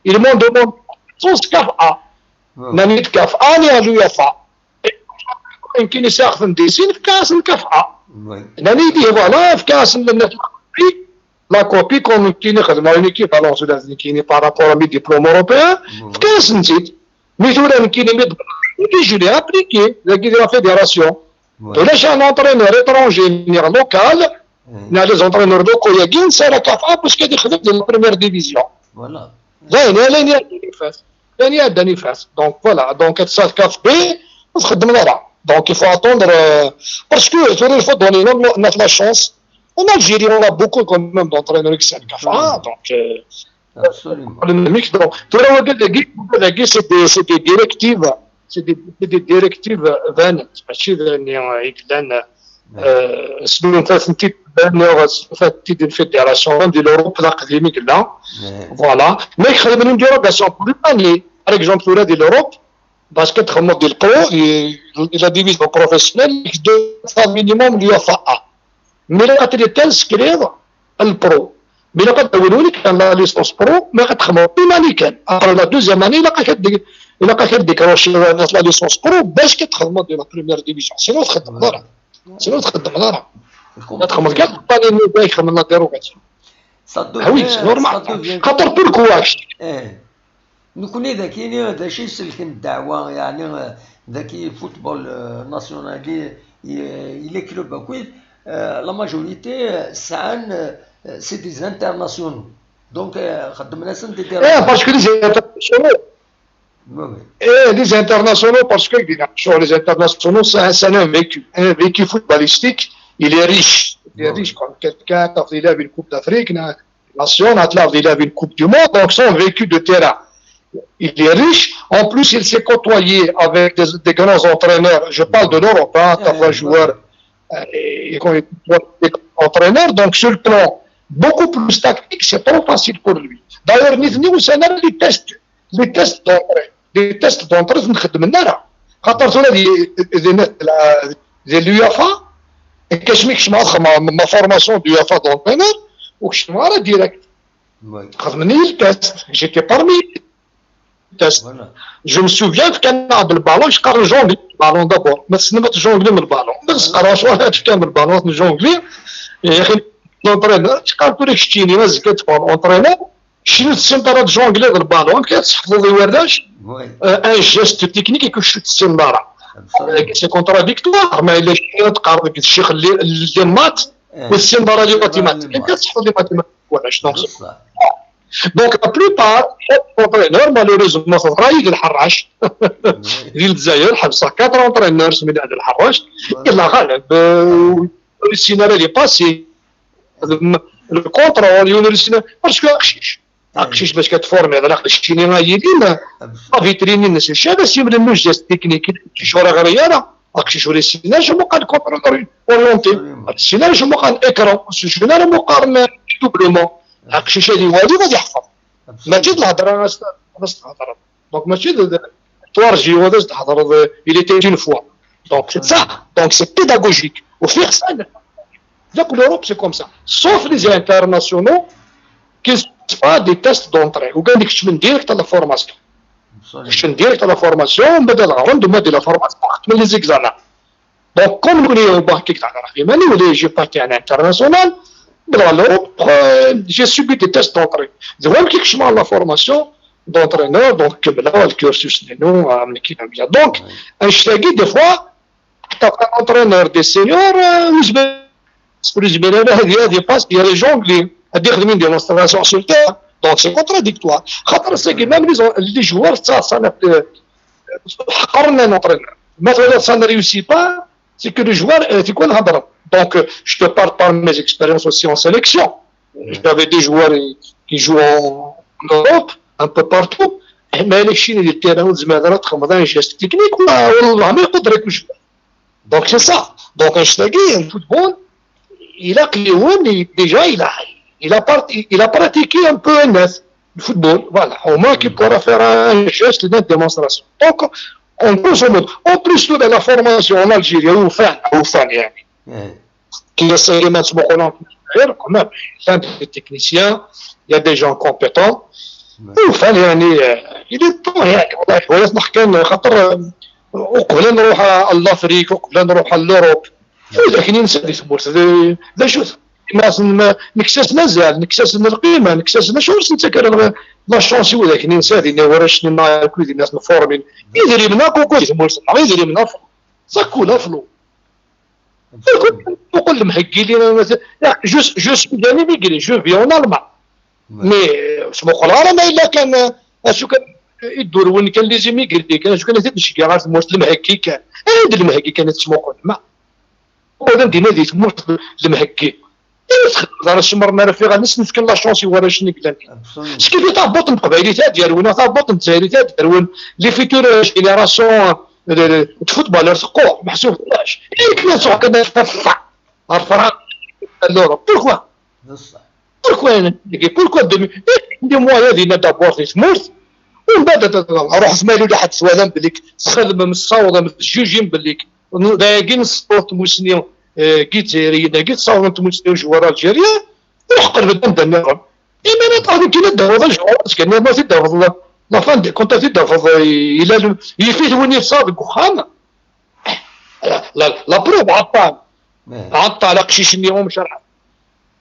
Il demande demande sans كاف A. ناني كاف A ني l'UEFA. يمكن يساخذ ديسين في كاس الكاف A. ناني دي voilà في كاس الناس la copie comme كاين يخدم une équivalence ولا كاين par rapport à mes diplômes européens. في كاس نزيد. Mais ثورة كاين ميد. Et je l'ai appliqué. La fédération. ولا شي un entraîneur étranger venir local. نا les entraîneurs locaux يا كين سير كاف A parce que يخدم dans la première division. Voilà. لا لا لا لا نفاس. لا لا لا نفاس. Donc voilà. Donc ça كاف B. تخدم لا. Donc il faut attendre. Parce que ثورة il faut donner notre la chance. En Algérie, on a beaucoup quand même d'entraîneurs qui sont كاف A. Donc, euh, Absolument. Le mix, donc, ثورة وقال لك، قال لك c'est des, c'est des directives, c'est des, c'est des directives بانت، ماشي يعني يقلان سنوات نتي بان سنوات نتي ديال الفيدراسيون ديال l'Europe لا قديم يقلان. Voilà. Mais خدمنا une dérogation pour une année. Par exemple, ثورة ديال l'Europe parce que تخمم ديال pro, la division professionnelle, il doit minimum l'UEFA A. Mais la قتلي تنسكريض البرو. Mais la قد أولوني كان la licence pro, mais قد خمو بما لي كان. Après la deuxième année, la قد ديك، la قد ديك روشي la licence pro باش كتخدم ديال la première division. Sinon تخدم ضرا. Sinon تخدم ضرا. تخدم كاع بالي باش خدم la dérogation. Ah oui, c'est normal. خاطر pourquoi؟ نكوني ذاكيني هذا شيء سلكن الدعوة يعني ذاكي football national les clubs أكويد la majorité سعان c'est des internationaux. Donc خدمنا سن des internationaux. Eh, les internationaux, parce que les internationaux, c'est un, c'est un vécu, un vécu footballistique. Il est riche. Il est riche comme quelqu'un qui a fait la Coupe d'Afrique, nation, il a fait la Coupe du Monde, donc son vécu de terrain. Il est riche. En plus, il s'est côtoyé avec des, des grands entraîneurs. Je parle de l'Europe, hein, t'as joueur, euh, et quand il est entraîneur, donc sur le plan beaucoup plus tactique, c'est trop facile pour lui. D'ailleurs, نتني وسنا les tests, les tests d'entrée, les tests d'entrée نخدم لنا راه. خاطر ثورة دي دي دي l'UEFA كاش ميك شما ما formation d'UEFA d'entraîneur وكشما راه direct. خدمني ال test, j'étais parmi test. Je me souviens كان نلعب البالون، شقال نجونغلي البالون d'abord، ما تسنى ما تجونغلي من البالون، بس قرا شو هاد كان البالون نجونغلي. يا اخي l'entraîneur، شقال كل شتيني ما زكيت فور entraîneur، شنو تسنى ترى تجونغلي البالون، كتحفظ ورداش. Un geste technique يكون شو تسنى راه. C'est contradictoire، ما الا شنو تقارن الشيخ اللي اللي مات والسنبره اللي ماتيماتيك، كتحفظ لي ماتيماتيك ولا شنو. Donc la plupart شاف entraîneur malheureusement رايد الحراش ديال الجزائر حبسه quatre entraîneurs من هذا الحراش. الله غالب. Le scénario est passé. Le contrôle يولي le scénario parce que اقشيش اقشيش باش كتفورمي على الاقل الشيني راه يلي ما فيتريني الناس الشيء هذا سيمري لو جيست تكنيك شي شهور غير يا راه اقشيش ولا سينا شو مقال كونترول اورينتي سينا شو مقال اكرا سينا مقارن دوبلومون. اقشيش هذه والي غادي يحفظ. ماشي الهضره غاست الهضره. Donc ماشي تورجي ولا تهضر. Il était une fois. Donc c'est ça. Donc c'est pédagogique. وفي خصنا Donc l'Europe c'est comme ça. Sauf les internationaux qui font des tests d'entrée. وكان ديك من direct à la formation. من direct à la formation, ومن بعد الغرض ومن بعد la formation من les examens. Donc comme nous les au bac كيك تاع راه ماني ولا j'ai pas été un international, dans l'Europe, j'ai subi des tests d'entrée. Donc كيك شما la formation, d'entraîneur, donc kemmleɣ lkursus-inu am nekk am ya. Donc annect-agi des fois, t'as un entraîneur des seniors, euh, ur yezmir, ur yezmir ara ad ad ipass, ad yjongli, ad yexdem une démonstration sur le terrain. Donc c'est contradictoire. Xaṭer ass-agi même les, les joueurs ttaḍsan ɣef, euh, ḥeqren un entraîneur. Ma twalaḍ ça ne réussit pas, c'est que le joueur, euh, c'est quoi le hadra? Donc euh, je te parle par mes expériences aussi en sélection. J'avais des joueurs qui jouent en, en Europe, un peu partout. Mais les Chinois, ils étaient là, ils ont un geste technique, والله ما يقدر يكون joueur. Donc c'est ça. Donc un stagé, un football, il a déjà, il a, il a, part- il a pratiqué un peu un le football. Voilà. Au moins qu'il pourra faire un geste de démonstration. Donc, en grosso modo, en plus de la formation en Algérie, au fin, au fin, يعني. كي يسالي ما تسبقوا لهم في الجزائر، quand même, il y a des techniciens, il y a des gens compétents. وفعلا يعني، آه، il est temps يعني، والله حوايج نحكي كان خاطر، آه، وقبل نروح لافريك، وقبل نروح لوروب، وذاك ننسى دي تمورت، ذا شو ما نكسسنا زال، نكسسنا القيمه، نكسسنا شو نسيت كان لا شونس، وذاك ننسى دي نورشني مع كل الناس مفورمين. يدري منا كوكو تمورت، يدري منا صاكو لا فلو. نقول المهكي لي انا مثلا، جو جو سوي جاني ميغري، جو في اون المان. مي سمو قول انا ما الا كان، اشو كان يدور وين كان لي زيميغري، كان اشو كان زيد نشكي غير تموت المهكي كان. انا عند المهكي كانت تسمو قول ما هو كان دينا دي تموت المهكي. انا تخدم دار الشمر ما راه فيها نس نسكن لا شونس يورا شنو قلنا. سكيفي تهبط من قبايلي تاع ديالونا، تهبط من الجزائري تاع ديالون، لي فيتور جينيراسيون الفوتبالور تقوى محسوب. علاش؟ إيه، كنا نسوق كنا نتفع الفرنسا، لوروب. بوركوا؟ بصح. بوركوا انا نقول بوركوا دمي؟ إيه، عندي موايا دينا دابور في ثمورت، ومن بعد نروح في مالي واحد سوالا بليك تخدم من الصوره من الجوجين بليك دايقين الصوت موسني، آه، كي دزايريين دايقين تصاورن تموسني وجوار الجيريا. روح قرب الدم دنيغن. اما انا طالب كي ندهوض الجوار كان ما تدهوض، لا فان دي كونت تدهوض الى يفيد وين يتصاب وخام. لا لا بروف عطال. عطال قشيش اليوم شرح.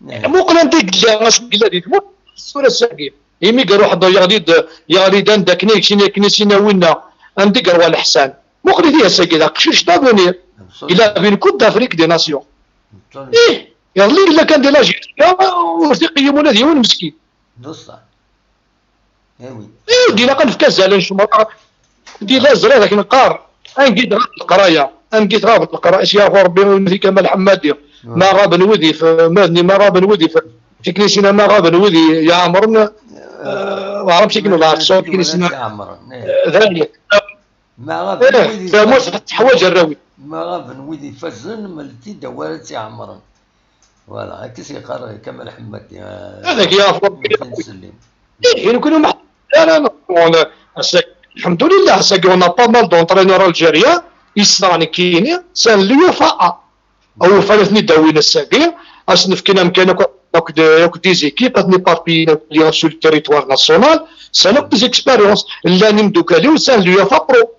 مقلن ديك اللي غاس قلا دي تموت. الصوره الساقيه يمي قال واحد يغلي د- يغلي دان داكني كسيني كني سينا وينا. عندي قال الحسان. مقلن دي ساقي لا قشيش دافونير. الى بين كوب دافريك دي ناسيون. ايه يغلي الا كان دي لاجي. ورثي قيمونا ديون مسكين. بصح. ايه ودي لا كان في كاس زعلان شو مرة. دي لا زرا لكن قار. انقيد غاب القرايه، انقيد غاب القرايه سي غفور ربي ونذي كمال حمادي. ما غاب نودي في مادني ما غاب نودي في تكنيسينا ما غاب نودي يا عمرنا. آه، ما عرفتش كيما ما عرفتش تكنيسينا. ذلك ما غاب نودي تحواج الراوي. ما غاب نودي فزن ملتي دوارة عمرنا. فوالا هكا سيقرا كمال حمادي. هذاك يا ربي. نسلم. ايه نكونوا مح- لا لا لا. الحمد لله ساكي اون با مال دونترينور الجيريان. يسراني كيني سان ليو فا او فالتني داوينا الساكي. اصنف كنا مكان كود دي زيكيب اتني باربي ليون سو التيريتوار ناسيونال. سان دي زيكسبيريونس. لا نيم دوكالي وسان ليو فا برو.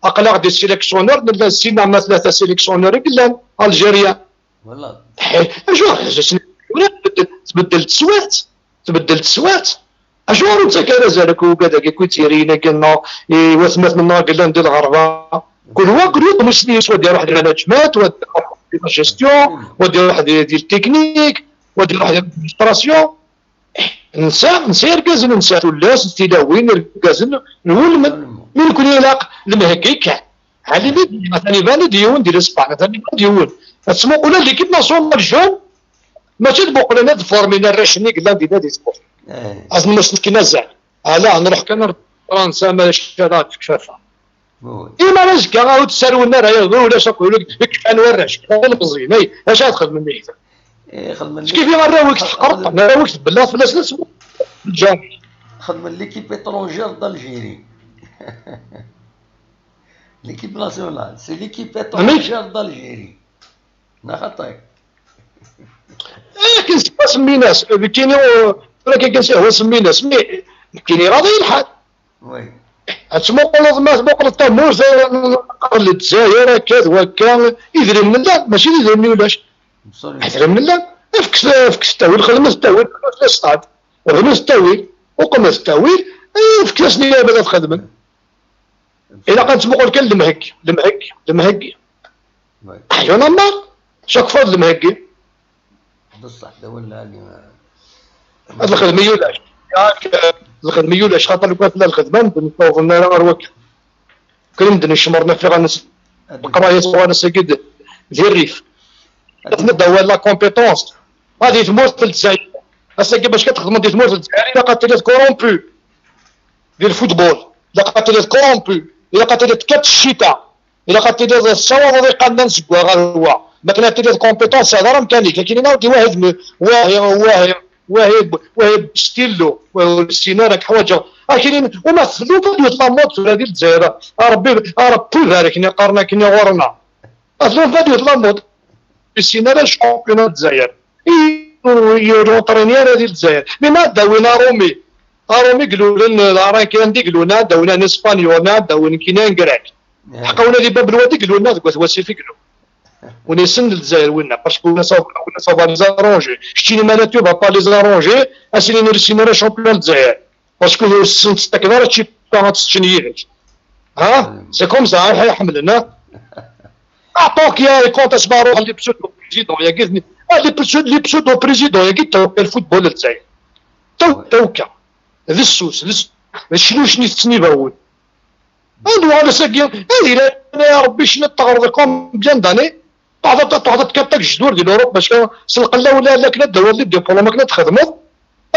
اقلاغ دي سيليكسيونور نلا سينا ما ثلاثه سيليكسيونور قلان الجيريان. والله. اجو تبدل تسوات. تبدل تسوات. اجو انت كان زالك وكذا كي كنت يرينا قلنا. وثمات منا قلنا ندير الغربه. كل هو كل يوم مسلم سوا ديال واحد المانجمنت ودير واحد لا جيستيون ودير واحد ديال التكنيك ودير واحد الادمينستراسيون. نسا نسا يركزن نسا ولاس تلاوين يركزن نولمن. من كل يلاق المهكي كان. علي ميد مثلا يبان ديون ديال اسبانيا مثلا يبان ديون. تسمو قولا ليكيب ناسيونال جون. ماشي تبوق لنا تفورمينا الراشني قلنا دينا دي سبور. اظن مش كنا زعما. لا نروح كان فرنسا ما شي هذا تكفى. اي ما نزكى غاو تسالونا راه يا ولا شاكو لك كيف كان وراش كان مزيان اي اش تخدم من هنا؟ اي خدم لك كيف يغرى وقت حقرت انا وقت بلا فلاس ناس. جا خدم ليكيب اترونجير دالجيري. ليكيب ناسيونال سي ليكيب اترونجير دالجيري. لا خطيك. ايه كنسمي ناس كيني، ولكن كنسي هو سمي ناس مي كيني راضي الحال. وي. تسمو قلت ما تبقى التموز للجزائر هكا وهكا. يدري من لا ماشي يدري من ولاش. يدري من لا. افكس افكس التاويل خدمت التاويل في الاستاد. خدمت التاويل وقمت التاويل. Eh, fket-asen i yabad ad xedmen. Ilaq ad nettmuqul kan lemheggi, lemheggi, lemheggi. Aḥyun amar, chaque fois d lemheggi. Bṣeḥ d awal lɛali. Ad lxedma yulac. Yak, lxedma yulac, xaṭer lukan tella lxedma, medden ur ttawḍen ara ar wakken. Kra medden icemmren afiɣan leqraya tuɣal ass-agi d, di rrif. Ad d-awal la compétence. Ɣer di tmurt n Lezzayer. Ass-agi bac ad txedmeḍ di tmurt n Lezzayer, ilaq ad tiliḍ corrompu. Di lfutbol, ilaq ad tiliḍ corrompu. Ilaq ad tiliḍ tekkat ccita. Ilaq ad tiliḍ tessawaḍeḍ iqannan seg wa ɣer wa. Ma akken ad tiliḍ compétence, hḍer amkan-ik. Akken inaw-d wahi d wahi, wahi, wahi, wahi stylo, wahi ur yessin ara, ḥwaǧeɣ. Akken, uma tlufa d la mode tura di Lezzayer. A Rebbi, a Rebbi ibarek, qqaren akken ɣur-neɣ. Atlan fad yetlameḍ, ur yessin ara le championnat n Lezzayer. Ur, ur entraîni ara di Lezzayer. Mi ma ad d-awin Arumi, Arumi ilulen, Larankan d ilulen, ad d-awin an Espagnol, ad d-awin kina n Grek. Ḥqa wina di Bab Lwadi ilulen deg wat wasif i ilul. Win yessen Lezzayer winna, parce que wina ça, wina ça va les arranger. Keččini ma la tu vas pas les arranger, ass-nni ur yessin ara championnat n Lezzayer. Parce que ur sent-tettakeḍ ara tcippa ad teččen yid-k. Ha? C'est comme ça, ay ḥemmlen, ha? Ah, donc, ya, quand est-ce que les pseudo-présidents, ya, ah, les pseudo-, les pseudo-présidents, ya, qui t'ont fait le football, le Zaïre. Tau-, tauka. D ssus, d ssus. D cnucni tettnibawen. Anwa ala sagi? Ay, la, ya Rebbi, cnu teɣreḍ combien d'années? Teɛḍa, teɛḍa tkaṭ agejdur di l'Europe, bac s lqella wala akken ad d-tawiḍ les diplômes, akken ad txedmeḍ,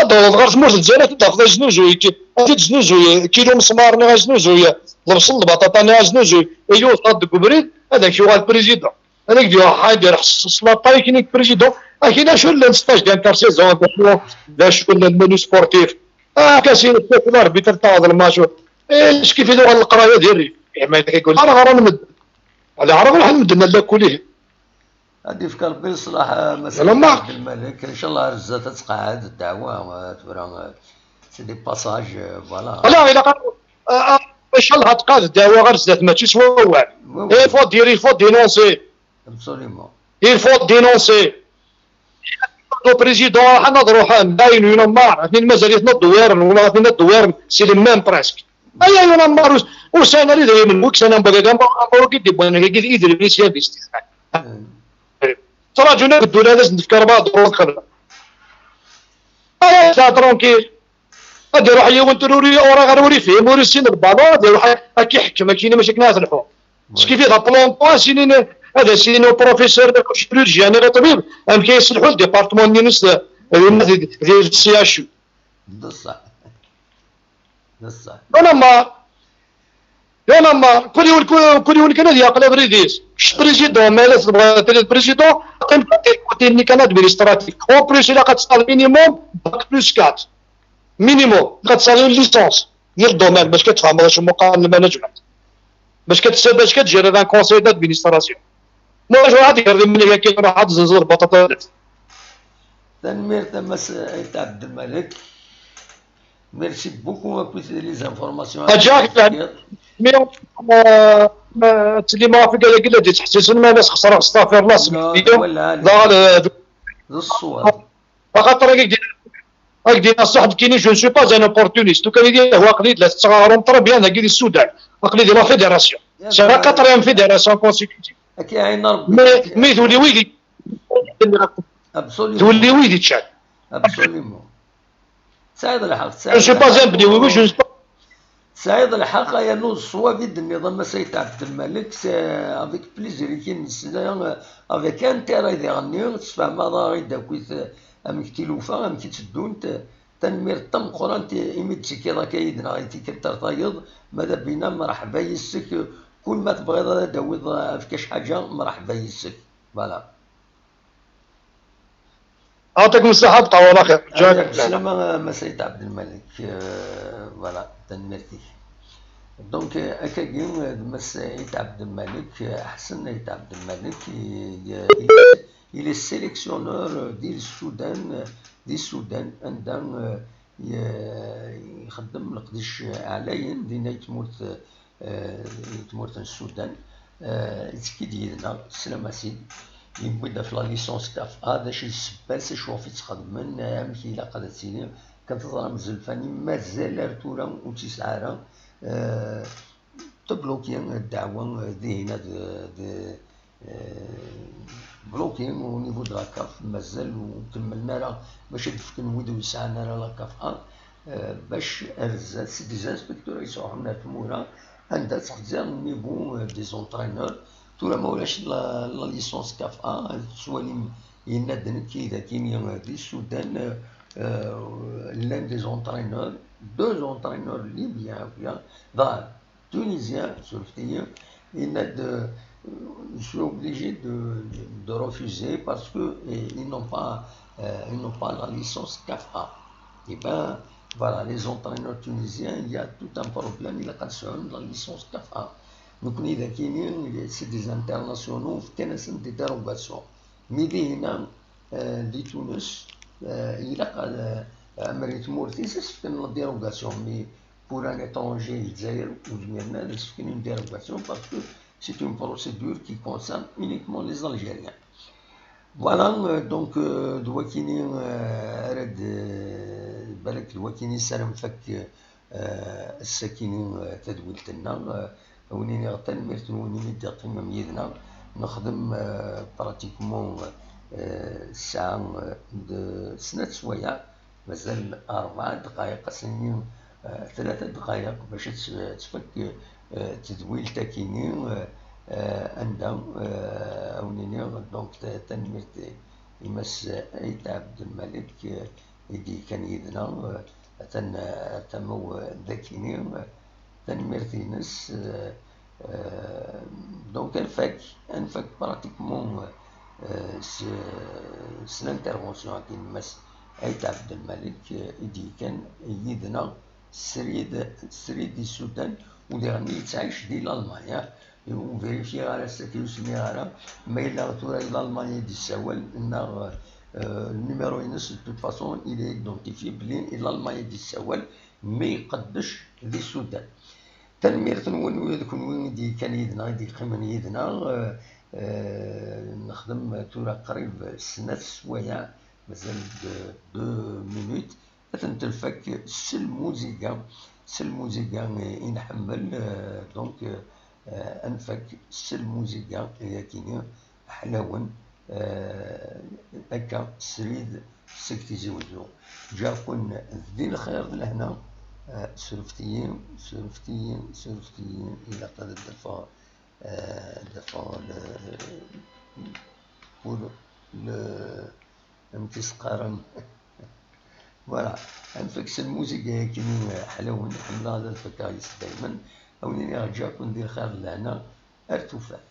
ad d-tawiḍ ɣer tmurt n Lezzayer, ad t-id-tafeḍ aznuzuy, ad t-id-znuzuy, kilu mesmar-nni aznuzuy, lebṣel, lbaṭaṭa-nni aznuzuy, yiwet deg ubrid, ad ak-yuɣal président. Ad ak-d-yuɣal Ḥayder, s laṭay kini président, akin acu llan stage d'intersaison, d acu, d acu llan menu sportif. Ah, kasin, l'arbitre taɣeḍ lmatch. Eh, kif i tuɣal leqraya di rrif. Eh, ma yella kagul, ara ɣran medden. Ala, ara ɣran medden, ala kulih. Ad d-yefk Rebbi leṣlaḥ, a Mass Ɛebdelmalek. Incallah ar zdat ad tqeɛɛed ddeɛwa, eh, tura, eh, c'est des passages, eh, voilà. Ala, ilaq ad, ah, ah, incallah ad tqeɛɛed ddeɛwa ɣer zdat, mačči s wawal. Oui, oui. Il faut dire, il faut dénoncer. Absolument. Il faut dénoncer. Le président, ḥan ad ruḥen, dayen, yunamar, aten mazal-iten ad dewwiren, wala aten ad dewwiren, c'est les mêmes presque. Aya yunamar, ur sɛin ara idrimen, wi yesɛan ambaga, ambaga i d-iwwan, agi d idrimen i sɛan di stit. Ttṛaǧun ad ddun ad asen-d-fk rebɛa duṛu ad xedmen. Aya yesɛa tranquille. Ad iruḥ yiwen ur, ur, ur, ur ifhim, ur issin lbalon, ad iruḥ ad k-iḥekkem, akkin mačči akken ad telḥu. Skif d aplanṭu, ad as-inin, ad as-inin uprofesseur, chirurgien, neɣ ṭṭbib, amek ay iselḥu le département-nni-ines di, di, di C H U. D ṣṣeḥ. D ṣṣeḥ. Yunamar. Yunamar. Kul yiwen, kul, kul yiwen kan ad yeɛqel abrid-is. Kečč président, ma yella tebɣa ad tiliḍ président, qqim kan côté-nni kan administratif. En plus, ilaq ad tesɛuḍ minimum bac plus quatre. Minimum. Ilaq ad tesɛuḍ une licence. Di le domaine, bac ad tfehmeḍ acu meqqaren le management. Bac ad tsa-, bac ad tjiriḍ un conseil d'administration. Ma ur ad tegreḍ iman-ik akken, ruḥ ad tzenzeḍ lbaṭaṭa. Tanemmirt a Mass Ayt Ɛebdelmalek. Merci beaucoup akkit les informations. Aǧaɣ, mais, euh, euh, ttlimeɣ ɣef wigad-agi la d-yettḥessisen, ma la sxeṣreɣ s tafirla, s la, d ṣṣwab. Axaṭer ad ak-d-iniɣ ṣṣeḥ nekkini, je ne suis pas un opportuniste. Lukan i d-yehwa aql-i-d la tetteɣ aɣrum, très bien, dagi di Sudan. Aql-i di la fédération. C'est la quatrième fédération consécutive. Ad k-iɛin Rebbi. Mais, mais d ul-iw i d-, absolument, d ul-iw i d-iččan. Absolument. Tesɛiḍ lḥeqq, je ne suis pas un bni, oui, oui, je ne suis pas. Tesɛiḍ lḥeqq, yernu d ṣṣwab i d-tenniḍ a Mass Ayt Ɛebdelmalek, c'est avec plaisir i k-in-nesla, avec intérêt diɣenni, tesfehmeḍ-aɣ-id akkit amek tilufa, amek i tteddunt. Tanemmirt tameqqrant imi d-tekkiḍ akka yid-neɣ i tikkelt ar tayeḍ, ma d abina, mreḥba yes-k, kul ma tebɣiḍ ad d-tawiḍ, eh, efk-ac ḥaǧa, mreḥba yes-k. Voilà. Ɛṭikum ṣṣeḥḥa, tṭawal axir. Ǧǧan-ak lehna. Slama, a Mass Ayt Ɛebdelmalek. Euh, voilà, tanemmirt-ik. Donc, euh, akkagi, euh, d Mass Ayt Ɛebdelmalek, euh, Ḥsen Ayt Ɛebdelmalek, i, i, il est, il est sélectionneur, euh, di Sudan, euh, di Sudan, anda, euh, i, ixeddem leqdic ɛlayen, dinna i tmurt, euh, eh, i tmurt n Sudan, eh, yettekki-d yid-neɣ, teslam-as-id, yewwi-d ɣef la licence kaf A, d acu i d ssebba-s, acu ɣef i tt-xedmen, eh, amek ilaq ad tili, Kan teẓram Zelfani mazal ar tura ur tt-yesɛi ara. Tebloki ddeɛwa dihin ad bloki au niveau de la CAF, mazal ur kemmlen ara bac ad d-fken wid ur yesɛan ara la CAF A, bac ar zdat, c'est des inspecteurs i yesruḥen ar tmura anda ttxezziren au niveau des entraîneurs. Tura ma ulac la licence CAF A, tettwalim, yenna-d nekk i dakini di Sudan, llan des entraîneurs, deux entraîneurs libyens, bien, dɣa tunisien, surfet-iyi, yenna-d, je suis obligé de, de refuser parce que ils n'ont pas, ils n'ont pas la licence CAF A. Eh ben, voilà, les entraîneurs tunisiens, il y a tout un problème, ilaq ad sɛun la licence CAF A. Nekkni dakini, c'est des internationaux, fkan-asen des dérogations. Mi dihina, di Tunes, ilaq, amer i tmurt-is, as-fken la dérogation, mais pour un étranger, Lezzayer, ur zmiren ad as-fken une dérogation parce que c'est une procédure qui concerne uniquement les Algériens. Voilà, donc, d wakini ara d, balak d wakini sara nfak ass-akini tadwilt-nna. Ad wen-iniɣ tanemmirt-nwen imi d-teqqimem yid-neɣ. Nexdem pratiquement ssaɛa d snat swayeɛ, mazal rebɛa ddqayeq, ass-nni tlata ddqayeq bac ad tfak tedwilt-akini, anda ad wen-iniɣ donc tanemmirt i Mass Ayt Ɛebdelmalek i d-yekkan yid-neɣ, atan ar tama-w dakini, tanemmirt-ines. Donc ad nfak, ad nfak pratiquement s, s l'intervention-agi n Mass Ayt Ɛebdelmalek i d-yekkan yid-neɣ srid, srid di Sudan, u diɣen yettɛic di Lalman. Ur vérifier ara ass-agi, ur sliɣ ara ma yella tura i Lalman i d-yessawal neɣ numéro-ines. De toute façon il est identifié belli i Lalman i d-yessawal, mi iqeddec di Sudan. Tanemmirt-nwen d kunwi i d-yekkan yid-neɣ, i d-yeqqimen yid-neɣ. Nexdem tura qrib snat swayeɛ, mazal deux minutes. Ad tent-nfak s lmuziga, s lmuziga i nḥemmel, donc ad nfak s lmuziga-agi ḥlawen, akka srid seg Tizi Wezzu. Ǧǧiɣ-ken di lxir d lehna. Surfet-iyi, surfet-iyi, surfet-iyi, ilaq ad d-afeɣ, ad d-afeɣ le, pour le, amek i s-qqaren? Voilà, ad nfak s lmuziga-agi ḥlawen, ḥemmleɣ ad fakeɣ yes daymen. Ad wen-iniɣ ǧǧiɣ-ken di lxir d lehna, ar tufat.